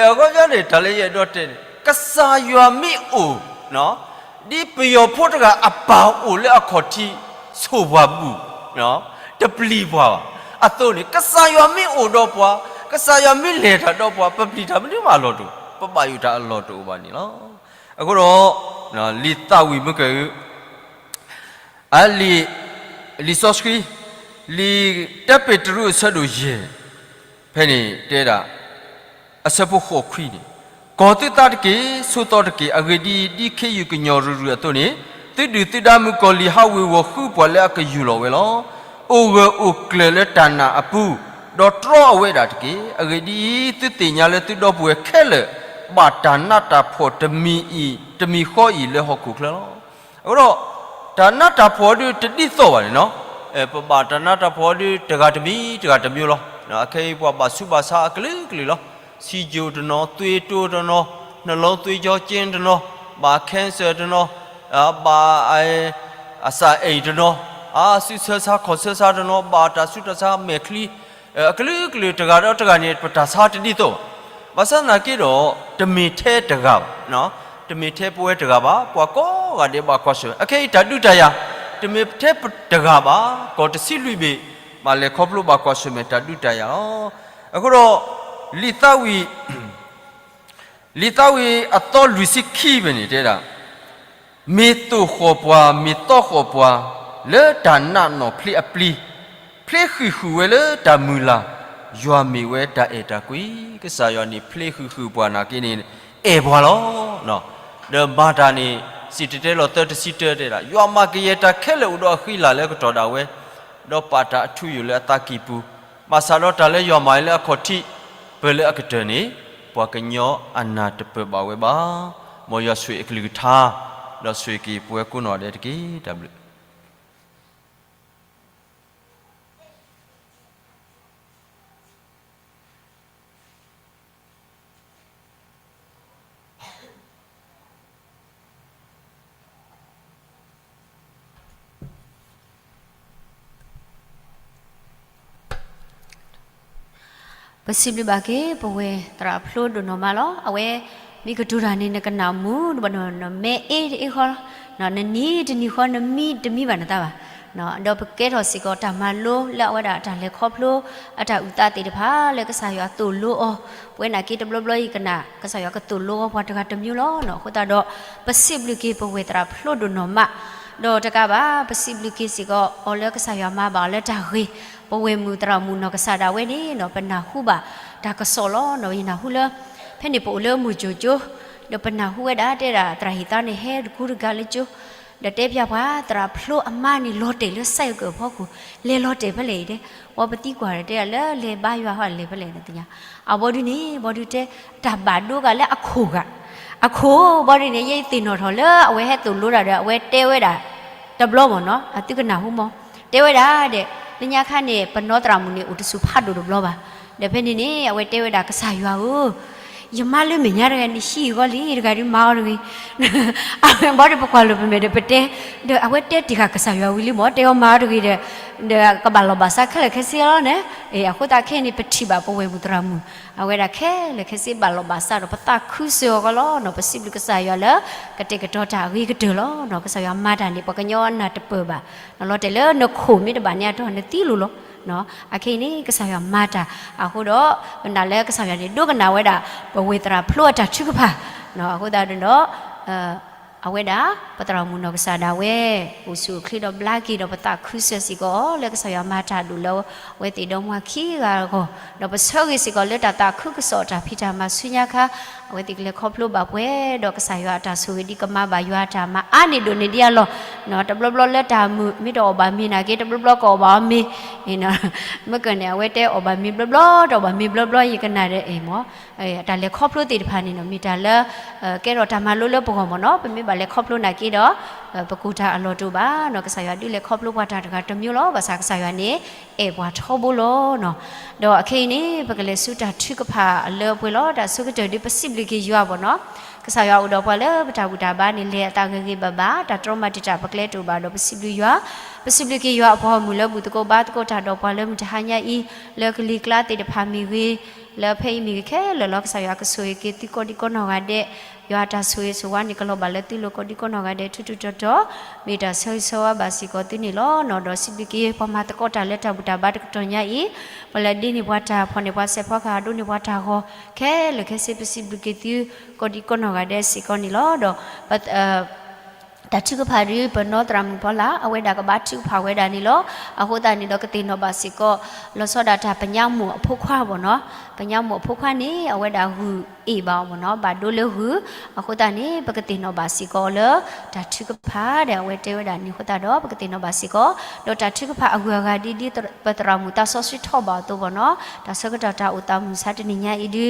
အဃိန့ၣ် တၢ်လၢယအဲၣ်ဒိးတဲန့ၣ် ကစၢ်ယွၤမ့ၢ်အိၣ် ဒ်ပယီၤဖိတဂၤအပၢ်အိၣ်လၢအခီၣ်ထံး ဆိၣ်ပှၤဘူၣ်, တပျံၤပှၤဘၣ်. အသိးန့ၣ် ကစၢ်ယွၤမ့ၢ်အိၣ်ဒီးပှၤ, ကစၢ်ယွၤမ့ၢ်လဲၤတၢ်ဒီးပှၤ, ပပျံၤတၢ်မနုၤမးအလီၢ်တအိၣ်, ပဘၣ်ယိၣ်တၢ်အလီၢ်တအိၣ်ဘၣ်န့ၣ်လီၤ. အဃိဒီး လံာ်သးဝံၣ်မုၢ်ကၢၢ် အလံာ်, လံာ်စီဆှံ, လံာ်တၢပ့းတရူးအဆၢဒိၣ်ယဲၢ်, ဖဲန့ၣ်တဲဒၣ် အဆၢဖိဃိးခွံန့ၣ်, ကီၤသုသးတက့ၢ်, ဆိးသီတက့ၢ်. အဂ့ၢ်ဒ်အံၤ, ဒ်ခ့ယုၢ်ကညီၤရုၢ်ရုၢ်အသိးန့ၣ်, သုဒုၣ်သုဒါမုၣ်ကီၤလံၢ်ဟးဝ့ၤဝီၤဃုပှၤလၢအကယူၢ်လီၤဝဲလီၤ. အိၣ်ဂၢၢ်အိၣ်ကျၢၤလၢတၢ်နာ်အပူၤ, ဒီးတြီအဝဲဒၣ်တက့ၢ်. အဂ့ၢ်ဒ်အံၤ, သုသ့ၣ်ညါလၢသုဒီပုၢ်ဝဲၢ်ခဲလၢာ် ဘၣ်တၢ်နးတၢ်ဖှီၣ်တမံၤအံၤ, တမံၤဃီအံၤလၢဟီၣ်ခိၣ်ချၢလီၤ. အဃိဒီး တၢ်နးတၢ်ဖှီၣ်ဒုးတဒ်သိးဘၣ်န့ၣ်နီၤ, ပဘၣ်တၢ်နးတၢ်ဖှီၣ်ဒုးတဂၤတမံၤ တဂၤတမျိုးလီၤ. အခဲအံၤပှၤဘၣ်ဆူးဘၣ်ဆါအကလုာ်ကလုာ်လီၤ. ဆံးယိာ်တနီၤ, သွေးတိုးတနီၤ, နှလုံးသွေးကြောကျဉ်တနီၤ, ဘၣ် cancer တနီၤ, ဘၣ် အစးအိမ်တနီၤ, အစုဆၢဆါခီၣ်ဆၢဆါတနီၤ, ဘၣ်တၢ်ဆူးတၢ်ဆါမဲာ်ချံ, အကလုာ်ကလုာ်တဂၤဒီးတဂၤန့ၣ် ပတၢ်ဆါတဒ်သိးဘၣ်. ဘၣ်ဆၣ်သနာ်က့ဒီး တမ့ၢ်ထဲတဂၤဘၣ်, တမ့ၢ်ထဲပဝဲတဂၤဘၣ်, ပှၤကိးဂၤဒဲးဘၣ်ကွၢ်ဆၢၣ်မဲာ်. အခဲအံၤတၢ်ဒုးတၢ်ယၤ တမ့ၢ်ထဲတဂၤဘၣ်, ကီၢ်တဆံလွံၢ်ဘ့ၣ် ဘၣ်လဲၤခီဖျိဘၣ်ကွၢ်ဆၢၣ်မဲာ်တၢ်ဒုးတၢ်ယၤလီၤ. အဃိဒီး လံာ်သးဝံၣ် လံာ်သးဝံၣ်အသီလွံၢ်ဆံခံဖဲန့ၣ်တဲဒၣ်, မ့ၢ်သိၣ်ဃီၣ်ပှၤ, မ့ၢ်သီဃီၣ်ပှၤ, လၢတၢ်နာ်နီၢ်ဖျ့အပျံၤ, ဖျ့ဃုာ်ဃုာ်ဝဲလၢတၢ်မုၢ်လၢ်, ယွၤမ့ၢ်ဝဲတၢ်အဲၣ်တၢ်ကွံ. ကစၢ်ယွၤန့ၣ် ဖျ့ဃုာ်ဃုာ်ပှၤနာ်က့န့ၣ် အဲၣ်ပှၤလီၤ. ဒီးမၤတၢ်န့ၣ် စံၣ်တဲၤတဲလီၤသၢတဆံတၢတဲဒၣ်, ယွၤမၤကယဲၢ်တၢ်ခဲလၢာ်အိၣ်ဒီးအဃံအလၤလၢအကတီၢ်ဒၣ်ဝဲ, ဒီးပာ်တၢ်အထူအယိာ်လၢအသးကံၢ်ပူၤ, ဘၣ်ဆၣ်ဒီးတၢ်လၢယွၤမၤဝဲလၢအခီၣ်ထံး ပၢၢ်လၢအကတၢၢ်န့ၣ်, ပှၤကညီအနၢ်တပၢၢ်ဘၣ်ဝဲဘၣ်. မ်ယွၤဆိၣ်ဂ့ၤအကလုၢ်ကထါ, ဒီးဆိၣ်ဂ့ၤက့ၤပဝဲကိးနီၢ်ဒဲးတက့ၢ်. တၢ်ဘျုးပစံးဘျုးဘၣ်က့ၤ ပဝဲသရၣ်ဖျိဒိၣ်နီၢ်မးလီၤ. အဝဲ မ့ၢ်ကတိၤတၢ်န့ၣ် နကနၣ်မူ နမဲအ့တအ့ဃီလီၤ. နနံၤတနံၤဃီ နမံတမံဘၣ်နသးဘၣ်. ဒီးပကဲထီၣ်စ့ၢ်ကီးတၢ်မၤလိလၢအဝဲဒၣ်တၢ်လဲၤခီဖျိ အတၢ်အုၣ်သးသ့ၣ်တဖၣ်လၢကစၢ်ယွၤသိၣ်လိအီၤ, ပဝဲနာ်က့တဘျီဘျီယကနၣ် ကစၢ်ယွၤကသိၣ်လိအီၤပှၤတဂၤတမျိုးလီၤ. အဃိသတးဒီး ပစံးဘျုးက့ၤပဝဲသရၣ်ဖျိဒိၣ်နီၢ်မး, ဒီးတကးဘၣ် ပစံးဘျုးက့ၤစ့ၢ်ကီးအီၤလၢကစၢ်ယွၤမၤဘၣ်အီၤလၢတၢ်ဂ့ၤ, ပဝဲမုၢ်သရၣ်မုၣ်နီၢ်ကစၢ်ဒၣ်ဝဲန့ၣ် ပနၢ်ဟူဘၣ်တၢ်ကစီၣ်လီၤ. ယနၢ်ဟူလၢ ဖဲန့ၣ်ပအိၣ်လၢမုၢ်ကၠိၣ်ကၠိ, ဒီးပနၢ်ဟူဝဲဒၣ်တဲဒၣ်သရၣ်ဟံၣ်သါန့ၣ် ဟဲတကူတကၤလၢကၠိ, ဒီးတဲပၠးပှၤ သရၣ်ဖျိအမါန့ၣ် လီၤတဲာ်လၢစဲးကၢၢ်ဖီခိၣ်, လဲၤလီၤတဲာ်ဖဲလဲၣ်အံၤတဲ, ဝံၤပသံကွၢ်ဒီးတဲဒၣ်လၢလဲၤဘါယွၤဟီလဲၤဖဲလဲၣ်န့ၣ်သ့ၣ်ညါ, အဘီဒုန့ၣ် ဘီဒုတဲ တၢ်ဘၣ်ဒိဂၤလၢအခိၣ်ဂၤ, အခိၣ်ဘီဒုန့ၣ် ယသ့ၣ်နီၣ်ထီၣ်လၢအဝဲဟဲသိၣ်လိတၢ်ဒီး အဝဲတဲဝဲဒၣ် တဘျီမ့ၢ်နီၤ အသုကနၢ်ဟူမး, တဲဝဲဒၣ်ဒီး လၢညါခါန့ၣ် ပနီၢ်သရၣ်မုၣ်န့ၣ် အိၣ်တဆူၣ်ဖးဒိၣ်တဘျီဘၣ်. ဒီးဖဲန့ၣ်န့ၣ် အဝဲတဲဝဲဒၣ် ကစၢ်ယွၤဧၢ, ယမါလၢမဲာ်ညါတဂၤန့ၣ် ဟံးဂီၤလံတဂၤဒုးမၤအီၤတဂ့ၤ, အဝဲဘီဒုးပကွၢ်လိာ်ပမဲာ်ဒီးပတဲ, ဒီးအဝဲတဲတ့ၢ်ဃာ်ကစၢ်ယွၤဝံၤလံမး တဲအီၤမၤအီၤတဂ့ၤဒီး, ဒီးကဘၣ်လီၢ်ဘၣ်စးခဲလၢာ်ခဲဆ့လီၤန့ၣ်, အဃိသတးခဲအံၤန့ၣ် ပထံၣ်ဘၣ်ပဝဲၢ်မုၢ်သရၣ်မုၣ် အဝဲဒၣ်ခဲလၢာ်ခဲဆ့ဘၣ်လီၢ်ဘၣ်စးဒီးပသးခုစၢၤအီၤကီးလီၤ. ပစံးဘျုးကစၢ်ယွၤလၢ ကတဲာ်ကတီၤတၢ်အဂ့ၤကတၢၢ်လီၤ. ကစၢ်ယွၤမၤတၢ်န့ၣ် ပှၤကညီအနၢ်တပၢၢ်ဘၣ်, လီၤတဲာ်လၢနခိၣ်မ့ၢ်တဘၣ်န့ၣ်အတီၢ်နသံလိၤလီၤ. အခဲအံၤန့ၣ် ကစၢ်ယွၤမၤတၢ်, အဃိဒီး ပနာ်လၢကစၢ်ယွၤန့ၣ် ဒိကနၣ်ဝဲဒၣ် ပဝဲၢ်သရၣ်ဖျိအတၢ်ထုကဖၣ်, အဃိသတးဒီး အဝဲဒၣ် ပသရၣ်မုၣ်နီၢ်ကစၢ်ဒၣ်ဝဲ အိၣ်ဆူၣ်အိၣ်ချ့ဒီးဘျါက့ၤဒီးပသးခုစၢၤစ့ၢ်ကီး လၢကစၢ်ယွၤမၤတၢ်ဒိၣ်လၢအဝဲသ့ၣ်ဒီမါခံဂၤအဂီၢ်, ဒီးပဆၢဂ့ၤစ့ၢ်ကီးလၢတၢ်သးခုကစီၣ်တၢ်ဖံးတၢ်မၤဆူညါခါ, အဝဲသ့ၣ်ကလဲၤခီဖျိဘၣ်ပှဲၤဒီးကစၢ်ယွၤအတၢ်ဆိၣ်ဂ့ၤဒ်ကမၤဘၣ်ယွၤအတၢ်မၤအါန့ၢ်ဒိၣ်န့ၢ်ဒံးအလီၢ်, တဘျီဘျီလၢတၢ်မုာ်မ့ၢ်တအီၣ်ဘၣ်မ့ၤနာ်က့ တဘျီဘျီကအီၣ်ဘၣ်အီၤမ့ၤ, မ့ၢ်ကန့ၣ် အဝဲတဲအီၣ်ဘၣ်မ့ၤဘျီဘျီ တအီၣ်ဘၣ်မ့ၤဘျီဘျီ ယကနၣ်ဒီး အ့ၣ်မး တၢ်လဲၤခီဖျိသ့ၣ်တဖၣ်န့ၣ်နီၤ မ့ၢ်တၢ်လၢ ကဲထီၣ်တၢ်မၤလိလၢပဂီၢ်မ့ၢ်နီၤ, ပမ့ၢ်ဘၣ်လဲၤခီဖျိနာ်က့ဒီး ပကိၢ်တၢ်အလီၢ်တအိၣ်ဘၣ်နီၤ, ကစၢ်ယွၤဒုးလဲၤခီဖျိပှၤတၢ်တဂၤတမျိုးလီၤ. ဘၣ်ဆၣ်ကစၢ်ယွၤန့ၣ် အဲၣ်ပှၤထီဘိလီၤနီၤ. ဒီးအခဲအံၤန့ၣ် ပကလဲၤဆူတၢ်ထုကဖၣ်အလၢအပှဲၤလီၤ. တၢ်ဆိကတၢၢ်ဒုးပစံးဘျုးက့ၤယွၤမ့ၢ်နီၤ, ကစၢ်ယွၤအိၣ်ဒီးပှၤလၢပတၢ်ဘူၣ်တၢ်ဘါန့ၣ် လဲၤအသးဂ့ၤဂ့ၤဘၣ်ဘၣ်, တၢ်တြီမၤတံာ်တာ်ပကျဲတအိၣ်ဘၣ်ဒီး ပစံးဘျုးယွၤ ပစံးဘျုးက့ၤယွၤအပှၤဂီၢ်မုၢ်လၢဘူၣ်သကိးဘါသကိးတၢ်ဒီးပှၤလၢမုၢ်တဟါညါအံၤ, လၢကလံၤကျါသ့ၣ်တဖၣ်မ့ၢ်ဂ့ၤ, လၢဖဲအံၤမ့ၢ်ဂ့ၤခဲလၢာ်လီၤ. ကစၢ်ယွၤကဆိၣ်ဂ့ၤက့ၤသုကိးဒံကိးနီၢ်ဂၤဒဲး, ယွၤအတၢ်ဆိၣ်ဂ့ၤဆိၣ်ဝါန့ၣ် ကလီၤဘၣ်လၢသုလိၤကိးဒံကိးနီၢ်ဂၤဒဲး ထူးထူးတီၤတီၤ, မ့ၢ်တၢ်ဆၢဂ့ၤဆၢဝါဘၣ်စ့ၢ်ကီးသုန့ၣ်လီၤနီၤ. ဒီးစံးဘျုးက့ၤ ပှၤမၤသကိးတၢ်လၢတၢ်ဘူၣ်တၢ်ဘါတကတီၢ်ညါအံၤ, ပှၤလဲၤဒ့န့ၢ်ပှၤတၢ် ဖီၣ်န့ၢ်ပှၤစဲးဖီကဟၣ် ဒိးန့ၢ်ပှၤတၢ်ဂီၤ ခဲလၢာ်ခဲဆ့ ပစံးဘျုးက့ၤသုကိးဒံကိးနီၢ်ဂၤဒဲးစ့ၢ်ကီးန့ၣ်လီၤ. ဒီး တၢ်ထုကဖၣ်ဒ်ပနီၢ်သရၣ်မုၣ်ဖီလာ် အဝဲဒၣ်ကဘါထုကဖၣ်ဝဲဒၣ်န့ၣ်လီၤ. အဃိသတးန့ၣ်ဒီးကသ့ၣ်နီၣ်ဘၣ်စ့ၢ်ကီး လီၤဆီဒၣ်တၢ်ပညါမိၢ်အဖိခွါဘၣ်နီၤ. ပညါမိၢ်အဖိခွါန့ၣ် အဝဲဒၣ်ဂုၢ်အ့ၣ်ဘၣ်အီၤဘၣ်နီၤ, ဘၣ်ဒိလၢဂုၢ်. အဃိသတးန့ၣ် ပကသ့ၣ်နီၣ်ဘၣ်စ့ၢ်ကီးလၢ တၢ်ထုကဖၣ်ဒီးအဝဲတဲဝဲဒၣ်န့ၣ်အဃိသတးဒီး ပကသ့ၣ်နီၣ်ဘၣ်စ့ၢ်ကီး ဒီးတၢ်ထုကဖၣ်အဂုၤအဂၤဒ်ဒ်ပသရၣ်မုၣ်သးစီဆှံထီၣ်ဘၣ်အသိးဘၣ်နီၤ. တၢ်ဆၢကတီၢ်တၢ်အိၣ်သးမုၢ်ဆါတနံၤညါအံၤဒု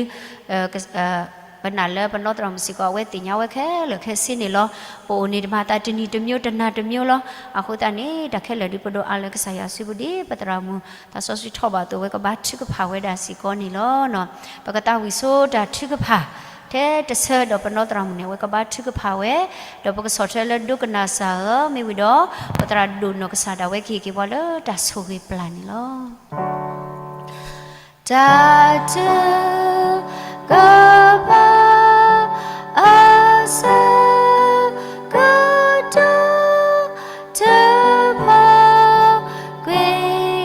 ပနာ်လၢပနီၢ်သရၣ်မုၣ်စ့ၢ်ကီး အဝဲသ့ၣ်ညါဝဲခဲလၢာ်ခဲဆ့န့ၣ်လီၤ. ပအိၣ်န့ၣ်တမၤသးတနံၤတမျိုးတနၤတမျိုးလီၤ. အဃိသတးန့ၣ် တၢ်ခဲလၢာ်ဒုပဒိးအါလၢကစၢ်ယွၤစုပူၤဒ် ပသရၣ်မုၣ်သးစီဆှံထီၣ်ဘၣ်အသိး အဝဲကဘါထုကဖၣ်ဝဲဒၣ်စ့ၢ်ကီးန့ၣ်လီၤ. ပကသးဝံၣ်ဆိတၢ်ထုကဖၣ် ထဲတဆၢဒီးပနီၢ်သရၣ်မုၣ်န့ၣ် အဝဲကဘါထုကဖၣ်ဝဲ, ဒီးပကဆီၣ်ထွဲလၢဒိကနၣ်စၢ်ဧၢ, မ့ၢ်ဝံၤဒီး ပသရၣ်ဒိၣ်နီၢ်ကစၢ်ဒၣ်ဝဲကဟ့ၣ်က့ၤပှၤလၢတၢ်ဆိၣ်ဂ့ၤပျၢ်န့ၣ်လီၤ. တၢ်ထုကဖၣ် အဆၢကတီၢ် ထုးဖးကွံာ်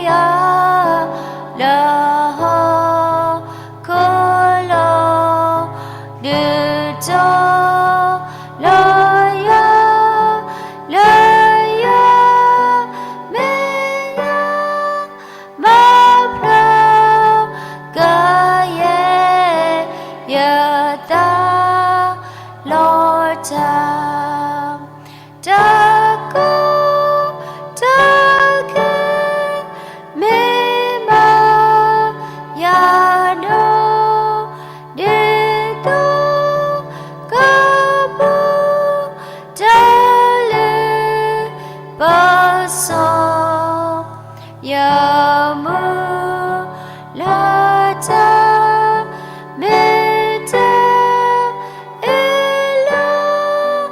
ယၤ လၢဟီၣ်ခိၣ်လီၤ, ဒုးတီၤလၢယွၤ, လၢယွၤမဲာ်ညါ မၤဖျါကယဲၢ်ယသးလီၤတၢ်, တၢ်ကီတၢ်ခဲ မ့ၢ်မၤယၤဒိၣ် ဒ်သိးကပူၤ တၢ်လၢပစီၤ ယမုၢ်လၢ်တၢ် မ့ၢ်တၢ်အ့ၣ်လိာ်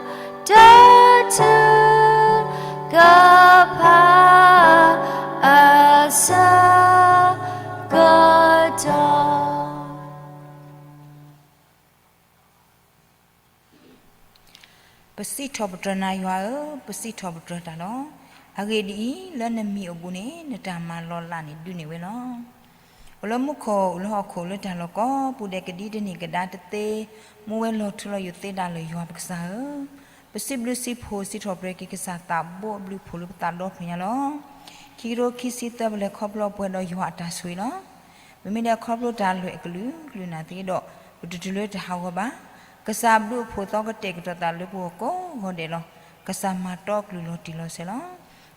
တၢ်ထုကဖၣ် အဆၢကတီၢ် ပစံးထီၣ်ပတြၢၤနၤယွၤဧၢ, ပစံးထီၣ်ပတြၢၤတၢ်လီၤ. အဂ့ၢ်ဒ်အံၤ, လၢနမံၤအိၣ်ဘူးန့ၣ် နတၢ်မၤလီၤလးန့ၣ်ဒုးန့ၢ်ဝဲလီၤ. အိၣ်လၢမူခိၣ် အိၣ်လၢဟီၣ်ခိၣ် လၢတၢ်လီၢ်ကိးပူၤဒဲး ကဒံတန့ၢ်ကဒါတသ့, မူဝဲလီၤထူလီၤယိာ်သ့ဒၣ်လၢယွၤပကစၢ်ဧၢ, ပစံးဘျုးစံးဖှိၣ်စံးထီၣ်ပတြၢၤက့ၤကစၢ်သးဘိအဘျုးအဖှိၣ်လၢပသးဒီဖျၢၣ်ညါလီၤ. ခံကထိခံဆံသၢ ပလဲၤခီဖျိပှဲၤဒီးယွၤအတၢ်ဆိၣ်ဂ့ၤလီၤ. ပမ့ၢ်ဒဲခီဖျိတၢ်လွဲၢ်အကလုာ်ကလုာ်နာ်သက့ဒီး ပတတုၤလၢတၢ်ဟးဂီၤဘၣ်. ကစၢ်ဘျုးအဖှိၣ်သီကတဲာ်ကတီၤသးလၢပဂီၢ်ကိးဂီၤဒဲးလီၤ. ကစၢ်မၤတီအကလုၢ်လီၤတံၢ်လီၤဆဲးလီၤ.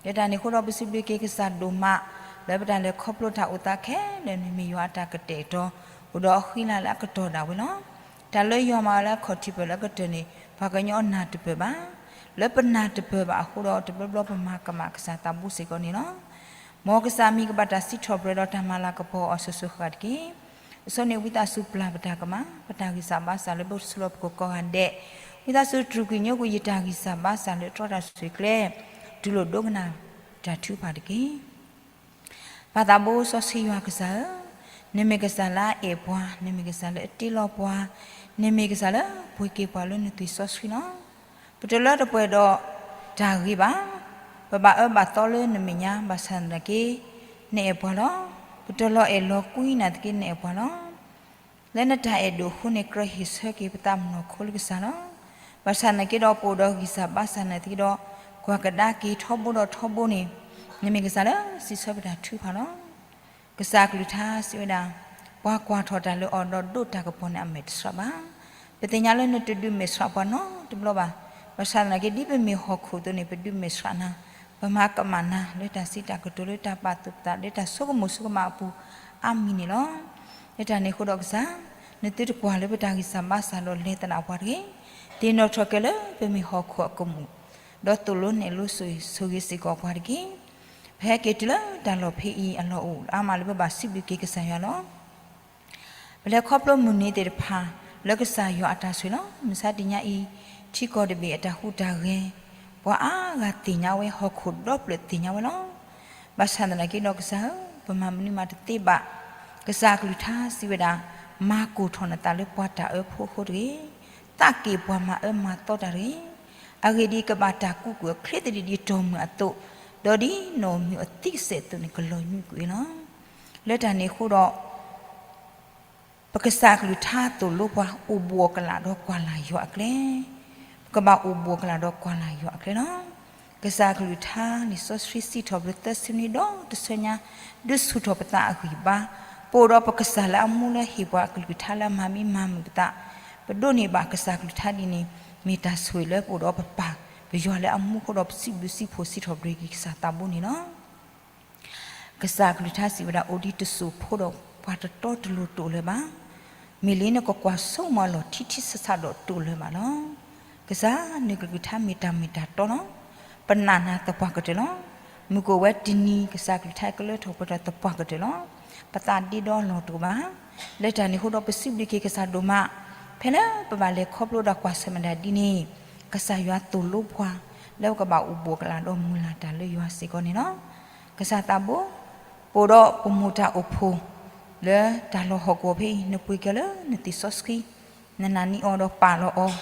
လၢတၢ်န့ၣ်အဃိဒီး ပစံးဘျုးက့ၤကစၢ်ဒိၣ်မး လၢပတၢ်လဲၤခီဖျိတၢ်အိၣ်သးခဲလၢာ်န့ၣ် မ့ၢ်ယွၤအတၢ်ကတဲာ်ကတီၤ အိၣ်ဒီးအဃံလၤလၢအကတီၢ်ဒၣ်ဝဲလီၤ. တၢ်လၢယွၤမၤဝဲလၢအခီၣ်ထံးပၢၢ်လၢအကတၢၢ်န့ၣ် ပှၤကညီအနၢ်တပၢၢ်ဘၣ်. လၢပနၢ်တပၢၢ်ဘၣ်အဃိဒီး တဘျီဘျီပမၤကမၣ်ကစၢ်သးဘိစ့ၢ်ကီးန့ၣ်လီၤ. မ်ကစၢ်အမံၤကဘၣ်တၢ်စံးထီၣ်ပတြၢၤဒီးတၢ်မၤလၤကပီၤအီၤစိၤစိၤဃၣ်ဃၣ်တက့ၢ်. အဆိန့ၣ်ဝံသးစူၤပျၢ်ပတၢ်ကမၣ်, ပတၢ်ဂံၢ်စၢ်ဘါစၢ်လၢပကဆူးလီၤပကိာ်ကိးဂၤဒဲး, ဝံသးစူၤတြူာ်ကွံာ်ညိကွံာ်ယတၢ်ဂံၢ်စၢ်ဘါစၢ်လၢတြီတၢ်ဆိၣ်ဂ့ၤကျဲ, တူၢ်လိာ်ဒိကနၣ်တၢ်ထုကဖၣ်တက့ၢ်. ပၢ်သးဘိစီဆှံယွၤကစၢ်ဧၢ, နမ့ၢ်ကစၢ်လၢအအဲၣ်ပှၤ, နမ့ၢ်ကစၢ်လၢအတ့လီၤပှၤ, နမ့ၢ်ကစၢ်လၢပှ့ၤက့ၤပှၤလၢနသွံၣ်စီဆှံလီၤ. ပတလၢတပှဲၤဒီးတၢ်ဂ့ၤဘၣ်. ပဘၣ်အၢဘၣ်သီလၢနမဲာ်ညါ ဘၣ်ဆၣ်သနာ်က့ နအဲၣ်ပှၤလီၤ. ပတလီၤအဲၣ်လီၤကွံနာ်သက့ နအဲၣ်ပှၤလီၤ. လၢနတၢ်အဲၣ်ဒိၣ်အဃိန့ၣ် ကြၢးဟ့ၣ်ဆၢက့ၤပသးမုၢ်နီၢ်ခိလၢကစၢ်လီၤ. ဘၣ်ဆၣ်သနာ်က့ဒီး ပအိၣ်ဒီးဂံၢ်စၢ်ဘါစၢ်နာ်သက့ဒီး ကွၢ်ကဒါက့ၤထီဘိဒီးထီဘိန့ၣ် နမ့ၢ်ကစၢ်လၢစံးဆၢပတၢ်ထုကဖၣ်လီၤ. ကစၢ်အကလုၢ်ကထါစံးဝဲဒၣ်, ပှၤကွၢ်ထီၣ်တၢ်လၢအီၤဒီးဒိးတၢ်ကပီၤန့ၣ် အမဲာ်တဆှးဘၣ်. ပသ့ၣ်ညါလၢနတဒုးမဲာ်ဆှးပှၤနီတဘျီဘၣ်. ဘၣ်ဆၣ်သနာ်က့ ဒ်ပမ့ၢ်ဟီၣ်ခိၣ်အသိးန့ၣ် ပဒုးမဲာ်ဆှးနၤ, ပမၤကမၣ်နၤ လၢတၢ်စံးတၢ်ကတိၤ လၢတၢ်ပာ်သူၣ်ပသး လၢတၢ်ဆိကမိၣ်ဆိကမးအပူၤအါမံၤန့ၣ်လီၤ. လၢတၢ်န့ၣ်အဃိဒီးကစၢ်, နသုတကွၢ်လၢပတၢ်ဂံၢ်စၢ်ဘါစၢ်ဒီးလဲၤသဒၣ်ပှၤတဂ့ၤ. သ့ၣ်နီၣ်ထီၣ်က့ၤလၢပမ့ၢ်ဟီၣ်ခိၣ်အကမူၣ်, ဒီးသိၣ်လိနဲၣ်လိဆိၣ်ဂ့ၤစ့ၢ်ကီးပှၤတက့ၢ်. ပဟဲက့ၤတုၤလၢတၢ်လီၢ်ဖဲအံၤအလီၢ်အိၣ်အါမးလၢပဘၣ်စံးဘျုးက့ၤကစၢ်ယွၤလီၤ. ပလဲၤခီဖျိမုၢ်နံၤသ့ၣ်တဖၣ် လၢကစၢ်ယွၤအတၢ်ဆိၣ်ဂ့ၤလီၤ. မုၢ်ဆါတနံၤညါအံၤ ထံကီၢ်တဘ့ၣ်အတၢ်ဟူးတၢ်ဂဲၤ ပှၤအါဂၤသ့ၣ်ညါဝဲ, ဟီၣ်ခိၣ်ဒီဖျၢၣ်သ့ၣ်ညါဝဲလီၤ. ဘၣ်ဆၣ်သနာ်က့ဒီးကစၢ်ဧၢ, ပမၤမနုၤမးတသ့ဘၣ်. ကစၢ်အကလုၢ်ကထါစံးဝဲဒၣ်, မၤကိၢ်ထီၣ်နသးလၢပှၤတၢ်အၢဖိအဃိတဂ့ၤ. သးက့ၣ်ပှၤမၤအၢမၤသီတၢ်တဂ့ၤ. အဂ့ၢ်ဒ်အံၤ, ကဘၣ်တၢ်ကူးကွံာ်အချ့သဒံးဒ်တီၢ်မုၢ်အသိး, ဒီးဒ်နီၣ်မုၢ်အသံကစဲးအသိးန့ၣ် ကလီၤညွံးကွံာ်လီၤ. လၢတၢ်န့ၣ်အဃိဒီး ပကစၢ်အကလုၢ်ကထါသိၣ်လိပှၤ အိၣ်ဘူးအကလာ်ဒီးကွၢ်လၢ်ယွၤအကျဲ, ပ ကဘၣ်အိၣ်ဘူးကလာ်ဒီးကွၢ်လၢ်ယွၤအကျဲလီၤ. ကစၢ်အကလုၢ်ကထါလံာ်စီဆှံစံးထီၣ်ပတြၢၤသၢဆံနွံဒီးတဆၢညါ ဒုးဆူၣ်ထီၣ်ပသးအဂံၢ်ဘါ, ပအိၣ်ဒီးပကစၢ်လၢအမူလၢဟ့ၣ်ပှၤအကလုၢ်ကထါလၢအမၤမံမၤမုာ်ပသး, ပဒိးန့ၢ်ဘၣ်ကစၢ်ကလုၢ်ကထါဒ်န့ၣ် မ့ၢ်တၢ်ဆိၣ်ဂ့ၤလၢပအိၣ်ဒီးပပၢ်ပယွၤလၢအမူအဃိဒီး ပစံးဘျုးစံးဖှိၣ်စံးထီၣ်ပတြၢၤက့ၤကစၢ်သးဘိန့ၣ်လီၤ. ကစၢ်အကလုၢ်ကထါစံးဝဲဒၣ် အိၣ်ဒံးတစိၢ်ဖိဒီးပှၤတတီတလိၤတအိၣ်လၢၤဘၣ်. မ့ၢ်လံနကကွၢ်ဆိကမိၣ်အလီၢ်ထံထံဆးဆးဒီးတအိၣ်လၢၤဘၣ်လီၤ. ကစၢ်နကလုၢ်ကထါမ့ၢ်တၢ်မ့ၢ်တၢ်တီလီၤ. ပနာ်နၤသပှၢ်ကတၢၢ်လီၤ. မုၢ်ကအိၣ်ဝဲတနံၤ ကစၢ်ကလုၢ်ကထါကလၢထီၣ်ပှဲၤထီၣ်သပှၢ်ကတၢၢ်လီၤ. ပသးဒ့ဒီအလီၢ်တအိၣ်ဘၣ်. လၢတၢ်န့ၣ်အဃိဒီးပစံးဘျုးက့ၤကစၢ်ဒိၣ်မး, ဖဲလၢပဘၣ်လဲၤခီဖျိဒီးကွၢ်ဆၢၣ်မဲာ်တၢ်ဒ်န့ၣ်, ကစၢ်ယွၤသိၣ်လိပှၤ လၢပကဘၣ်အိၣ်ဘူးကလာ်ဒီးမုၢ်လၢ်တၢ်လၢယွၤစ့ၢ်ကီးန့ၣ်လီၤ. ကစၢ်သးဘိ, ပအိၣ်ဒီးပမိၢ်တၢ်အိၣ်ဖှိၣ် လၢတၢ်လီၢ်ဟီၣ်ကဝီၤဖဲအံၤ နပှ့ၤကဲလၢနသ့ၣ်စီဆှံ, နနာ်န့ၢ်အီၤဒီးပာ်လီၤအီၤ,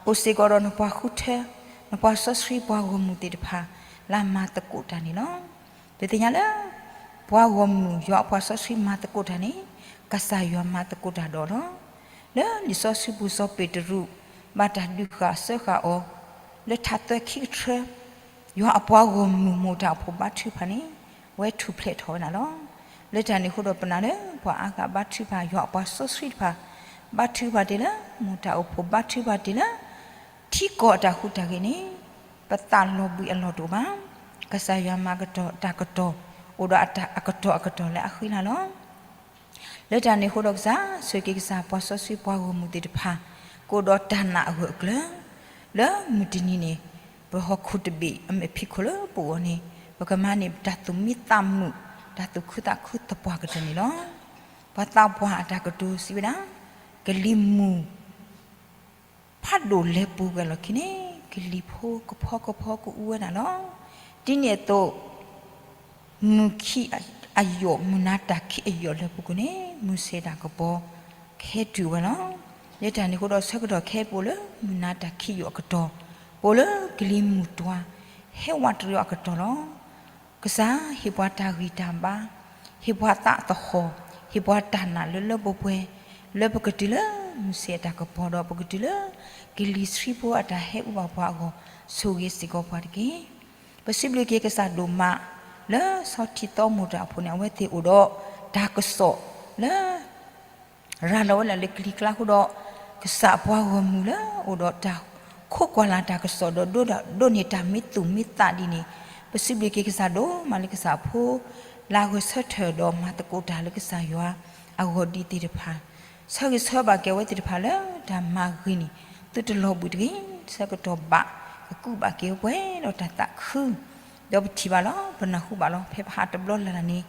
အိၣ်စ့ၢ်ကီးဒီးနပှၤဃုထၢ, နပှၤစီဆှံပှၤဂီၢ်မုၢ်သ့ၣ်တဖၣ် လၢအမၤသကိးတၢ်န့ၣ်လီၤ. ပသ့ၣ်ညါလၢ ပှၤဂီၢ်မုၢ်ယွၤအပှၤစီဆှံမၤသကိးတၢ်န့ၣ် ကစၢ်ယွၤမၤသကိးတၢ်ဒီးလီၤ. လၢလံာ်စီဆှံပူၤစီၤပ့းတရူး ဘၣ်တၢ်ဒုးဃာ်စၢဃာ်အီၤ လၢထးသၢခံကထြၢ ယွၤအပှၤဂီၢ်မုၢ်မိၢ်တၢ်အိၣ်ဖှိၣ်ဘါထုကဖၣ်န့ၣ် ဝဲထူၣ်ဖျဲးထီၣ်ဝဲဒၣ်လီၤ. လၢတၢ်န့ၣ်အဃိဒီးပနာ်လၢပှၤအါဂၤဘါထုကဖၣ် ယွၤအပှၤစီဆှံတဖၣ် ဘါထုကဖၣ်တ့ၢ်လၢ မိၢ်တၢ်အိၣ်ဖှိၣ်ဘါထုကဖၣ်တ့ၢ်လၢ ထံကီၢ်အတၢ်ဟူးတၢ်ဂဲၤန့ၣ် ပသးလီၤဘှံးအလီၢ်တအိၣ်ဘၣ်. ကစၢ်ယွၤမၤကတီၢ်တၢ်ကတီၢ် အိၣ်ဒီးအကတီၢ်အကတီၢ်လၢအဃံလၤလီၤ. လၢတၢ်န့ၣ်အဃိဒီးကစၢ်ဆိၣ်ဂ့ၤက့ၤကစၢ်ပှၤစီဆှံပှၤဂီၢ်မုၢ်သ့ၣ်တဖၣ် ကအိၣ်ဒီးတၢ်နာ်အဂၢၢ်အကျၢၤ လၢမုၢ်တနံၤန့ၣ် ပဟီၣ်ခိၣ်တဘ့ၣ်အမဲာ်ဖံးခိၣ်လၢပဂီၢ်န့ၣ် ပကမၤန့ၢ်တၢ်သူၣ်မံသးမုာ် တၢ်သူၣ်ခုသးခုသပှၢ်ကတၢၢ်န့ၣ်လီၤ. ပှၤသးပှၢ်အတၢ်ကတိၤစံးဝဲဒၣ် ကလံၤမုၢ် ဖးဒိၣ်လဲၤပူၤကွံာ်အလီၢ်ခံန့ၣ် ကလံၤဖိကဖီကဖီကအူဝဲဒၣ်လီၤ. ဒ်န့ၣ်အသိး မုၢ်ခံအယိာ် မုၢ်နၤတၢ်ခံအယိာ်လၢပူၤကွံာ်န့ၣ် မုၢ်ဆ့ၣ်တၢ်ကပီၤ ကဟဲတုၤဝဲလီၤ. လၢတၢ်န့ၣ်အဃိဒီးဆၢကတီၢ်ခဲအံၤပအိၣ်လၢမုၢ်နၤတၢ်ခံယိာ်အကတီၢ်, ပအိၣ်လၢကလံၤမုၢ်တွၤ ဟဲဝးတရံးအီၤအကတီၢ်လီၤ. ကစၢ်ဟ့ၣ်ပှၤတၢ်ဂံၢ်တၢ်ဘါ, ဟ့ၣ်ပှၤသးသဟီၣ်, ဟ့ၣ်ပှၤတၢ်နာ်လၢလၢပှဲၤပှဲၤ, လၢပကတုၤလၢမုၢ်ဆ့ၣ်အတၢ်ကပီၤဒီး ပကတုၤလၢ ကလံၤဆှံဖိအတၢ်ဟဲအူဘၣ်ပှၤအဂီၢ် ဆိၣ်ဂ့ၤစ့ၢ်ကီးပှၤတက့ၢ်. ပစံးဘျုးက့ၤကစၢ်ဒိၣ်မး လၢဆီထံသီမိၢ်တၢ်အိၣ်ဖှိၣ်န့ၣ် အဝဲသ့ၣ်အိၣ်ဒီးတၢ်ကစီၣ်လၢ ရၤလီၤဝဲဒၣ်လၢကလံၤကျါအဃိဒီး ကစၢ်အပှၤဂီၢ်မုၢ်လၢအိၣ်ဒီးတၢ်ခိးကွၢ်လၢ်တၢ်ကစီၣ်ဒီး ဒိးန့ၢ်တၢ်မံသူၣ်မံသးဒ်န့ၣ်, ပစံးဘျုးက့ၤကစၢ်ဒိၣ်မးလၢကစၢ်အဖိ လၢအဂဲၤဆၢထၢၣ်ဒီးမၤသကိးတၢ်လၢကစၢ်ယွၤအဂီၢ်ဒ်သ့ၣ်တဖၣ်, ဆၢဂ့ၤဆၢဘၣ်က့ၤအဝဲသ့ၣ်တဖၣ်လၢတၢ်မၤဂ့ၤန့ၣ် သုတလီၤဘှံးတဂ့ၤ. ဆၢကတီၢ်ဘၣ် ကကူးဘၣ်က့ၤပှဲၤဒီးတၢ်သးခု ဒီးပထံၣ်ဘၣ်လီၤ ပနၢ်ဟူဘၣ်လီၤ ဖဲပဟးတဘျီလၢ်လၢ်န့ၣ်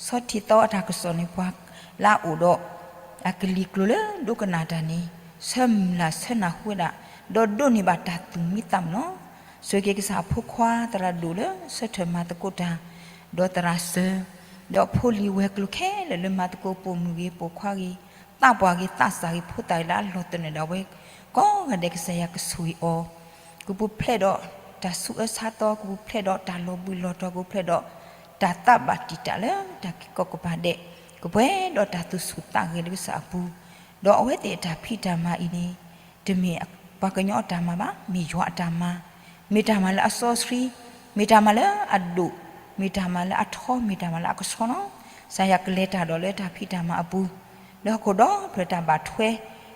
ဆီထံသီအတၢ်ကစီၣ်န့ၣ် ပှၤလၢအအိၣ်ဒီး အကလံၤကျိၤလၢဒိကနၣ်တၢ်န့ၣ် ဆၢမုၢ်လၢ်ဆၢနၢ်ဟူဝဲဒၣ် ဒီးဒိးန့ၢ်ဘၣ်တၢ်သူၣ်မံသးမုာ်လီၤ. ဆိၣ်ဂ့ၤက့ၤကစၢ်အဖိခွါသရၣ်ဒိၣ်လၢဆၢထၢၣ်မၤသကိးတၢ် ဒီးသရၣ်စၢၤ ဒီးဖိလံၤဝဲၤကျိၤခဲလၢာ်လၢမၤသကိးပိာ်မုၣ်ဂ့ၤ ပိာ်ခွါဂ့ၤ သးပှၢ်ဂ့ၤ သးစၢ်ဂ့ၤ ဖိသၣ်ဂ့ၤလၢအလီၢ်သနၢၣ်ဒၣ်ဝဲ ကိးဂၤဒဲးကစၢ်ယွၤကဆိၣ်ဂ့ၤအီၤ ကပူၤဖျဲးဒီးတၢ်ဆူးအၢဆါသီ ကပူၤဖျဲးဒီးတၢ်လီၤဘှံးလီၤတီၤ ကပူၤဖျဲးဒီးတၢ်သးဘၣ်တံာ်တာ်လၢတၢ်က့ၤကီၢ်ကပၤဒဲး ကပှဲၤဒီးတၢ်သူၣ်ဆူၣ်သးဂဲၤလၢကစၢ်အပူၤ ဒီးအဝဲသ့ၣ်အတၢ်ဖံးတၢ်မၤအံၤန့ၣ် တမ့ၢ်ပှၤကညီအတၢ်မၤဘၣ် မ့ၢ်ယွၤအတၢ်မၤ မ့ၢ်တၢ်မၤလၢအစီဆှံ မ့ၢ်တၢ်မၤလၢအဒိၣ် မ့ၢ်တၢ်မၤလၢအထီ မ့ၢ်တၢ်မၤလၢအကဆှီလီၤ. ကစၢ်ယွၤကလဲၤတၢ်ဒီးလၢတၢ်ဖံးတၢ်မၤအပူၤ လၢဟီၣ်ခိၣ်ဒီဖျၢၣ်တၢ်ဘၣ်ထွဲ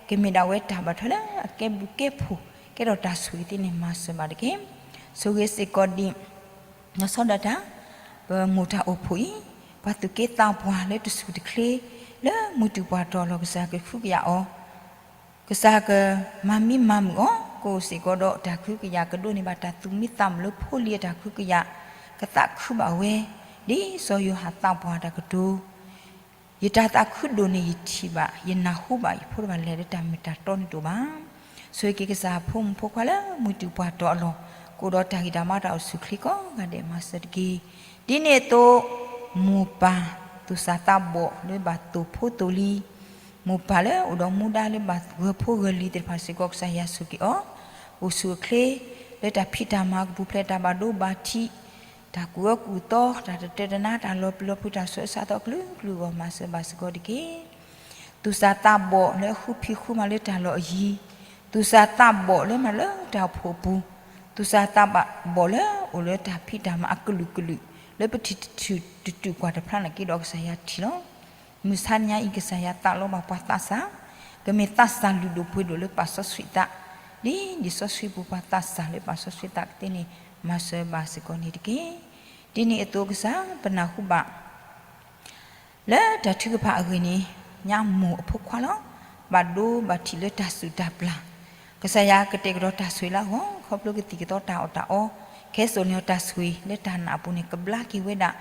ကမ့ၢ်ဒၣ်ဝဲတၢ်ဘၣ်ထွဲလၢအကဲဘျုးကဲဖှိၣ် ကဲထီၣ်တၢ်ဆိၣ်ဂ့ၤသ့န့ၣ် မၤစၢၤဘၣ်တက့ၢ်. ဆိၣ်ဂ့ၤစ့ၢ်ကီးဒံး လီၤဆီဒၣ်တၢ် ပမိၢ်တၢ်အိၣ်ဖှိၣ်အံၤ ပှၤသူၣ်က့သးပှၢ်လၢတဆူၣ်တချ့ လၢမုၢ်တူာ်ပှၢ်တီၤလီၤ ကစၢ်ကဟုကယာ်အီၤ ကစၢ်ကမၤမံမၤမုာ်အီၤ ကအိၣ်စ့ၢ်ကီးဒီးတၢ်ကဟုကယာ် ကဒိးန့ၢ်ဘၣ်တၢ်သူၣ်မံသးမုာ်လၢဖိလံၤအတၢ်ကဟုကယာ် ကသးခုဘၣ်ဝဲ ဒ်စီၤယိၤဟၣ်သးပှၢ်တၢ်ကတိၤ ယတၢ်သးခုဒိၣ်န့ၢ်ယထံၣ်ဘၣ် ယနၢ်ဟူဘၣ်ယဖိတဖၣ်လဲၤလၢတၢ်မ့ၢ်တၢ်တီန့ၣ်တအိၣ်ဘၣ်. ဆိၣ်ဂ့ၤက့ၤကစၢ်ဖိမုၣ်ဖိခွါလၢမုၢ်တူာ်ပှၢ်တီၤအလီၢ် ကအိၣ်ဒီးတၢ်ဂံၢ်တၢ်ဘါတၢ်အိၣ်ဆူၣ်ချ့ကိးဂၤဒဲးမၤစၢၤတက့ၢ်. ဒ်န့ၣ်အသိး မိၢ်ပၢ်သူၣ်စၢ်သးဘီၣ်လၢဘၣ်သိၣ်ဖိသိၣ်လံၤ မိၢ်ပၢ်လၢအိၣ်ဒီးမူဒါလၢဘၣ်ဂၢၢ်ဖိဂၢၢ်လံၤသ့ၣ်တဖၣ်စ့ၢ်ကီး ကစၢ်ယွၤဆိၣ်ဂ့ၤအီၤ အိၣ်ဆူၣ်အိၣ်ချ့ လၢတၢ်ဖံးတၢ်မၤကပူၤဖျဲးတၢ်ဘၣ်ဒိဘၣ်ထံး တၢ်ကူၣ်အၢကူၣ်သီ တၢ်တတၢၢ်တနါ တၢ်လီၤပျံၤလီၤဖုး တၢ်ဆူးအၢဆါသီအကလုာ်ကလုာ်အဂီၢ် မၤစၢၤဘၣ်စ့ၢ်ကီးတက့ၢ်. သူၣ်စၢ်သးဘီၣ်လၢအဃုဖံးဃုမၤလၢတၢ်လီၢ်အယံၤ သူၣ်စၢ်သးဘီၣ်လၢမၤလၢတၢ်အိၣ်ဖှိၣ်အပူၤ, သူၣ်စၢ်သးဘီၣ်လၢအိၣ်လၢတၢ်ဖံးတၢ်မၤအကလုာ်ကလုာ် လၢပထံၣ်တတုၤကွၢ်တဖျါနာ်က့ဒီးကစၢ်ယွၤထံၣ်လီၤ. မုၢ်ဆါညါအံၤ ကစၢ်ယွၤသးလီဘၣ်ပှၤသးစၢ်, ကမ့ၢ်သးစၢ်လုၢ်ဒိၣ်ပှ့ၤဒိၣ်လၢပာ်စီဆှံသး, ဒ်လံာ်စီဆှံပူၤ ပှၤသးစၢ်လၢပာ်စီဆှံသးကသ့န့ၣ် မၤစၢၤဘၣ်စ့ၢ်ကီးန့ၣ်တက့ၢ်. ဒ်န့ၣ်အသိးကစၢ် ပနၢ်ဟူဘၣ် လၢတၢ်ထုကဖၣ်အဂ့ၢ်န့ၣ် ညါမိၢ်အဖိခွါလီၤ. ဘၣ်ဒိဘၣ်ထံးလၢတၢ်စူၢ်တၢ်ပျၢ်, ကစၢ်ယွၤကတဲာ်ကတီၤတၢ်ဆိၣ်ဂ့ၤလၢအဂီၢ် ခီဖျိကသံၣ်ကသီတၢ်အီၣ်တၢ်အီ, ခဲစိာ်န့ၢ်အီၤတၢ်ဆိၣ်ဂ့ၤလၢတၢ်နာ်အပူၤန့ၣ် ကဘျါက့ၤဝဲဒၣ်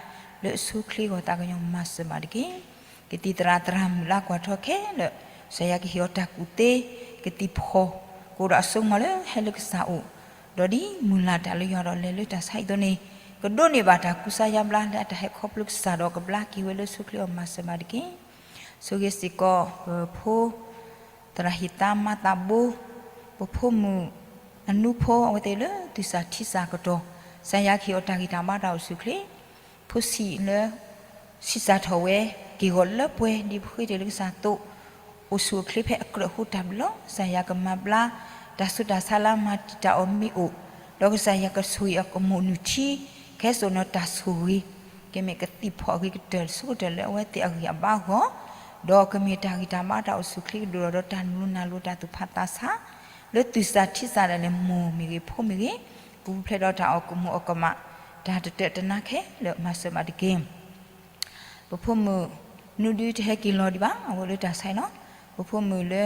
လၢအဆိအချ့အဂီၢ် သးကညီၤမၤစၢၤဘၣ်တက့ၢ်. ကသံၣ်သရၣ်သရၣ်မုၣ်လၢကွၢ်ထီၣ်ခဲလၢာ် ကစၢ်ယွၤကဟ့ၣ်အီၤတၢ်ကူၣ်သ့, ကသံၣ်ဖီၣ်, ကအိၣ်ဒီးအစိကမီၤလၢဟဲလၢကစၢ်အအိၣ်, ဒီးဒ်မုၢ်လၢ်တၢ်လၢယွၤဒီးလဲၤလၢတၢ်ဆါဟံၣ်အသိးန့ၣ် ကဒိးန့ၢ်ဘၣ်တၢ်ကူစါယါဘျါလၢအတၢ်ဟဲခီဖျိကစၢ်ဒီးကဘျါက့ၤဝဲလၢအဆိအချ့အဂီၢ် မၤစၢၤဘၣ်တက့ၢ်. ဆိၣ်ဂ့ၤစ့ၢ်ကီး ပဖိ သရၣ်ဟံၣ်သးမါသးဘိ, ပဖိမုၣ် အနူဖိ အဝဲသ့ၣ်လၢသူၣ်စၢ်ထံစၢ်ကတီၢ်, ကစၢ်ယွၤကဟ့ၣ်အီၤတၢ်ဂံၢ်တၢ်ဘါတၢ်အိၣ်ဆူၣ်အိၣ်ချ့, ဖိဆံးလၢ ဆံးစၢ်ထီၣ်ဝဲ က့ၢ်ဂီၤလၢပှဲၤ ဒ်ပဃ့တ့ၢ်လၢကစၢ်အသိး, အိၣ်ဆူၣ်အိၣ်ချ့ဖဲအကြၢးအဃိတၢ်ဘျုးလီၤ. ကစၢ်ယွၤကမၤဘျါ တၢ်ဆူးတၢ်ဆါလၢအမၤတံာ်တာ်အီၤမ့ၢ်အိၣ်, ဒီးကစၢ်ယွၤကဆိၣ်ဂ့ၤအကမူၣ်နုၢ်ထံ, ခဲစိာ်န့ၢ်တၢ်ဆိၣ်ဂ့ၤ, ကမ့ၢ်ကသံၣ်ဖီၣ်အဂ့ၤကတၢၢ်ဆိကတၢၢ်လၢအဝဲသ့ၣ်အဂံၢ်အဘါအဂီၢ်, ဒီးကမ့ၢ်တၢ်ဂံၢ်တၢ်ဘါတၢ်အိၣ်ဆူၣ်အိၣ်ချ့ကဒိၣ်ထီၣ်ဒီး တၢ်နုာ်လီၤနုာ်လီၤတၢ်သူၣ်ဖးသးဆး လၢသူၣ်စၢ်ထံစၢ်ဒၣ်လဲာ် မိၢ်မ့ၢ်ဂ့ၤဖိမ့ၢ်ဂ့ၤ, ပူၤဖျဲးဒီးတၢ်အီၣ်ကမူၣ်အီၣ်ကမၣ်, တၢ်တတၢာ်တနါခဲလၢာ် မၤစၢၤဘၣ်တက့ၢ်. ပဖိမုၣ် နူဒုတဟဲက့ၤလီၤဒံးဘၣ် အဝဲလၢတၢ်ဆါအံၤလီၤ. ပဖိမုၣ်လၢ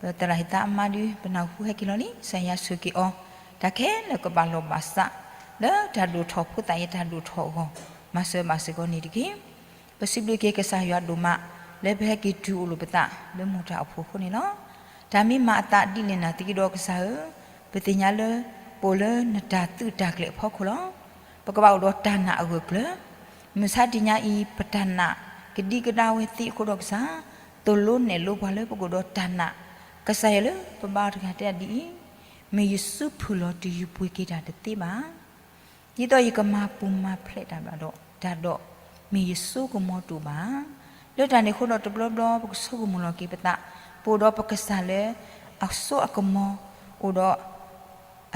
ပသရၣ်ဟံၣ်သးအမါဒု ပနၢ်ဟူဟဲက့ၤလီၤလံ ကစၢ်ယွၤဆိၣ်ဂ့ၤအီၤ, တၢ်ခဲလၢာ်ကဘၣ်လီၢ်ဘၣ်စး လၢတၢ်ဒိၣ်ထီၣ်ဖိသၣ်အံၤတၢ်ဒိၣ်ထီၣ်အဂီၢ်, မၤစၢၤဘၣ်စ့ၢ်ကီးန့ၣ်တက့ၢ်. ပစံးဘျုးက့ၤကစၢ်ယွၤဒိၣ်မး လၢပဟဲက့ၤတုၤအိၣ်လိာ်ပသး လၢမိၢ်တၢ်အိၣ်ဖှိၣ်အဃိန့ၣ်လီၤ. တၢ်မ့ၢ်မၤအသးဒ်လဲၣ်နာ်သက့ဒီးကစၢ်ဧၢ, ပသ့ၣ်ညါလၢ ပအိၣ်လၢနတၢ်သုးတၢ်ကျဲၤအဖီခိၣ်လီၤ. ပကဘၣ်အိၣ်ဒီးတၢ်နာ်အဂၢၢ်ကျၢၤ, မုၢ်ဆါတနံၤညါအံၤ ပတၢ်နာ်ကဒံကဒါဝဲသ့အဃိဒီးကစၢ်, သိၣ်လိနဲၣ်လိပှၤလၢပကအိၣ်ဒီးတၢ်နာ်, ကစၢ်ယွၤလၢပဘါအီၤတဂၤတဲဒ်အံၤ, မ့ၢ်ယစုဖုၣ်လီၤတုၤယပှ့ၤက့ၤတၢ်တသ့ဘၣ်. ဒ်သိးယကမၤပူၤမၤဖျဲးတၢ်ဘၣ်ဒီးတၢ်ဒီး, မ့ၢ်ယစိကမီၤတအိၣ်ဘၣ်. လၢတၢ်န့ၣ်အဃိဒီးတဘျီဘျီပကဆိကမိၣ်လီၤက့ၤပသး, ပအိၣ်ဒီးပကစၢ်လၢ အစိအကမီၤ, အိၣ်ဒီး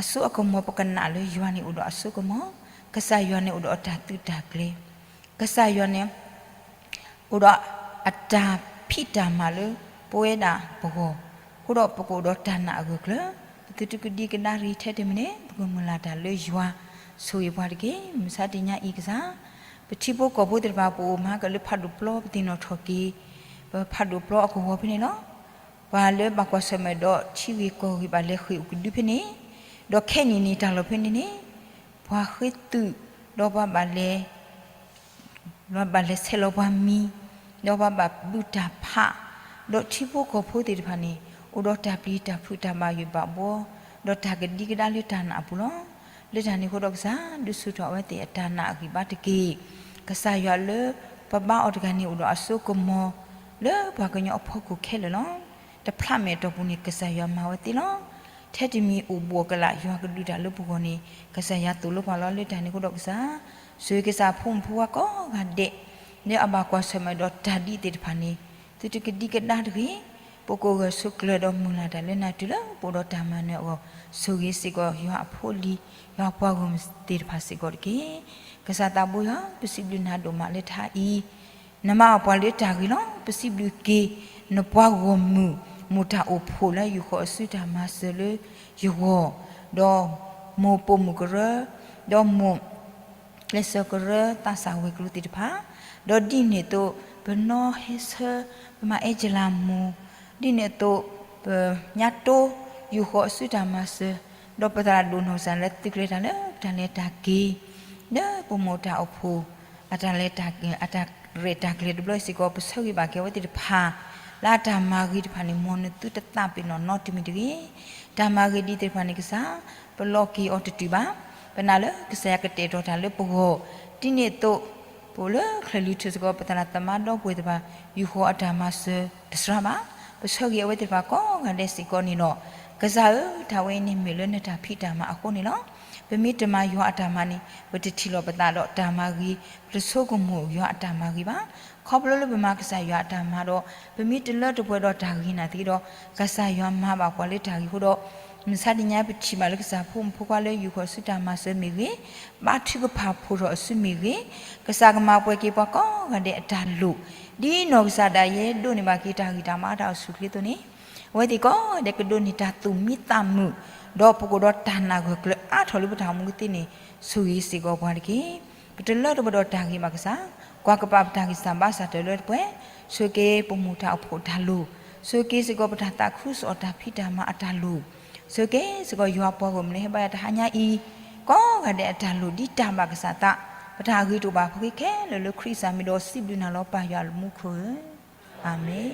အစိအကမီၤ ပကနၣ်လၢယွၤန့ၣ်အိၣ်ဒီးအစိကမီၤ, ကစၢ်ယွၤန့ၣ်အိၣ်ဒီးအတၢ်သုးတၢ်ကျဲၤ, ကစၢ်ယွၤန့ၣ် အိၣ်ဒီးအတၢ်ဖံးတၢ်မၤလၢပဝဲဒၣ်ပဂီၢ်, အဃိဒီးပကအိၣ်ဒီးတၢ်နာ်အဂၢၢ်ကျၢၤ, ပသုတကဒံကဒါတဂ့ၤထဲတမံၤန့ၣ် ပကမုၢ်လၢ်တၢ်လၢယွၤ, ဆိၣ်ဂ့ၤပှၤတက့ၢ်. မုၢ်ဆါတနံၤညါအံၤကစၢ်, ပထံဖိကီၢ်ဖိသ့ၣ်တဖၣ်ပအိၣ်မၤကလၢဖးဒိၣ်ပျီပသ့ၣ်နီၣ်ထီၣ်က့ၤ, ပဖးဒိၣ်ပျီအကဝီၤဖဲန့ၣ်လီၤ. ပှၤလၢဘၣ်ကွၢ်ဆၢၣ်မဲာ်ဒီးထံဂ့ၢ်ကီၢ်ဂ့ၢ်ဘၣ်လဲၤဃ့ၢ်အိၣ်ကဒုဖဲန့ၣ်, ဒီးခဲနံၣ်န့ၣ်တၢ်လီၢ်ဖဲန့ၣ်န့ၣ်, ပှၤဃ့သုး, ဒီးပှၤဘၣ်လဲၤ ပှၤဘၣ်လဲၤဆဲးလီၤပှၤမံၤ, ဒီးပှၤဘၣ်ဘုၣ်တၢ်ဖး, ဒီးထံဖိကီၢ်ဖိသ့ၣ်တဖၣ်န့ၣ် အိၣ်ဒီးတၢ်ပျံၤတၢ်ဖုးတၢ်ဘၣ်ယိၣ်ဘၣ်ဘှီ, ဒီးတၢ်ကဒံကဒါလၢတၢ်နာ်အပူၤလီၤ. လၢတၢ်န့ၣ်အဃိဒီးကစၢ်, ဒုးဆူၣ်ထီၣ်အဝဲသ့ၣ်အတၢ်နာ်အဂံၢ်ဘါတက့ၢ်. ကစၢ်ယွၤလၢပဘါအီၤတဂၤန့ၣ်အိၣ်ဒီးအစိကမီၤ လၢပှၤကညီအဖီခိၣ်ခဲလၢာ်လီၤ. တဖျးမဲာ်အတီၢ်ပူၤန့ၣ် ကစၢ်ယွၤမၤဝဲသ့လီၤ. ထဲတမံၤအိၣ်ဘူးအကလာ် ယွၤကဒုးတၢ်လၢပဂီၢ်န့ၣ် ကစၢ်ယွၤသိၣ်လိပှၤလီၤ. လၢတၢ်န့ၣ်အဃိဒီးကစၢ်, ဆိၣ်ဂ့ၤကစၢ်ဖိမုၣ်ဖိခွါကိးဂၤဒဲး, လၢအဘၣ်ကွၢ်ဆၢၣ်မဲာ်ဒီးတၢ်ဒ်အံၤသ့ၣ်တဖၣ်န့ၣ်, သုတကဒံကဒါတဂ့ၤ, ပကအိၣ်ဂၢၢ်ဆိးကျၢၤဒီးမုၢ်လၢ်တၢ်လၢနၤတုၤလၢပအိၣ်ဒီးတၢ်မၤနၢၤအဂီၢ်, ဆိၣ်ဂ့ၤစ့ၢ်ကီးယွၤအဖိအလံၤ, ယွၤပှၤဂီၢ်မုၢ်သ့ၣ်တဖၣ်စ့ၢ်ကီးတက့ၢ်. ကစၢ်သးဘိယွၤ, ပစံးဘျုးနၤဒိၣ်မးလၢတဟါအံၤ နမၤအီၣ်ပှၤလၢတၢ်ဂ့ၤလီၤ. ပစံးဘျုးက့ၤ နပှၤဂီၢ်မုၢ် မိၢ်တၢ်အိၣ်ဖှိၣ်လၢယူၢ်ဃီၤအစုတၢ်မၤစၢၤလၢယဂီၢ်, ဒီးမိၢ်ပိာ်မုၣ်ကရၢ, ဒီးမိၢ် ကျဲးစၢးကရၢသးစၢ်ဝဲၤကျိၤသ့ၣ်တဖၣ်, ဒီးဒ်န့ၣ်အသိး ပနီၢ်ဟဲဆၢ ပမၤအဲၣ်ကလၤမိၢ်, ဒ်န့ၣ်အသိး ပညါတိ ယူၢ်ဃီၤအစုတၢ်မၤစၢၤ, ဒီးပသရၣ်ဒိၣ်နီၢ်ကစၢ်လၢသုးကျဲၤတၢ်လၢတၢ်လဲၤတၢ်က့ၤ လၢပမိၢ်တၢ်အိၣ်ဖှိၣ် အတၢ်လဲၤတၢ်က့ၤ အတၢ်ရဲၣ်တၢ်ကျဲၤတဘျီအံၤစ့ၢ်ကီး ပဆၢဂ့ၤဘၣ်က့ၤအဝဲသ့ၣ်တဖၣ် လၢအတၢ်မၤဂ့ၤတဖၣ်န့ၣ် မ်နသုတသးပ့ၤနီၣ်နီတမံၤတဂ့ၤ. တၢ်မၤဂ့ၤဒ်သ့ၣ်တဖၣ်န့ၣ်ကစၢ် ပလီၤက့ၤအီၤတတုၤဘၣ်. ပနာ်လၢကစၢ်ယွၤကတဲာ်ကတီၤတၢ်လၢပဂီၢ်, ဒ်န့ၣ်အသိး ပအိၣ်လၢချၢၣ်လွံၢ်ထူၣ်စ့ၢ်ကီး ပသရၣ်သမါဒီပုၢ်ဝဲၢ်သ့ၣ်တဖၣ် ယူၢ်ဃီၤအတၢ်မၤစၢၤတစှၤဘၣ်. ပဆၢဂ့ၤအဝဲသ့ၣ်တဖၣ်ကိးဂၤဒဲးစ့ၢ်ကီးန့ၣ်လီၤ. ကစၢ်ဧၢ, တၢ်ဝဲအံၤန့ၣ်မ့ၢ်လၢနတၢ်ဖံးတၢ်မၤအဃိန့ၣ်လီၤ. ပ ပမ့ၢ်တမၤယွၤအတၢ်မၤန့ၣ် ပတထံၣ်လိာ်ပသးဒီးတၢ်မၤဂ့ၤ, ပတဆိကမိၣ်ယွၤအတၢ်မၤဂ့ၤဘၣ်. ခီဖျိလၢပမၤကစၢ်ယွၤအတၢ်မၤဒီး ပမ့ၢ်တလၢတပှဲၤဒီးတၢ်ဂ့ၤနာ်သက့ဒီး ကစၢ်ယွၤမၤဘၣ်ပှၤလၢတၢ်ဂ့ၤအဃိဒီး မုၢ်ဆါတနံၤညါပထံၣ်ဘၣ်လၢကစၢ်ဖိမုၣ်ဖိခွါလၢယူၢ်ဃီၤဆူတၢ်မၤစၢၤမ့ၢ်ဂ့ၤ, ဘါထုကဖၣ်ဖှိၣ်ထီၣ်အစုမ့ၢ်ဂ့ၤ, ကစၢ်ကမၤပှဲၤက့ၤပှၤကိးဂၤဒဲးအတၢ်လိၣ်, ဒ်နီၢ်ကစၢ်ဒၣ်ယဲဒိးန့ၢ်ဘၣ်က့ၤတၢ်ဂံၢ်တၢ်ဘါတၢ်အိၣ်ဆူၣ်အိၣ်ချ့အသိးန့ၣ် အဝဲသ့ၣ်ကိးဂၤဒဲးကဒိးန့ၢ်တၢ်သူၣ်မံသးမုာ်, ဒီးပကအိၣ်ဒီးတၢ်နာ်ဂၢၢ်ကျၢၤအါထီၣ်လၢပတၢ်အိၣ်မူကသ့န့ၣ် ဆိၣ်ဂ့ၤစ့ၢ်ကီးပှၤတက့ၢ်. ပတလၢတပှဲၤဒီးတၢ်ဂ့ၤဘၣ်ကစၢ်, ကွၢ်ကပာ်ပတၢ်ဂံၢ်စၢ်ဘါစၢ်တၢ်လၢတပှဲၤ, ဆိၣ်ဂ့ၤပမိၢ်တၢ်အိၣ်ဖှိၣ်တၢ်လိၤ, ဆိၣ်ဂ့ၤစ့ၢ်ကီးပတၢ်သးခုကစီၣ်တၢ်ဖံးတၢ်မၤအတၢ်လိၤ, ဆိၣ်ဂ့ၤစ့ၢ်ကီးယွၤပှၤဂီၢ်မုၢ်လၢဟဲဘါယွၤတဟါညါအံၤ ကိးဂၤဒဲးအတၢ်လိၤဒ်တၢ်ဘၣ်ကစၢ်သး, ပတၢ်ဂ့ၤတအိၣ်ဘၣ်ဖှိၣ်က့ၤခဲလၢာ်လၢခရံာ်ကစၢ်မံၤဒီးစံးဘျုးနၤလီၤပၢ်ယွၤလၢမူခိၣ်ဧၢ, အၤမ့ၣ်.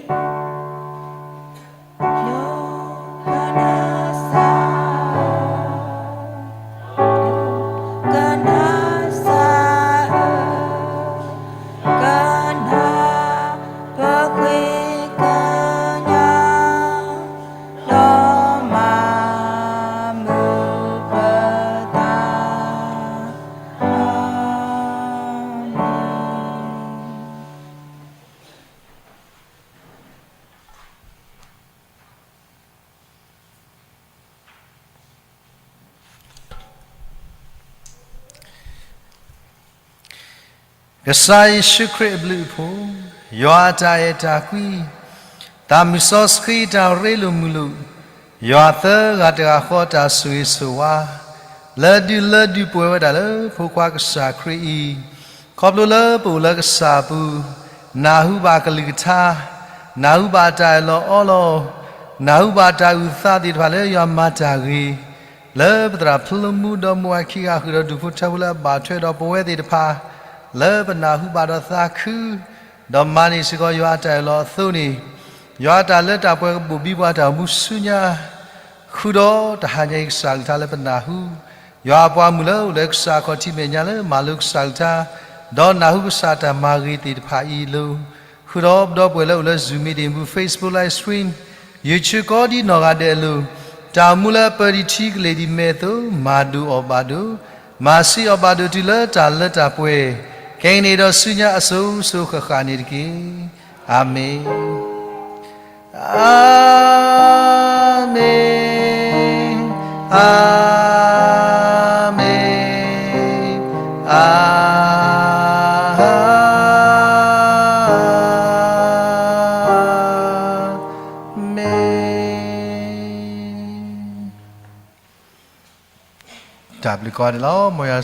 ကစၢ်ယ့ၣ်ၡူးခရံာ်အဘျုးအဖှိၣ်, ယွၤအတၢ်အဲၣ်တၢ်ကွံ, သးမုၢ်စီဆှံတၢ်ရ့လိာ်မုာ်လိာ်, ယွၤသၢဂၤတဂၤဃီတၢ်ဆိၣ်ဂ့ၤဆိၣ်ဝါ, လၢဒုးလၢဒုးပှဲၤဝဲဒၣ်လၢဖိခွါကစၢ်ခရံာ်အံၤ, ခီဖျိလၢပအိၣ်လၢကစၢ်အပူၤ, နၢ်ဟူဘၣ်ကလုၢ်ကထါ, နၢ်ဟူဘၣ်တၢ်အၢၣ်လီၤအီလီၤ, နၢ်ဟူဘၣ်တၢ်အုၣ်သးသ့ၣ်တဖၣ်လၢယွၤမၤတၢ်ဂ့ၤ, လၢပသရၣ်ဖျိမူဒီးမိၢ်အခံဂၤဃုာ်ဒီးဒူၣ်ဖိထၢဖိလၢအဘၣ်ထွဲဒီးပဝဲသ့ၣ်တဖၣ်, လၢပနၢ်ဟူဘၣ်ဒီးသးခု, ဒီးမၤန့ၢ်စ့ၢ်ကီးယွၤအတၢ်အၢၣ်လီၤအသိးန့ၣ်, ယွၤအတၢ်လၢတၢ်ပှဲၤကဘိၣ်ဘံပှၤတၢ်အိၣ်မူဆူညါ ဃုာ်ဒီးတဟါညါအံၤကစၢ်ကလုၢ်ကထါလၢပနၢ်ဟူ, ယွၤအပှၤမုၣ်လၢအိၣ်လၢကစၢ်အခီၣ်ထံးမဲာ်ညါလၢမၤလိကစၢ်ကလုၢ်ကထါ, ဒီးနၢ်ဟူကစၢ်တၢ်မၤဂ့ၤသ့ၣ်တဖၣ်အံၤအလိၤ, ဃုာ်ဒီးပဒီပုၢ်ဝဲၢ်လၢအိၣ်လၢ Zoom meeting မူ Facebook live stream, YouTube ကိးဒ်နီၢ်ဂၤဒဲးအလိၤ, တၢ်အိၣ်မူလၢအပၢတံၢ်ထံကလဲာ်ဒ်မဲာ်အသိး မၤဒိၣ်အီၣ်ဘၣ်ဒိၣ်, မၤဆံးအီၣ်ဘၣ်ဒိၣ်တုၤလၢတၢ်လၢတၢ်ပှဲၤ, ခဲကနံၣ်အံၤဒီးဆူညါအစိၤစိၤဃၣ်ဃၣ်န့ၣ်တက့ၢ်. အၤမ့ၣ်. အၤမ့ၣ်, အၤမ့ၣ်, အၤမ့ၣ်. တၢ်ဘျုးကိးဂၤဒဲးလီၤ. မ်ယွၤ